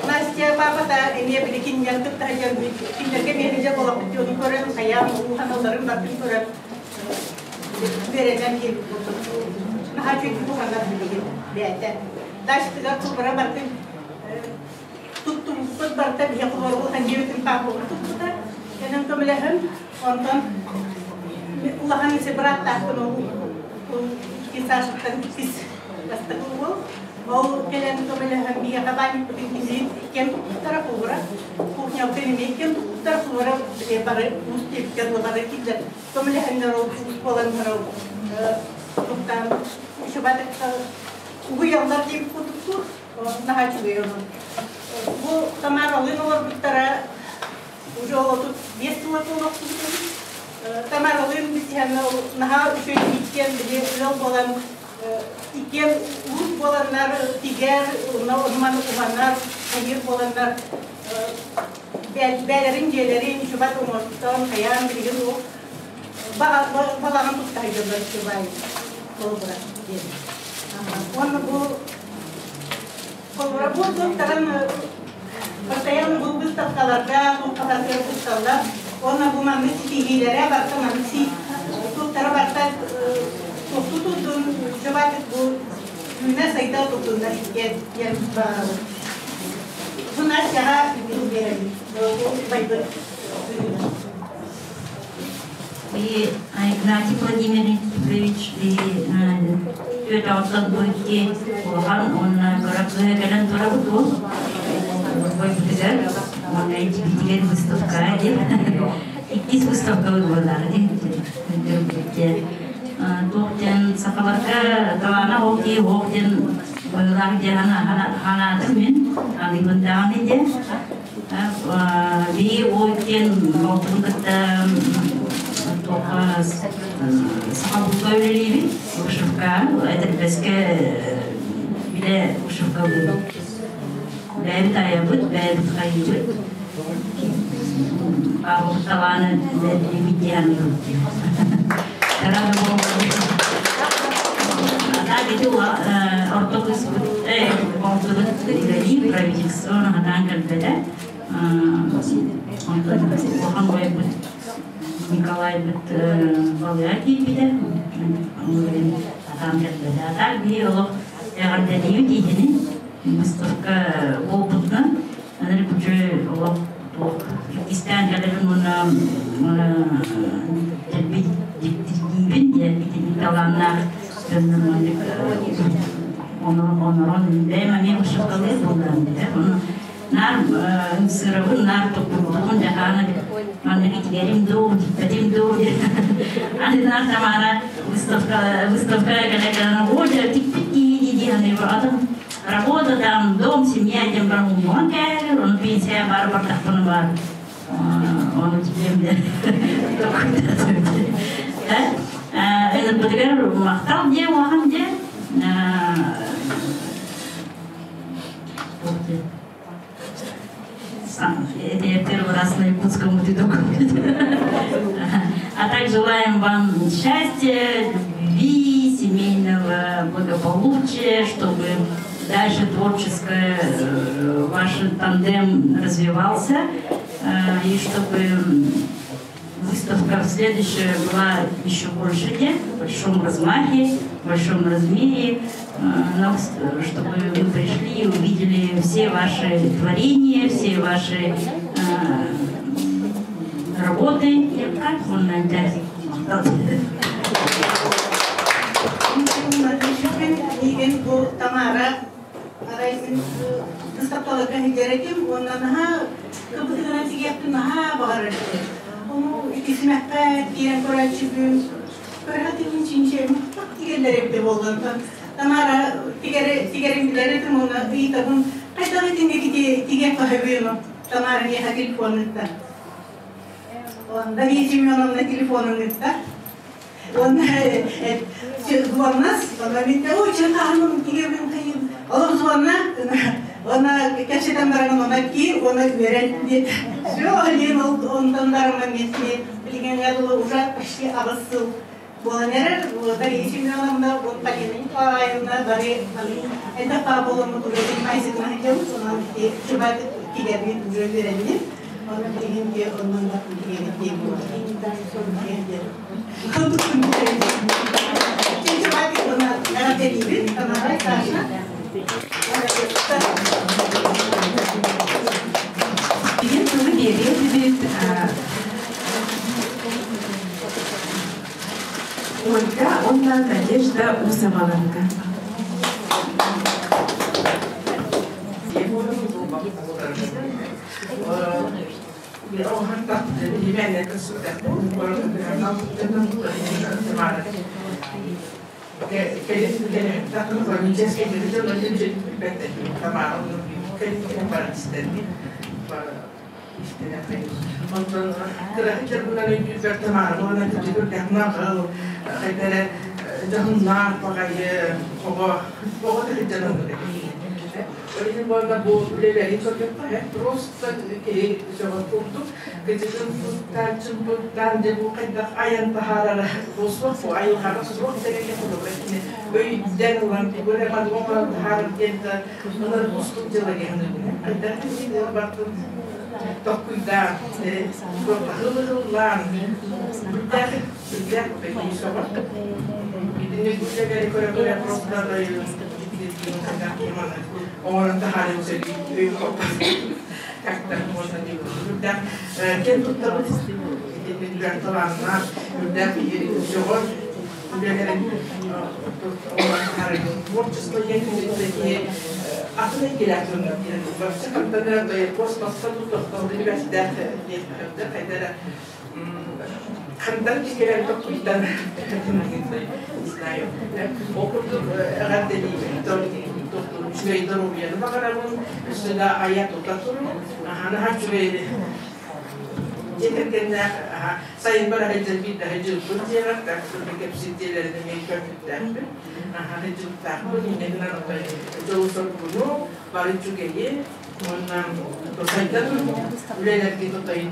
Настя папата эмиэ били кинилэр кытта сылдьан кинилэргэ эмиэ сылдьан олохпут дьону көрөн хайаан уһаналларын бартын көрөн үөрэнэн диэбит курдук наһаа үчүгэй уһанар билигин бээтэ. Дачатыгар кулбара бартын туттубуппут барыта биһи холоругу диэбитин папабыт туппута. Кэнэн көмөлөһөн онтон улахан isi бырааттаахпын ол Сашаттан иккис бастакы уол. Ол кэлэн көмөлөһөн биһиэхэ баанньыкпытын кизин иккиэн туппуттара кулура. Кухнябытын эмиэ иккиэн туппуттара кулура бары уус диэбиттэр бары киллэр көмөлөһөннөр ол уус буоланнар ол туттаан үчүгэй угуйаллар диэбит курдук наһаа үчүгэй онон. Бу Тамаралыын олорбуттара уже ол 35 сыла туолохтубут. Тамаралыын билсиһэн наһаа үчүгэй иккиэн били ыал буолан иккиэн уус буоланнар тигэр онуман уһанар хайыр буоланнар бээлэрин дьиэлэрин үчүгэй оҥостон хайаан билигин ол балаҕан туттайдылар үчүгэй холобура диэн. Уонна бу холобура бу туттаран постоянно бу выставкаларга туоххатарга тутталлар. Уонна бу маннык ситиһиилэрэ барыта маннык туттара барыта туохту туттун үчүгэй бу үүнэ Үүнэ-сайда турдуннар диэн баҕарабын. Бу Настяҕа тыл биэрэбин. Убайбыт И Игнатий Владимирович түөтөҕүттэн бу икки улахан уонна кыра кыыһа кэлэн турабыт ол бойбутугар уонна иччибитигэр выставка диэн иккис выставкабыт буоллаҕа дии туох диэн сахаларга талаана ол дии оһох диэн быһыылаах диэн ханаатым мин аныыбын даҕаны диэн Бии ол диэн балтыбын кытта туохха сахалыыга үлэлиибин вышивка этэрбэскэ билэ вышивкалыыбын бэйэбит айабыт бэйэбит хайыыбыт Павлов талааны бэйэбит диэн Орто кыыспыт балтыбыт үлэлиир правительство ханаан кэлбэтэ. Онтон улахан убайбыт Николайбыт балыга киирбитэ. Атаан кэлбэтэ. А так биһи олох эҕэрдэлиибит иитини выставка буолбутунан анары күчү олох туох иккистээн кэлэрин уонна дэлби дьиктиргиибин диэн итинник талааннаах дьоннор маннык онорон бэйэм эмиэ вышивкалыыр буоллаҕым дии ону наар ымсыырабын наар туппуттубун дьаһаана маннык итигэрим дуу типпэтим дуу аны наар Тамара выставка выставка кэлэ кэлэн оо дьэ тикпит дии дии дии саныыбын атын работа там дом семья диэн баран умнуган кээлэр ону пенсия баар бардахпына баар ону тиийэм ынырбытыгар махтал диэ улахан диэ Это я первый раз на якутском документе. А так желаем вам счастья, любви, семейного благополучия, чтобы дальше творческое ваш тандем развивался, и чтобы выставка следующая была еще больше, в большом размахе, в большом размере, чтобы вы пришли и увидели все ваши творения, все ваши работы. Как он Миигин бу Тамара арай мин выставкаларга сылдьар уонна наһаа кыбытыгынан тигиэхпин наһаа баҕарар этим. Ону иккисимэххэ киирэн көрөөччүбүн көрө чинчиэм тигэллэр эбитэ буоллун. Тамара тигэрин билэр этим уонна ыйытабын хайдах итинник тигиэх көһөбүөн Тамара миэхэ телефон ыытта. Дарья Семеновна телефонун ыытта. Уонна звоннас, онно мин ой, чахаһым тигебин хайым. Олох звонна, она кэпсэтэн баран она ки, она үөрэн диэт. Все, диэн онтон бараман месте билигин уже почти аҕыс сыл буолан эрэр. Дарья Семеновна, вот Полина Николаевна, бары это паболому уже занимайся на делу, онон чубат тигербин уже үөрэнним. Онон билигин де оннон да тигербин диэн Билигин тылы биэриэ этибит Ольга уонна Надежда Усоваларга. Просто киһи сөҕөр курдук кыдьыгын туттан чымпыттан дьэ бу хайдах айан таһаарара суох бу айылҕаҕа суох тэрилэ холобура кини өйдөн ылан тугу эрэ маннык оҥорон таһаарар диэн да ылар устук дьыала диэн хайдах кини бартын токкуйдаан ыллаан сүрдээх сүрдээх сөҕөр итинник үлэлэри көрө көрө просто Хайдах киманы оҥорон таһаарыан сөбүй өй хоппот. Как-то можно не үрдэх кен туттабыт итиннилэр талааннаах үрдэх киһи сөҕөр үлэлэрин оҥорон таһаарыан творчество диэн киһи атын эйгэлээх дьоннор диэн вообще хантан эрэ космоска тутуохтан билбэстээх диэн хайда эрэ хантан кикерен токкуйтан не знаю. Ол курдук эҕэрдэлиибин үчүгэй доруобуйаны баҕарабын, өссө да айа тута турун, наһаа үчүгэй дьиэ кэргэннээх сайын бара сылдьан биирдэ сылдьыбыппын дьиэҕэр, так кэпсиир дьиэлэрин эмиэ көрбүттээхпин, наһаа сылдьыбыттаахпын, инньэ гынан дьолу соргуну, бары үчүгэйи уонна сайдан үлэлэргэ тутайын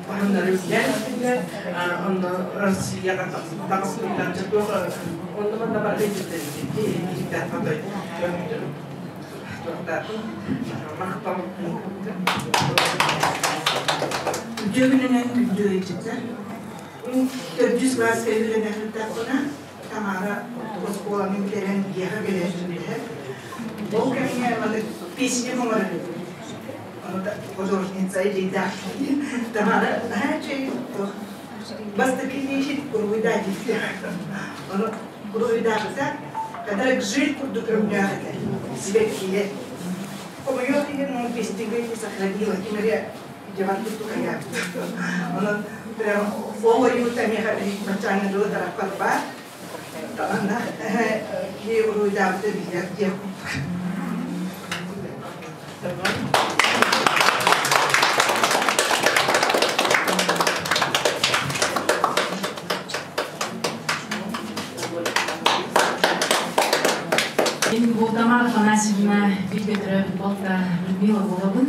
таһымнары үрдээн истиннэр, онно Россияҕа таҕыспыттар туох онно манна бары киһиттэр хотой махтал. Үтүө күнүнэн күндү ыалдьыттар. Төрдүс класска үөрэнэхтахпына Тамара оскуоланы бүтэрэн биһиэхэ кэлэ сылдьар. Ол кэмҥэ маны песня оҥорор художница илиитэ. Тамара наһаа үчүгэй бастакы илиишит уруһуйдаа диир. Ону уруһуйдаабыта который гжель курдук өҥнөөх этэ, сибэккилэр. Хомойуох иһин он пестигэ не сохранила, ким эрэ дьабар курдук айаабыт. Онон прям ол ойуута миэхэ баччааҥҥа дылы тараппар баар. Таланнаах киһи уруһуйдаабыта биллэр диэх курдук. Мин бу Тамара Афанасьевна бииргэ төрөөбүт балта Людмила буолабын.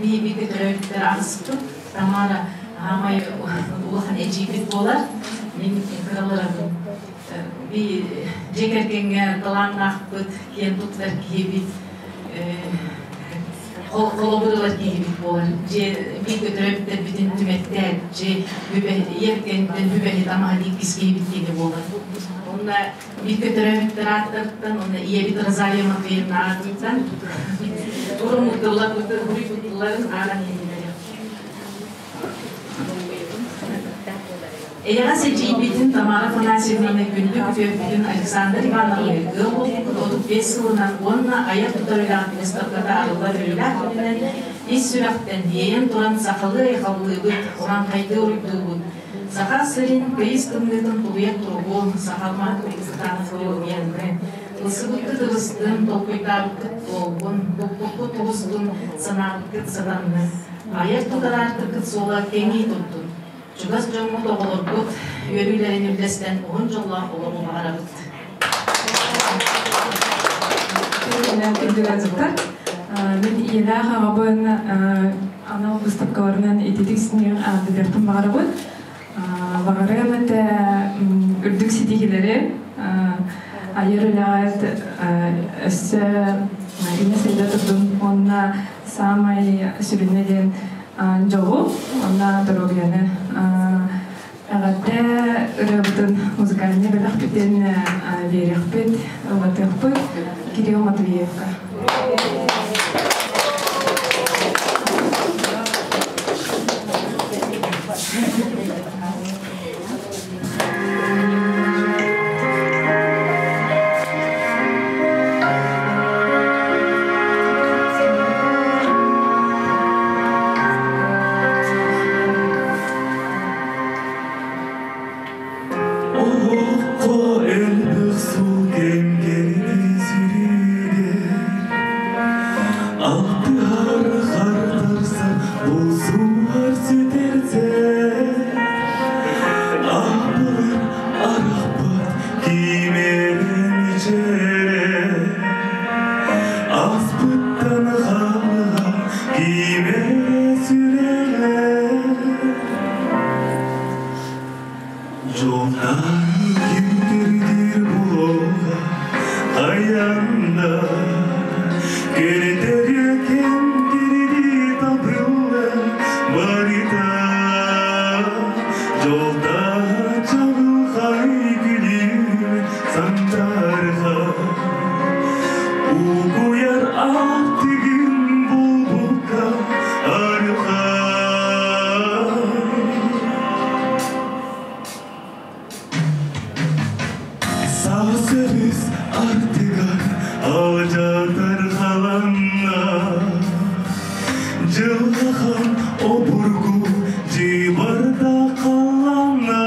Биһи бииргэ төрөөбүттэр аҕыспыт. Тамара аамай улахан эдьиийбит буолар. Мин кыраларабын. Би дьиэ кэргэҥҥэ талааннаахпыт, киэн туттар киһибит, холобур ылар киһибит буолар. Дьиэ бииргэ төрөөбүттэрбитин түмэттээччи, ийэбит бүбэһит амаһа иккис киһибит диэни буолар. Онно бииргэ төрөөбүттэр ааттарыттан, онно ийэбит Розалия Матвеевна аатыттан урумуттулар, уруйбуттуларын ааҕан иһиннэрэ. Эйэҕэс эдьиийбитин Тамара Афанасьевнаны күндү күтүөппүтүн Александр Ивановны ыал буолбуккут 35 сылынан уонна айар тутар үлэҕит выставката арыллар үөрүүлээх күнүнэн ис сүрэхтэн иэйэн туран сахалыы айхаллыыбыт, урааҥхайдыы уруйдуубут. Саха сирин тыйыс тымныытын тулуйар туругу, саха маһын доруобуйаны, ылсыбыккыт ыбыстын, толкуйдаабыккыт туолбун, туппуккут тубустун, санаабыккыт сатаннын, айар тутар аартыккыт суола кэҥии турдун. Чугас дьоҥҥут, оҕолоргут үөрүүлэрин үллэстэн уһун дьоллоох олоҕу баҕарабыт. Күндү Мин ийэлээх аҕабын анал выставкаларынан ититик синигин аардыгартан баҕарабын. Баҕарыам этэ үрдүк ситиһиилэри, айар үлэҕит өссө иннэ сайда турдун уонна саамай сүрүнэ диэн дьолу уонна доруобуйаны эҕэрдэ ырыабытын музыкальнай бэлэхпитин биэриэхпит, ыллатыахпыт Кирилл Матвеевка. Олоххо элбэх сыл кэм-кэрдии сүрүгэр Алтыһар хартарсан булсуһар сүтэрсэр Аһбылыр арахпат кимэрин ичэрэ Аспыттан хаалыга кимэрэ сүрэҕэ Дьолтан кимтирдир булуоҕа хайанда Кэрэтэрэ кэмтирири табылла барыта Дьолта чаҕылхай күлүм сандаарха. Угуйар аартыгын булбукка арылхай. Саас өрүс ардыгар алдьатар халанна, Дьылҕахан обургу дьыбарда халланна,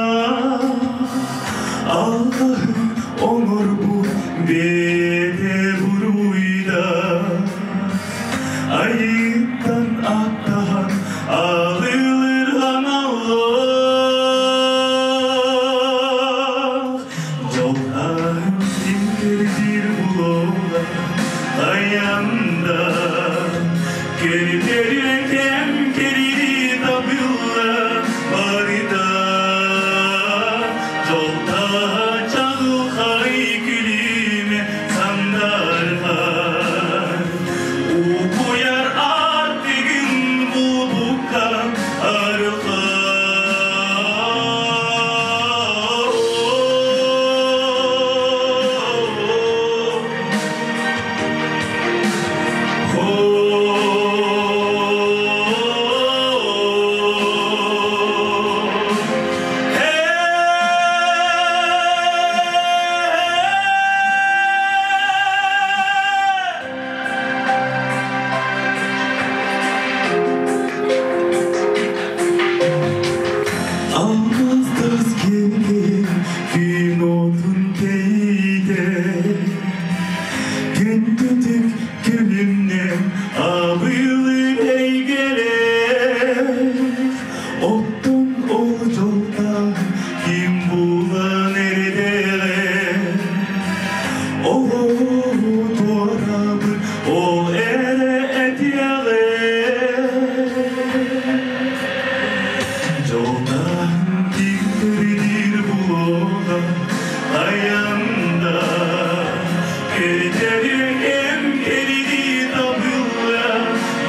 Алҕаһы оҥорбут бэйэтэ буруйда, Айыттан аттаһан алылыр аналлаах. Дьоллоох син булула аянда, Кердерин кем керири табылла барыта. Жолта чағылхай күлүмэ сандархай, Укуяр артыгын булбукка арылхай. Алмаз келген күн отун кейде, Күндүтүк күлүмнен абылыр эйгелер. Оттон ол жолда ким булан эрделер, Олору туорабын ол эре этиялер. Жолдан тиктирдир булуга аянда, Кердери эм кериди табылла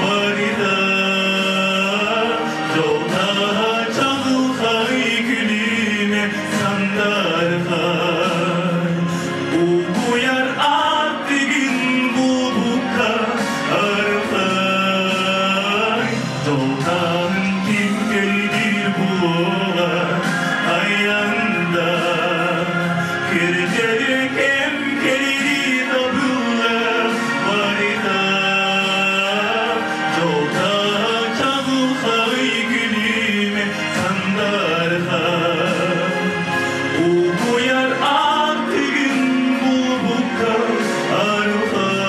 барида. Жолда чагылхай күлүмэ сандархай, Угуяр аттыгын булбукка арылхай. Жолдан тиктирдир булуга аянда, Кердери кем кериди табылла барида. Жолда чагылхай күлүмэ сандархай, Угуяр аттыгын булбукка арылхай.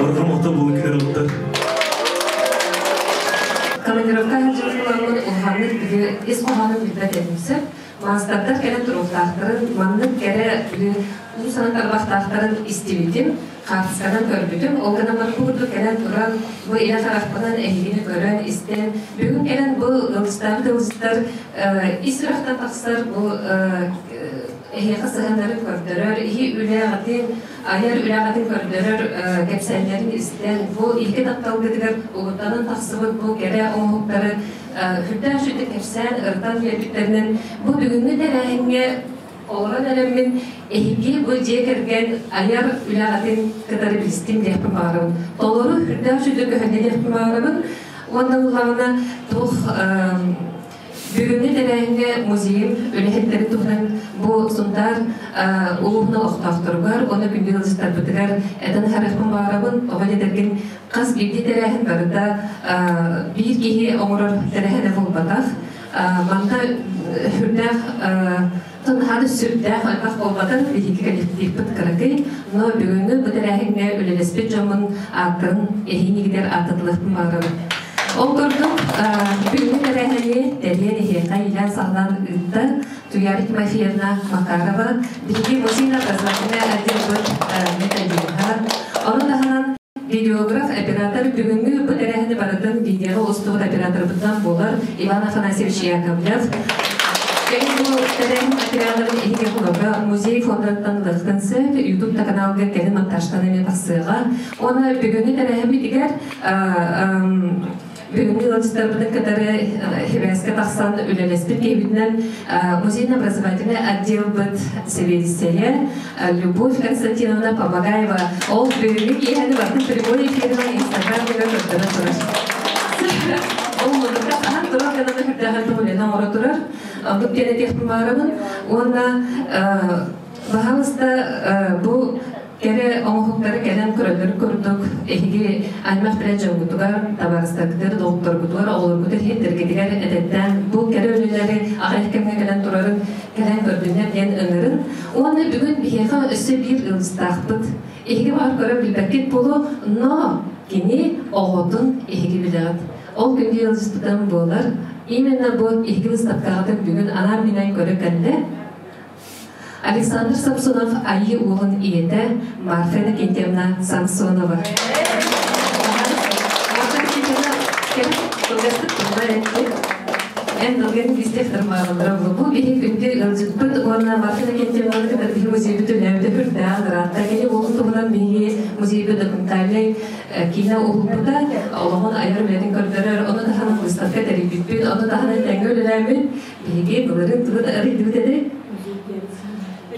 Бархамакта булun кенер оттар. Командировка сылдьыбыт буоламмын улаханнык били ис хоһоонун билбэт этимсэ. Маастардар кэлэн туруохтаахтарын, маннык кэрэ били уу санан тарбахтаахтарын истибитим, хаартысканан көрбүтүм. Ол гынан баран бу курдук кэлэн туран, бу илэ харахпынан эһигини көрөн, истэн, бүгүн кэлэн бу ыалдьыттаабыт ыалдьыттар ис сүрэхтэн тахсар бу эһиэхэ сыһыаннарын көрдөрөр, иһи үлэҕитин, айар үлэҕитин көрдөрөр кэпсээннэрин истэн, бу икки тапталгытыгар угуттанан тахсыбыт бу кэрэ оҥоһуктары сүрдээх үчүгэй кэпсээн, ырытан биэрбиттэринэн бу бүгүҥҥү тэрээһиҥҥэ олорон эрэммин эһиги бу дьиэ кэргэн айар үлэҕитин кытары билистим диэхпин баҕарабын. Толору сүрдээх үчүгэй көһүннэ диэхпин баҕарабын. Уонна ыллаҕына туох Бүгүҥҥү тэрээһиҥҥэ музейым үлэһиттэрин туһунан бу Сунтаар улууһун олохтоохторугар уонна күндү ыалдьыттарбытыгар этэн аһарыахпын баҕарабын. Тоҕо диэтэргин хас биирдии тэрээһин барыта биир киһи оҥорор тэрээһинэ буолбатах. Манна сүрдээх тынһааны сүрдээх элбэх буолбатын биһиги коллективпыт кыракый, но бүгүҥҥү бу тэрээһиҥҥэ үлэлэспит дьоммун ааттарын эһиинигитэр ааттатылыахпын баҕарабын. Ол курдук, бүгүҥҥү тэрээһини тэрийэн эһиэхэ иилээн-саҕалаан ыытта Туяра Тимофеевна Макарова, биһиги музейно-образовательнай отделбыт методиһа. Ону таһынан видеограф, оператор бүгүҥҥү бу тэрээһини барытын видеоҕа устубут операторбытынан буолар Иван Афанасьевич Яковлев. Кэлин бу тэрээһин материалларын эһиги холобура музей фондаттан ылыахтын сөп, YouTube каналга кэлин монтажтан эмиэ тахсыаҕа. Уонна бүгүҥҥү тэрээһиммитигэр Бүгүҥҥү ыалдьыттарбытын кытары сибээскэ тахсан үлэлэспит киһибитинэн музейно-образовательный отделбыт сэбиэдиссэйэ Любовь Константиновна Помогаева ол бүгүҥҥү киэһэни барытын прямой эфирынан Инстаграмыгар көрдөрө турар. Ол музыка хаһан турар гынан үрдээҕин туһулена оҥоро турар. Оннук диэн этиэхпин баҕарабын. Уонна баһаалыста бу Кэрэ оҥоһуктары кэлэн көрөллөрүн курдук, эһиги аймах билэ дьоҥҥутугар, табаарыстаргытыгар, доҕотторгутугар, оҕолоргутугар, иһиттэргитигэр этэттээн бу кэрэ үлэлэри аҕыйах кэмҥэ кэлэн турарын кэлэн көрдүннэр диэн ыҥырын. Уонна бүгүн биһиэхэ өссө биир ыалдьыттаахпыт. Эһиги баҕар көрөн билбэккит буолуо, но кини оҕотун эһиги билэҕит. Ол күндү ыалдьыппытынан буолар. Именно бу эһиги выставкаҕытын бүгүн анаан-минээн көрө кэллэ. Александр Самсонов Айыы уолун ийэтэ Марфа Иннокентьевна Самсонова. Марфа Иннокентьевна кэлин кылгастык тыллар этти. Эн тылгын истэх тырмааллара бу биһи күндү ыалдьыппыт уонна Марфа Иннокентьевнаны кытары биһи музейбит үлээбитэ үрдээх ыраатта. Кини уолун туһунан биһиги музейбит документальнай киинэ уһулбута, олоҕун айар үлэтин көрдөрөр, ону таһынан выставка тэрийбиппит, ону таһынан тэҥҥэ үлэлээбит Биһиги былырыын тугу да арыйдыбыт этэй?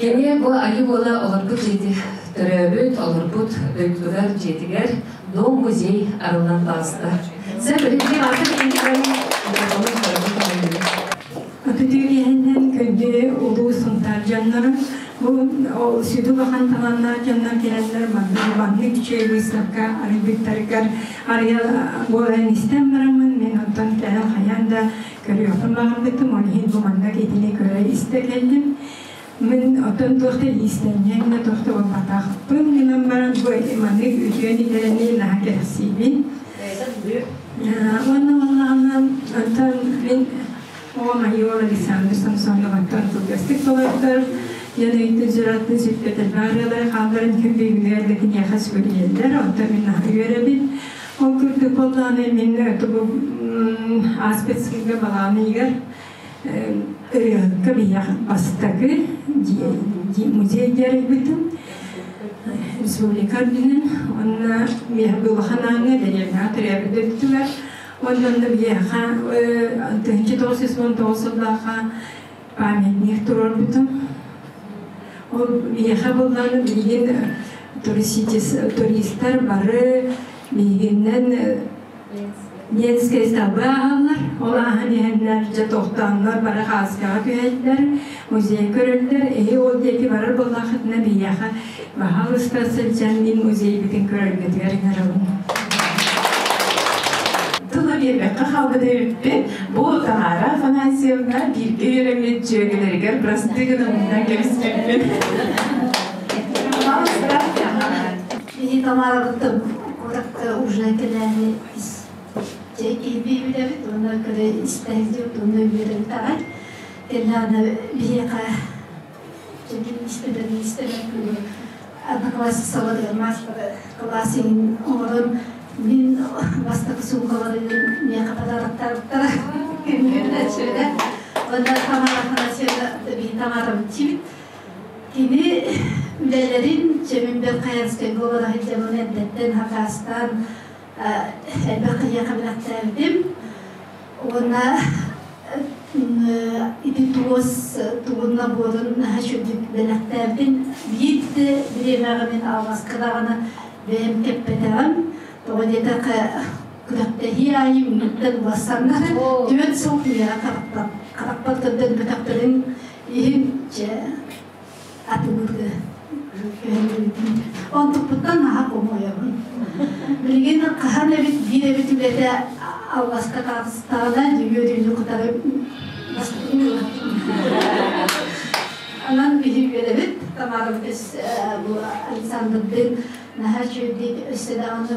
Кини бу айыы буола олорбут дьиэти төрөөбүт, олорбут дойдутугар дьиэтигэр дом-музей арыллан таҕыста. Сэ билигин атын Күтү киһиннэн күндү улуу Сунтаар дьоннорун бу сүдү улахан талааннаах дьоннор кэлэннэр маннык маннык үчүгэй выставка арыйбыттарыгар арыйа буолан истэн бараммын мин онтон кэлэн хайаан да Көрүөхпүн баҕарбытым, ол иһин бу манна итини көрө-истэ кэллим. Мин оттон туох да иистэнньэҥ да туох да буолбатахпын гынан баран бу маннык үтүөн итэрэни наһаа кэрэхсиибин. Уонна буоллаҕына оттон мин оҕом Айуол Александр Самсонов оттон кылгастык толордор диэн ыйытыы дьаратын сүппэтэр баарыалары хаалларан күн бүгүнүгэр да киниэхэ сүгүрүйэллэр, оттон мин наһаа үөрэбин. Ол курдук буоллаҕына мин тугу ааспыт сылга балаҕан ыйыгар ырыаһыкка биһиэхэ бастакы музей дьарыйбытым республика үрдүнэн уонна миэхэ улахан ааҥҥа дэриэбинэҕэ төрөөбүт дойдутугар уонна онно биһиэхэ 1919 сыллаахха памятник туруорбутум. Ол миэхэ буоллаҕына билигин туристар бары миигиннэн Ленскэй столбы ааһаллар. Ол ааһан иһэннэр дьэ тохтооннор бары хааскаҕа түһэллэр, музей көрөллөр. Эһи ол диэки барар буоллаххытына биһиэхэ баһаалыста сылдьан мин музейбытын көрөргүтүгэр ыҥырабын. Тылы биэрбэккэ хаалбыт эбиппин. Бу Тамара Афанасьевна бииргэ үөрэммит дьүөгэлэригэр бырастыы гынаммынан кэбиспиппин. Биһи Тамарабыттан куоракка ужина кэлээри киһи үлэбит уонна көрө истээһдибит уонна үөрэбит аҕай. Кэллэҕинэ биһиэхэ одноклассницаларыгар мастер-класс оҥорон мин бастакы суумкаларыгын миэхэ подароктаабыттара күннүүрдэ уонна Тамара Афанасьевна биһи Тамарабыт диибит кини үлэлэрин чэмин Белхаянскай буолара сылдьабын эрдэттэн хакаастаан элбэх киһиэхэ билэхтээбитим уонна ити туос тугунна буолун наһаа үчүгдүк бэлэхтээбитин биир да бириэмэҕэ мин алҕаска даҕаны бэйэм кэппэтэҕим тоҕо диэтэххэ күрэхтэһии аайы мүнүүттэн уларсаннар 4 сыл миэхэ харахпар көрдөрбөтөхтөрүн иһин чэ атылыырга онтукпуттан наһаа хомойобун билигин хаһан эбит биир эбит үлэтэ алҕаска таҕыстаҕына үөрүүнү кытары Анан биһи үөрэбит Тамара бу Александрдыын наһаа үчүгэйдик өссө даҕаны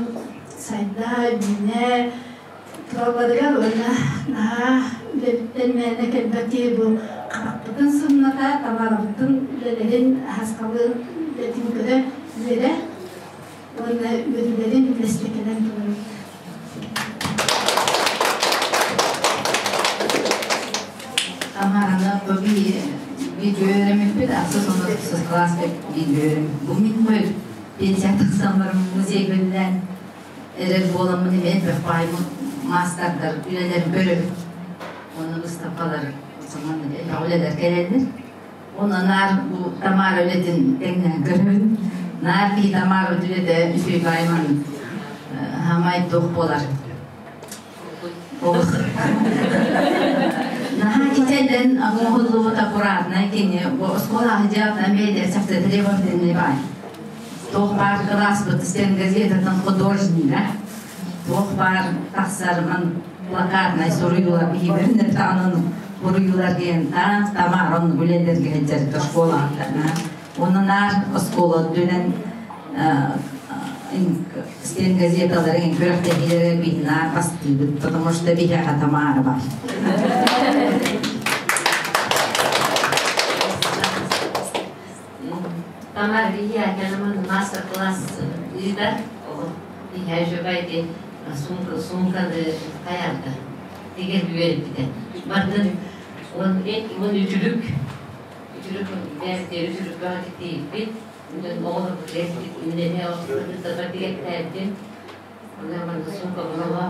сайда, үүнэ туралларыгар уонна наһаа үлэбиттэн мээнэ кэлбэт киһи бу харахпытын сымната, Тамарабытын үлэлэрин аһасхалыын үлэтин көрө үөрэ уонна үөрүүлэрин үллэстэ кэлэн турабыт. Тамараны видео үөрэммиппит, ахсыс онно класс видео үөрэммит. Бу мин хой пенсия тахсан барым музей көрүлээн эрэр буоламмын эми элбэх баайым маастардар үлэлэрин көрөбүт. Онно выставкалар элбэх үлэлэр кэлэллэр. Онно наар бу Тамара үлэтин тэҥнээн көрөбүн. Наар киһи Тамара үлэтэ үчүгэй баайман хамай туох буолар. Наһаа кичэллэн оҥоһуллубут аккуратно кини бу оскуола аһыдьаатынан бэйэлэр чахчы требовательный баай. Туох баар кылааспыт стенгазетатын художнига, туох баар тахсар плакатнай суруйуулар биһибэрин таанын буруйуулар диэн Тамара оннук үлэлэргэ сылдьар школаҕа. Онно наар оскуола үрдүнэн стенгазеталарын күрэхтэһиилэрэ биһи наар бастыыбыт, потому что биһиэхэ Тамара бар. Тамара биһиэхэ мастер-класс ыытар. Биһиэхэ үчүгэй сумка сумканы хайарда. Тигэр үөрбүтэ. Бардын он он үтүлүк үтүлүк бэйэтигэр үтүлүк бөҕө тиийбит. Оҕолор минэни тигэртээбитин. Онон манна сумка буолла.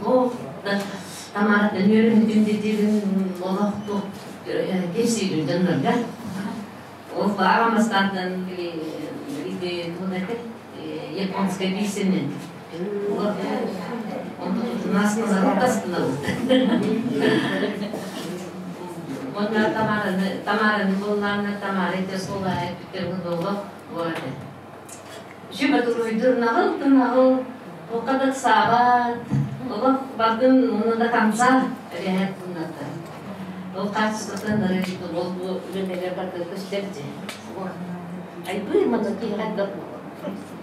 Туох да Тамараттан үөрэммитим дидибин олох туох кэпсиирин дьоннорго. Ол баҕа мастантан ити тугун японскай бисенин. Онна Тамараны Тамараны буллаанна Тамара ите суола бүттер олох буолар. Жүбэ туруйдур нағыл тынағыл тоқадат сабат олох бардын муну да конца рехет тунната. Ол качествотын ол бу үлелер барды көстөрдү. Айбы маны кийгәндә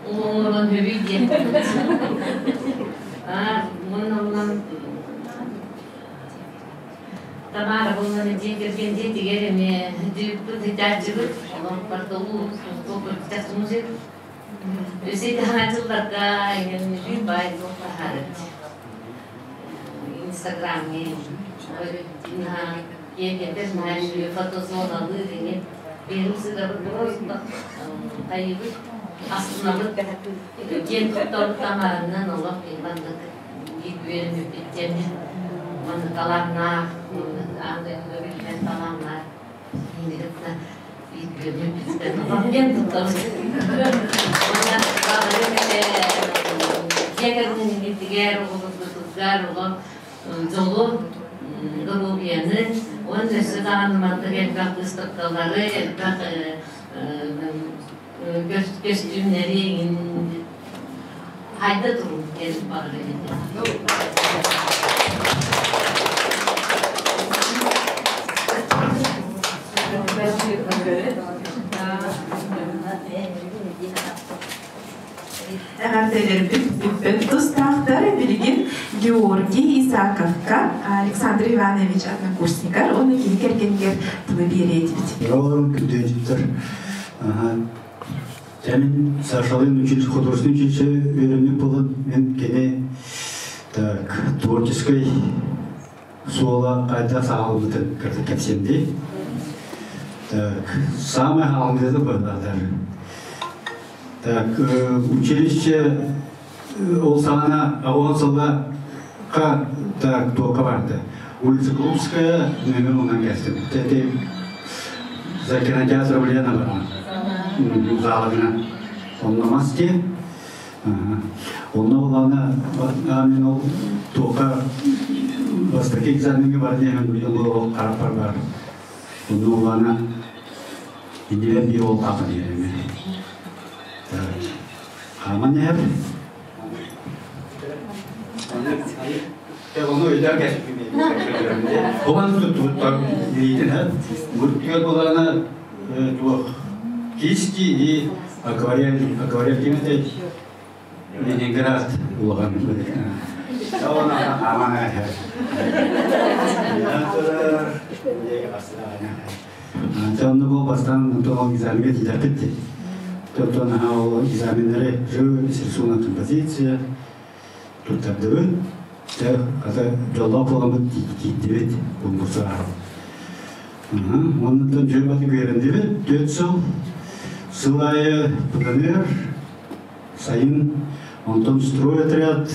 Оңорон höbүй диэн. А, муннан Тамара булнаны дьиэ кэргэн дьиэтигэр эмиэ дьыыппыт итээччибит олох бардылуу музык. Өсө таһаачылларга эҥэн бай таһаарыт. Инстаграмҥа киэкэтэр фотозоналыы эҥин биэрим сыгабыт просто хайыбыт астынабыт киэн туттар Тамаранан олох маннык үөрэммиппиттэн маннык талааннаах аан дойдуга биллэн талааннаах киһини кытта киэн туттабыт. Уонна дьиэ кэргэҥҥитигэр, оҕолоргутугар олох дьолу, доруобуйаны, уонна өссө даҕаны маннык элбэх выставкалары, элбэх көстүүмнэри хайда турун диэн баҕарабын. Эҕэрдэлэрбит бүппэт тустаахтар билигин Георгий Исаковка, Александр Иванович однокурсникар уонна кини кэргэнигэр тылы биэриэтибит. Ролларын күндүөдүттэр. Мен Сашалын училище, художественный училище үөрэммит буолан, мен кини так, творческой суола қайда сағалбытын кәпсемде. Так, самый халыңызды қойдағдар. Так, училище ол сағана, ол сылда қа, так, тоқа барды. Улица Клубская, номер онан кәстім. Тәте, за кинотеатр Лена барған. Залығына. Онна маске. Онна оланы, мен ол тоқа бастакы экзаменге бар деймін, биыл ол қарап бар бар. Онна оланы, индилер bir ол қақы деймін. Так. Хаман әр. Оны өйден кәсіп Оған туттар дейтін, Мұртпигер боланы туақ кисти и акварель, акварель демете Ленинград улаған. Оны аман әр. Онны бол бастан тоғал экзаменге тидәпетті. Тотон ол экзаменлері живопись, рисунок, композиция. Туттарды Те, ата жолда болған киттибет конкурса. Ондан жөбаты көрендибет, 4 жыл. Сыл айы ПДНР, сайын, онтон строй отряд,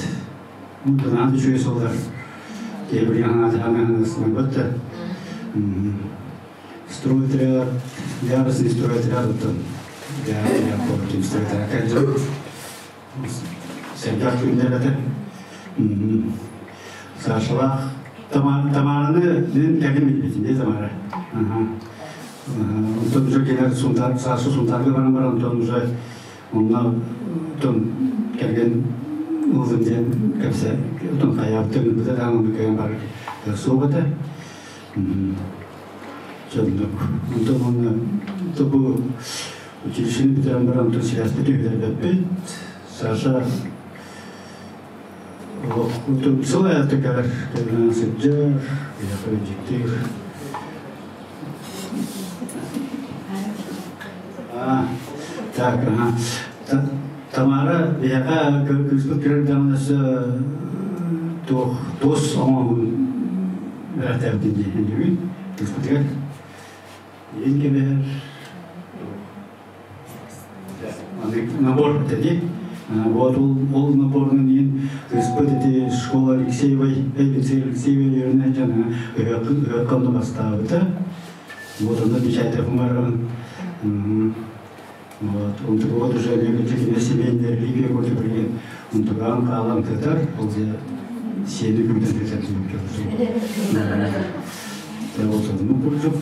Онтон үчүгэй сыллар. Киһи ханааты бытта. Стройотряд, яростный стройотряд оттон. Я помню, стройотряд. Сэргэх күннэр этэ. Сашалаах Тамараны мен кэлим билбитим дии Тамара. Онтон уже келер Сунтар, Саша Сунтарга баран баран онтон уже онна онтон кэргэн ылдым диэн кэпсэ онтон хайаабытын быта даҕаны кэлэн бар суох этэ. Соннук. Онтон онно бу училищены бүтэрэн баран онтон связьпыт үһүлэрбэппит. Саша сыл аята кэлэр кэлэн сылдьар, дьиктир. Так, ага. Тамара биһиэхэ кыыспыт кирэр даҕаны туох туос оҥоһун бэрэхтээбитин дии кыыспытыгар. Иин кэбиһэр набор эти. Вот ол наборун иин кыыспыт ити школа Алексеевой, лицей Алексеевой үөрэнэ жана ыһыахханна бастаабыта. Вот онно печатьтапым барабын. Вот, он вот уже любит семейная религия, вот и блин, он туган каалан кытар, ол же сиэни күрден кетер Вот, ну, курдук.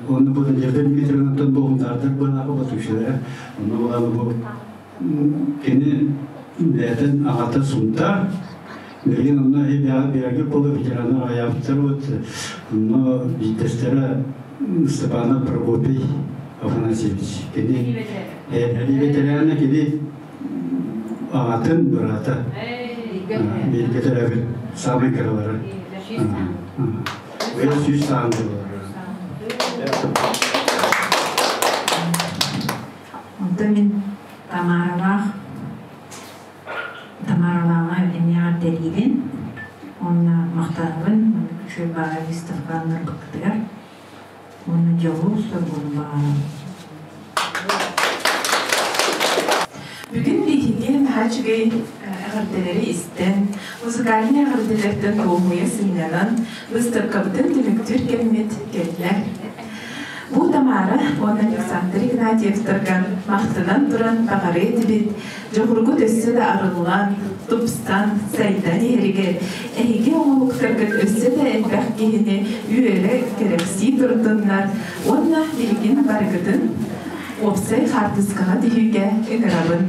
Оны бу Надежда Дмитриевнаттан боғынтардыр былағы батушылар. Оны бұлағы бу кені бәтін ағата сунта. Билген онна бәгі қолы ветерандар аяптыр вот. Онно биттестері Степанов Прокопий Афанасьевич. Кені әли ветераны кені ағатын бұраты. Белгетер самый кыралары. Быйыл сүүс саанды болар. Онтон мин Тамаралаах Тамаралааҕа эмиэ эҕэрдэлиибин уонна махтанабын маннык үчүгэй баҕайы выставкаланнарбыккытыгар уонна дьолу соргуну баҕарабын. Бүгүн биһиги наһаа үчүгэй эҕэрдэлэри истэн, музыкальнай эҕэрдэлэртэн дуоһуйа сынньанан, выставкабытын түмүктүүр кэммит кэллэ. Бу Тамара уонна Александр Игнатьевтарга махтанан туран баҕарыа этибит, дьоҕургут өссө да арыллан, тупсан, сайдан иһэригэр, эһиги оҥоһуктаргыт өссө да элбэх киһини үөрэ, кэрэхсии турдуннар уонна билигин барыгытын уопсай хаартыскаҕа түһүүгэ ыҥырабын.